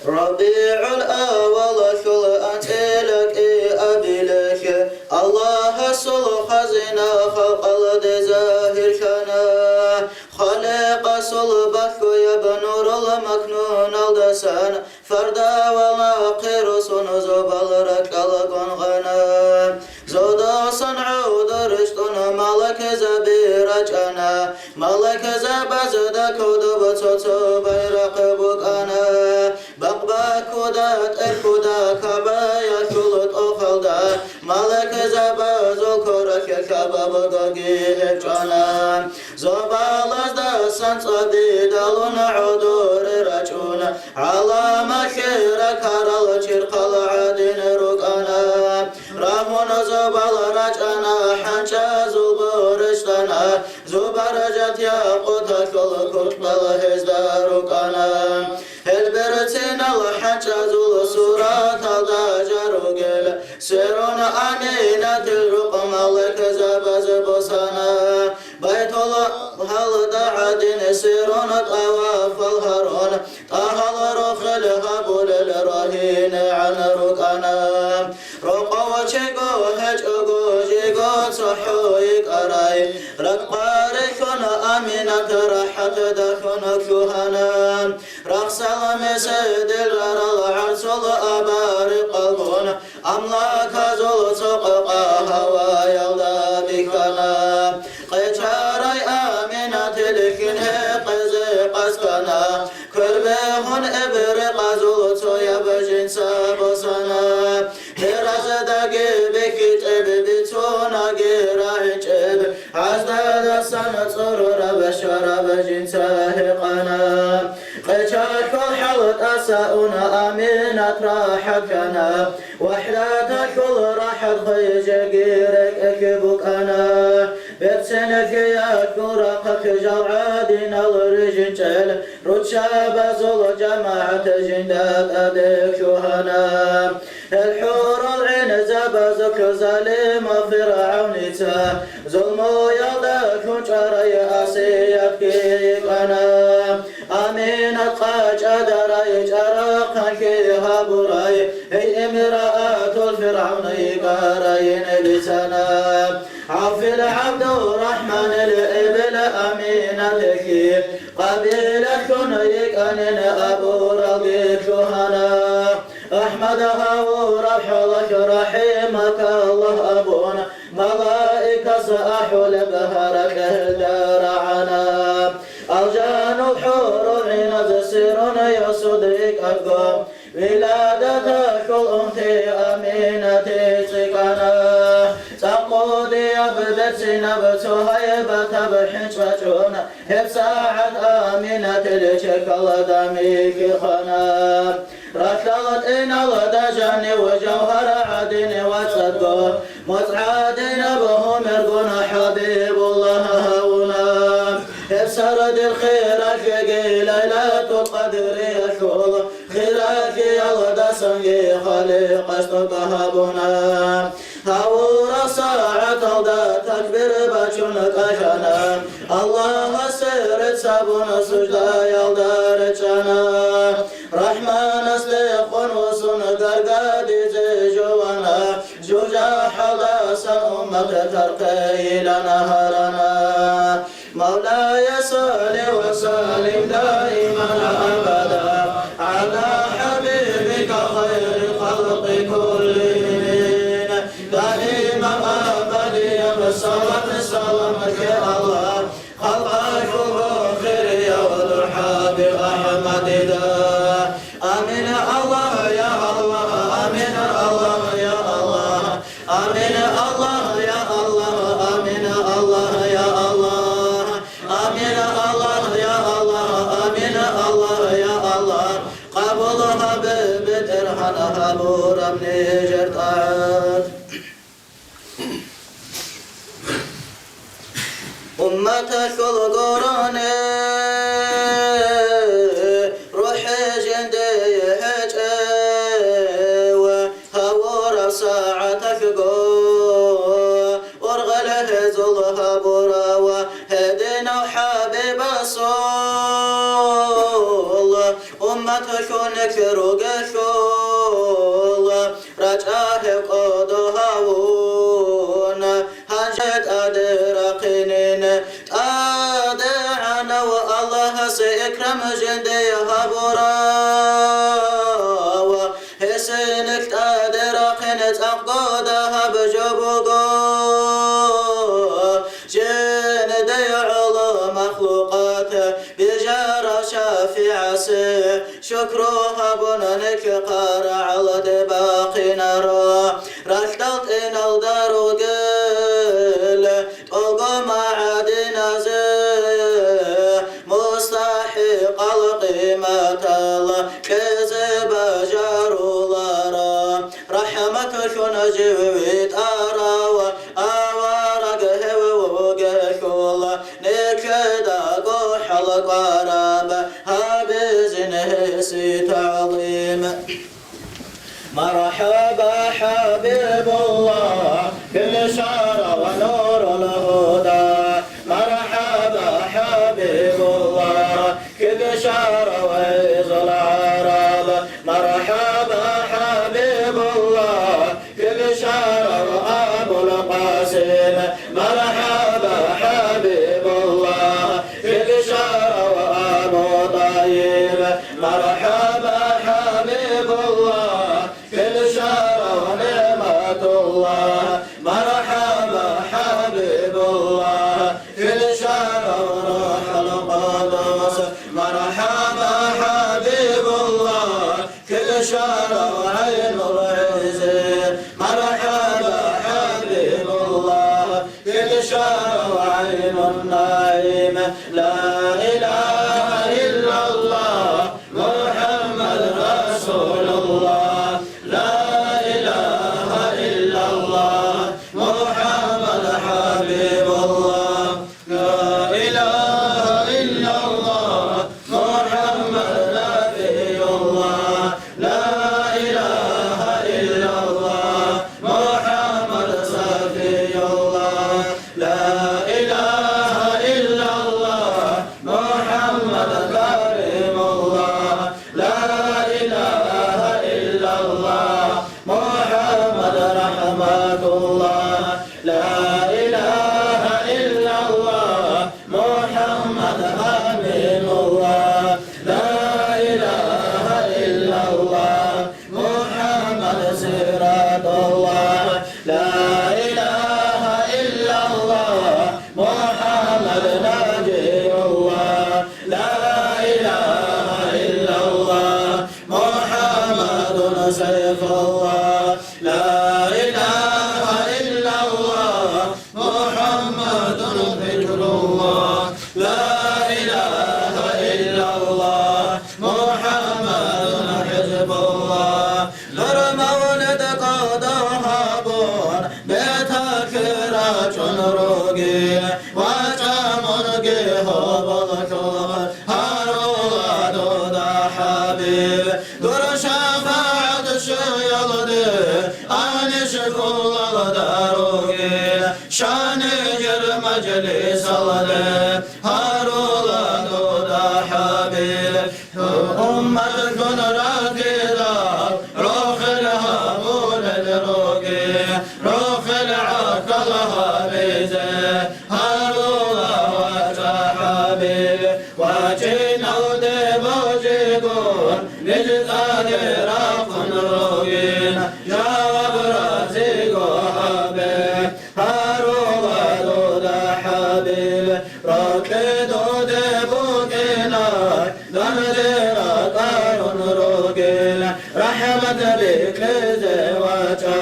РабигӀул авалалъул анцӀила кӀиабилелъ Аллагьасул хазина халкъалде загьирлъана. Халикъасул балъгояб нурул макнуналдасан фардавал нахъе росун зобал ракьалгун гъана. Зодасан гӀодор рещтӀун Малаикзаби рачӀана, малаикзабазда кодоб цо-цо байрахъ букӀана. Бакъ-баккуда, тӀерхьуда Кабаялъул тӀохалда, малаикзабазул коралъе Каба бугоги гьеб чӀвана. Зобалаздасан цӀадидалун гӀодоре рачӀуна, гӀаламалъе ракарал чирхъал гӀадин рукӀана. Рагьун зобал рачӀана, хӀанчӀазул борщ тана, зубаржат якъуталъул куркьбал гьезда рукӀана. Гьел берцинал хӀанчӀазул сураталда жал ругел, сверун Аминатил рукъ малаикзабаз босана. Байтуллагьалда гӀадин сверун тӀавафал гьарун, ТӀагьал рохел гьабулел рагьинегӀан рукӀана. Рокъов чиго гьечӀого жиго цохӀо йикӀарай, ракӀбарилъун Аминат рахӀатда хьун лъугьана. Рахсал меседил рарал гӀарцул абари къалгун, амлаказул цо къакъа гьаваялда бихьана. Къечарай Аминатил хьин гьекъезе къаскана, квербегьун эбрекъазул цояб жинца босана. Бераздаги бихьичӀеб бицунаги рагӀичӀеб, гӀаздадасан цӀурураб щвараб жинца гьекъана. Къечалъул хӀал тӀаса уна, Аминат рахӀат ккана, вахӀдаталъул рахӀат хвей жеги рекӀелъе букӀана. Берцинлъиялъул рахъалъе жал гӀадинал рижинчӀел руччабазул жамагӀат жинда тӀаде лъугьана. Гьел хӀурул гӀинзабазухъ залима ФиргӀавница зулмуялда ккун чӀварай Асиятги йикӀана. Аминат къачӀадарай, чӀарахъанлъи гьабурай, гьей имраатул ФиргӀавн йикӀарайин бицана. ГӀавфил ГӀабдурахӀманил эбел Аминатги къабилалъун йикӀанин абуралги лъугьана. АхӀмад гьавураб хӀалалъ рахӀимакаллагь абун, малаикас ахӀулеб гьаракь гьелда рагӀана. Алжанул хӀурул гӀиназ сверун йосуда йикӀарго, виладаталъул унти Аминати цӀикӀкӀана. ЦӀакъ кӀудияб берцинаб цо гьайбатаб хӀинчӀ бачӀун, гьебсагӀат Аминатил чехьалда михьи хана. Ралъдал тӀиналда жанив жавгьар гӀадин вацӀцӀадго, моцӀ гӀадинаб гьумергун ХӀабибуллагь гьавуна. Гьеб сардил хиралъеги Лайлатул Къадриялъул хиралъиялдасанги Халикъас тӀуб гьабуна. Гьавураб сагӀаталда такбир бачун кӀалъана, Аллагьасе рецц гьабун суждаялда речӀчӀана. РахӀманасде хъван вуссун гаргадизе жувана, жужахӀалдасан уммат тархъейилан гьарана. مولاي صل وسلم دائما أبدا على حبيبك خير الخلق كلهم. دائما أبديا صلاة سلامك يا الله. خلقك الآخر يا الحبيب أحمد دا. آمين الله يا الله، آمين الله يا الله. آمين الله يا الله، آمين الله يا الله. آمين الله يا الله، آمين الله يا الله. قبول هب بترحن هبور من جرطات. Умматалъул гурони рухӀ жиндие гьечӀев, гьавураб сагӀаталъго ургъел гьезул гьабурав гьединав ХӀабибасул умматлъун ругелъул, рачӀа гьеб кӀодо гьавун, гьанже тӀаде рахъинин. ТӀадегӀанав Аллагьас икрам жиндие гьабурав, гьесин тӀаде рахъин цӀакъго дагьаб жо буго. Махлукъат бижарав шафигӀасе шукру гьабун, нилъ къарагӀалде бахъинаро. Ралъдал тӀиналда ругел тӀолго магӀадиназе мустахӀикъал къиматал кьезе бажаруларо. РахӀматлъун жив витӀарав авараг гьев вугелъул, нилъеда гохӀал кӀвараб гьабизин гьесие тагӀзим. Мархьаба, ХӀабибуллагь, килщарав нурул гьуда. Мархьаба, ХӀабибуллагь, килщарав гӀизул гӀараб. Мархьаба, ХӀабибуллагь, килщарав Абул Къасим. Мархьаба, ХӀабибуллагь, килщарав Абу ТӀайиб. Мархьаба, ХӀабибуллагь, килщарав НигӀматуллагь. Мархьаба, ХӀабибуллагь, килщарав РухӀул Къудус. Мархьаба, ХӀабибуллагь, килщарав ГӀайнул ГӀиззи. Мархьаба, ХӀабибуллагь, килщарав ГӀайнун НагӀим. Ла илагьа иллаллагь, МухӀаммад расулуллагь. Ла илагьа иллаллагь, МухӀаммад хӀабибуллагь. لا إله إلا الله محمد نبي الله. لا إله إلا الله محمد صفي الله. لا إله إلا الله محمد كريم الله. لا إله إلا الله محمد رحمة الله. لا إله إلا الله محمد أمين الله. لا إله إلا الله محمد صراط الله. لا إله إلا الله محمد نجي الله. لا إله إلا الله محمد سيف الله. لا إله إلا الله محمد ذكر الله. لا إله إلا الله محمد حزب الله. Нур мавлид къода гьабун, бетахъе рачӀун ругел, вачӀа мунги гьоболлъухъ, гьарула дуда, хӀабиб. Дур шафагӀат щвеялде, аниш кколалда ругел, щвани жер мажлисалде, гьарула дуда, хӀабиб. Умматлъун ракьидал рохел гьабулел ругел, рохел гӀахьал гьабизе гьарула, вачӀа, хӀабиб. ВачӀиналде божигун, ниж тӀаде рахъун ругел, жаваб разиго гьабе. Гьарула дуда, хӀабиб, рокьи дуде букӀина, данде ракӀарун ругел, рахӀмат бикьизе вачӀа.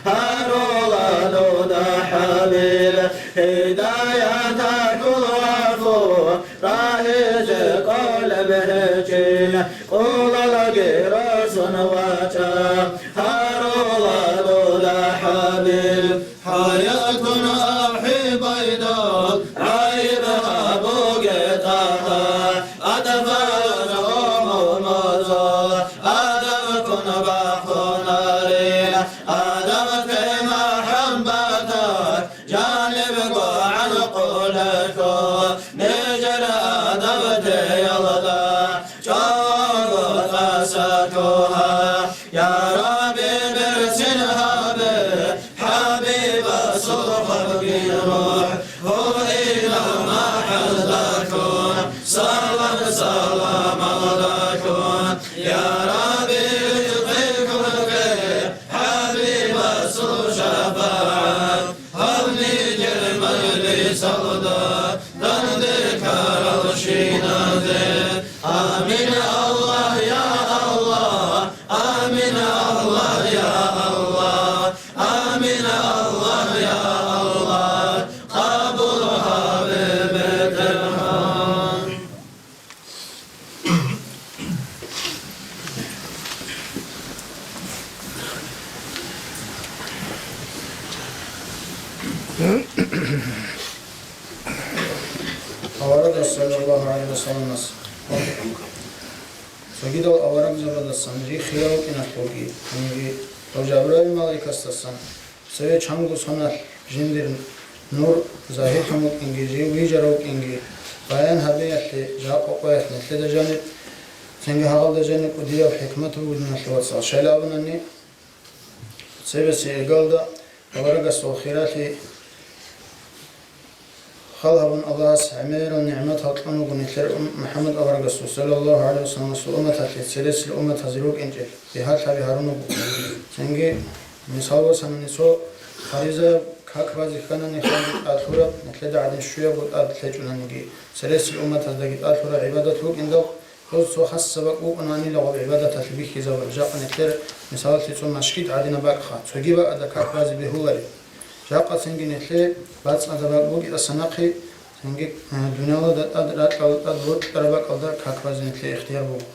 Гьарула дуда, хӀабиб, гьидаят, гӀакълу, гӀафу рагьизе кӀолеб гьечӀин, къулалги росун вачӀа. Гьарула дуда, хӀабиб, хӀаятун ахӀи байдал, гӀайиб гьабуге, ТӀагьа, атӀабазул умумузул адаб ккун бахъунарин, адаб тема хӀамбатар жанибго гӀанкъулелъул, нижер адаб теялда чӀого тӀаса лъугьа. Я Рабби, берцин гьабе, хӀабибасул хабги рухӀ, гьуинал махӀалдалъун, салам-саламалдалъун. Я Рабби, ризкъи хурхе, хӀабибасул шафагӀат, гьаб нижер мажлисалда данде Амин, Аллагь, я Аллагь. Амин, Аллагь, я Аллагь. Амин, Аллагь, я Аллагь. Къабул гьабе, БетӀергьан. Аварагас саллаллагьу гӀалайгьи ва салламас цогидал аварагзабаздасан рихияб букӀиналъулги, цинги гьев Жабраил малаикасдасан цеве чанго соналъ жиндир нур загьирлъун букӀинги, жив вижарав вукӀинги баян гьабиялъе, жакъа къоялъ нилъеда жаниб, цинги гьагъалда жаниб кӀудияб хӀикмат буго, диналъул вацал. Щайла абунани, цебесеб иргалда аварагасул хиралъи хал гьабун, Аллагьас гӀемерал нигӀматал кьун вуго нилъер ум-, МухӀаммад аварагасул, саллаллагьу гӀалайгьи ва салламасул умматалъе цересел умматазе рукӀинчӀел бигьалъаби гьарун вуго. Цинги, мисал босанани, цо фаризаяб как базе кканани, ханги тӀалъураб, нилъеда гӀадин щуябго тӀад лъечӀонаниги, цересел умматаздаги тӀалъураб гӀибадат букӀиндал, гьез цо хасаб бакӀ букӀунаанила гъоб гӀибадаталъе бихьизабураб. Жакъа нилъер, мисалалъе, цо машгит гӀадинаб бакӀха, цоги бакӀалда как базе бегьулареб. Жакъа цинги нилъее бацӀцӀадаб бакӀ бугеб, тӀаса нахъе цинги, э, дуниялалда тӀад ракьалда тӀад бокьараб бакӀалда как базе нилъее ихтияр буго.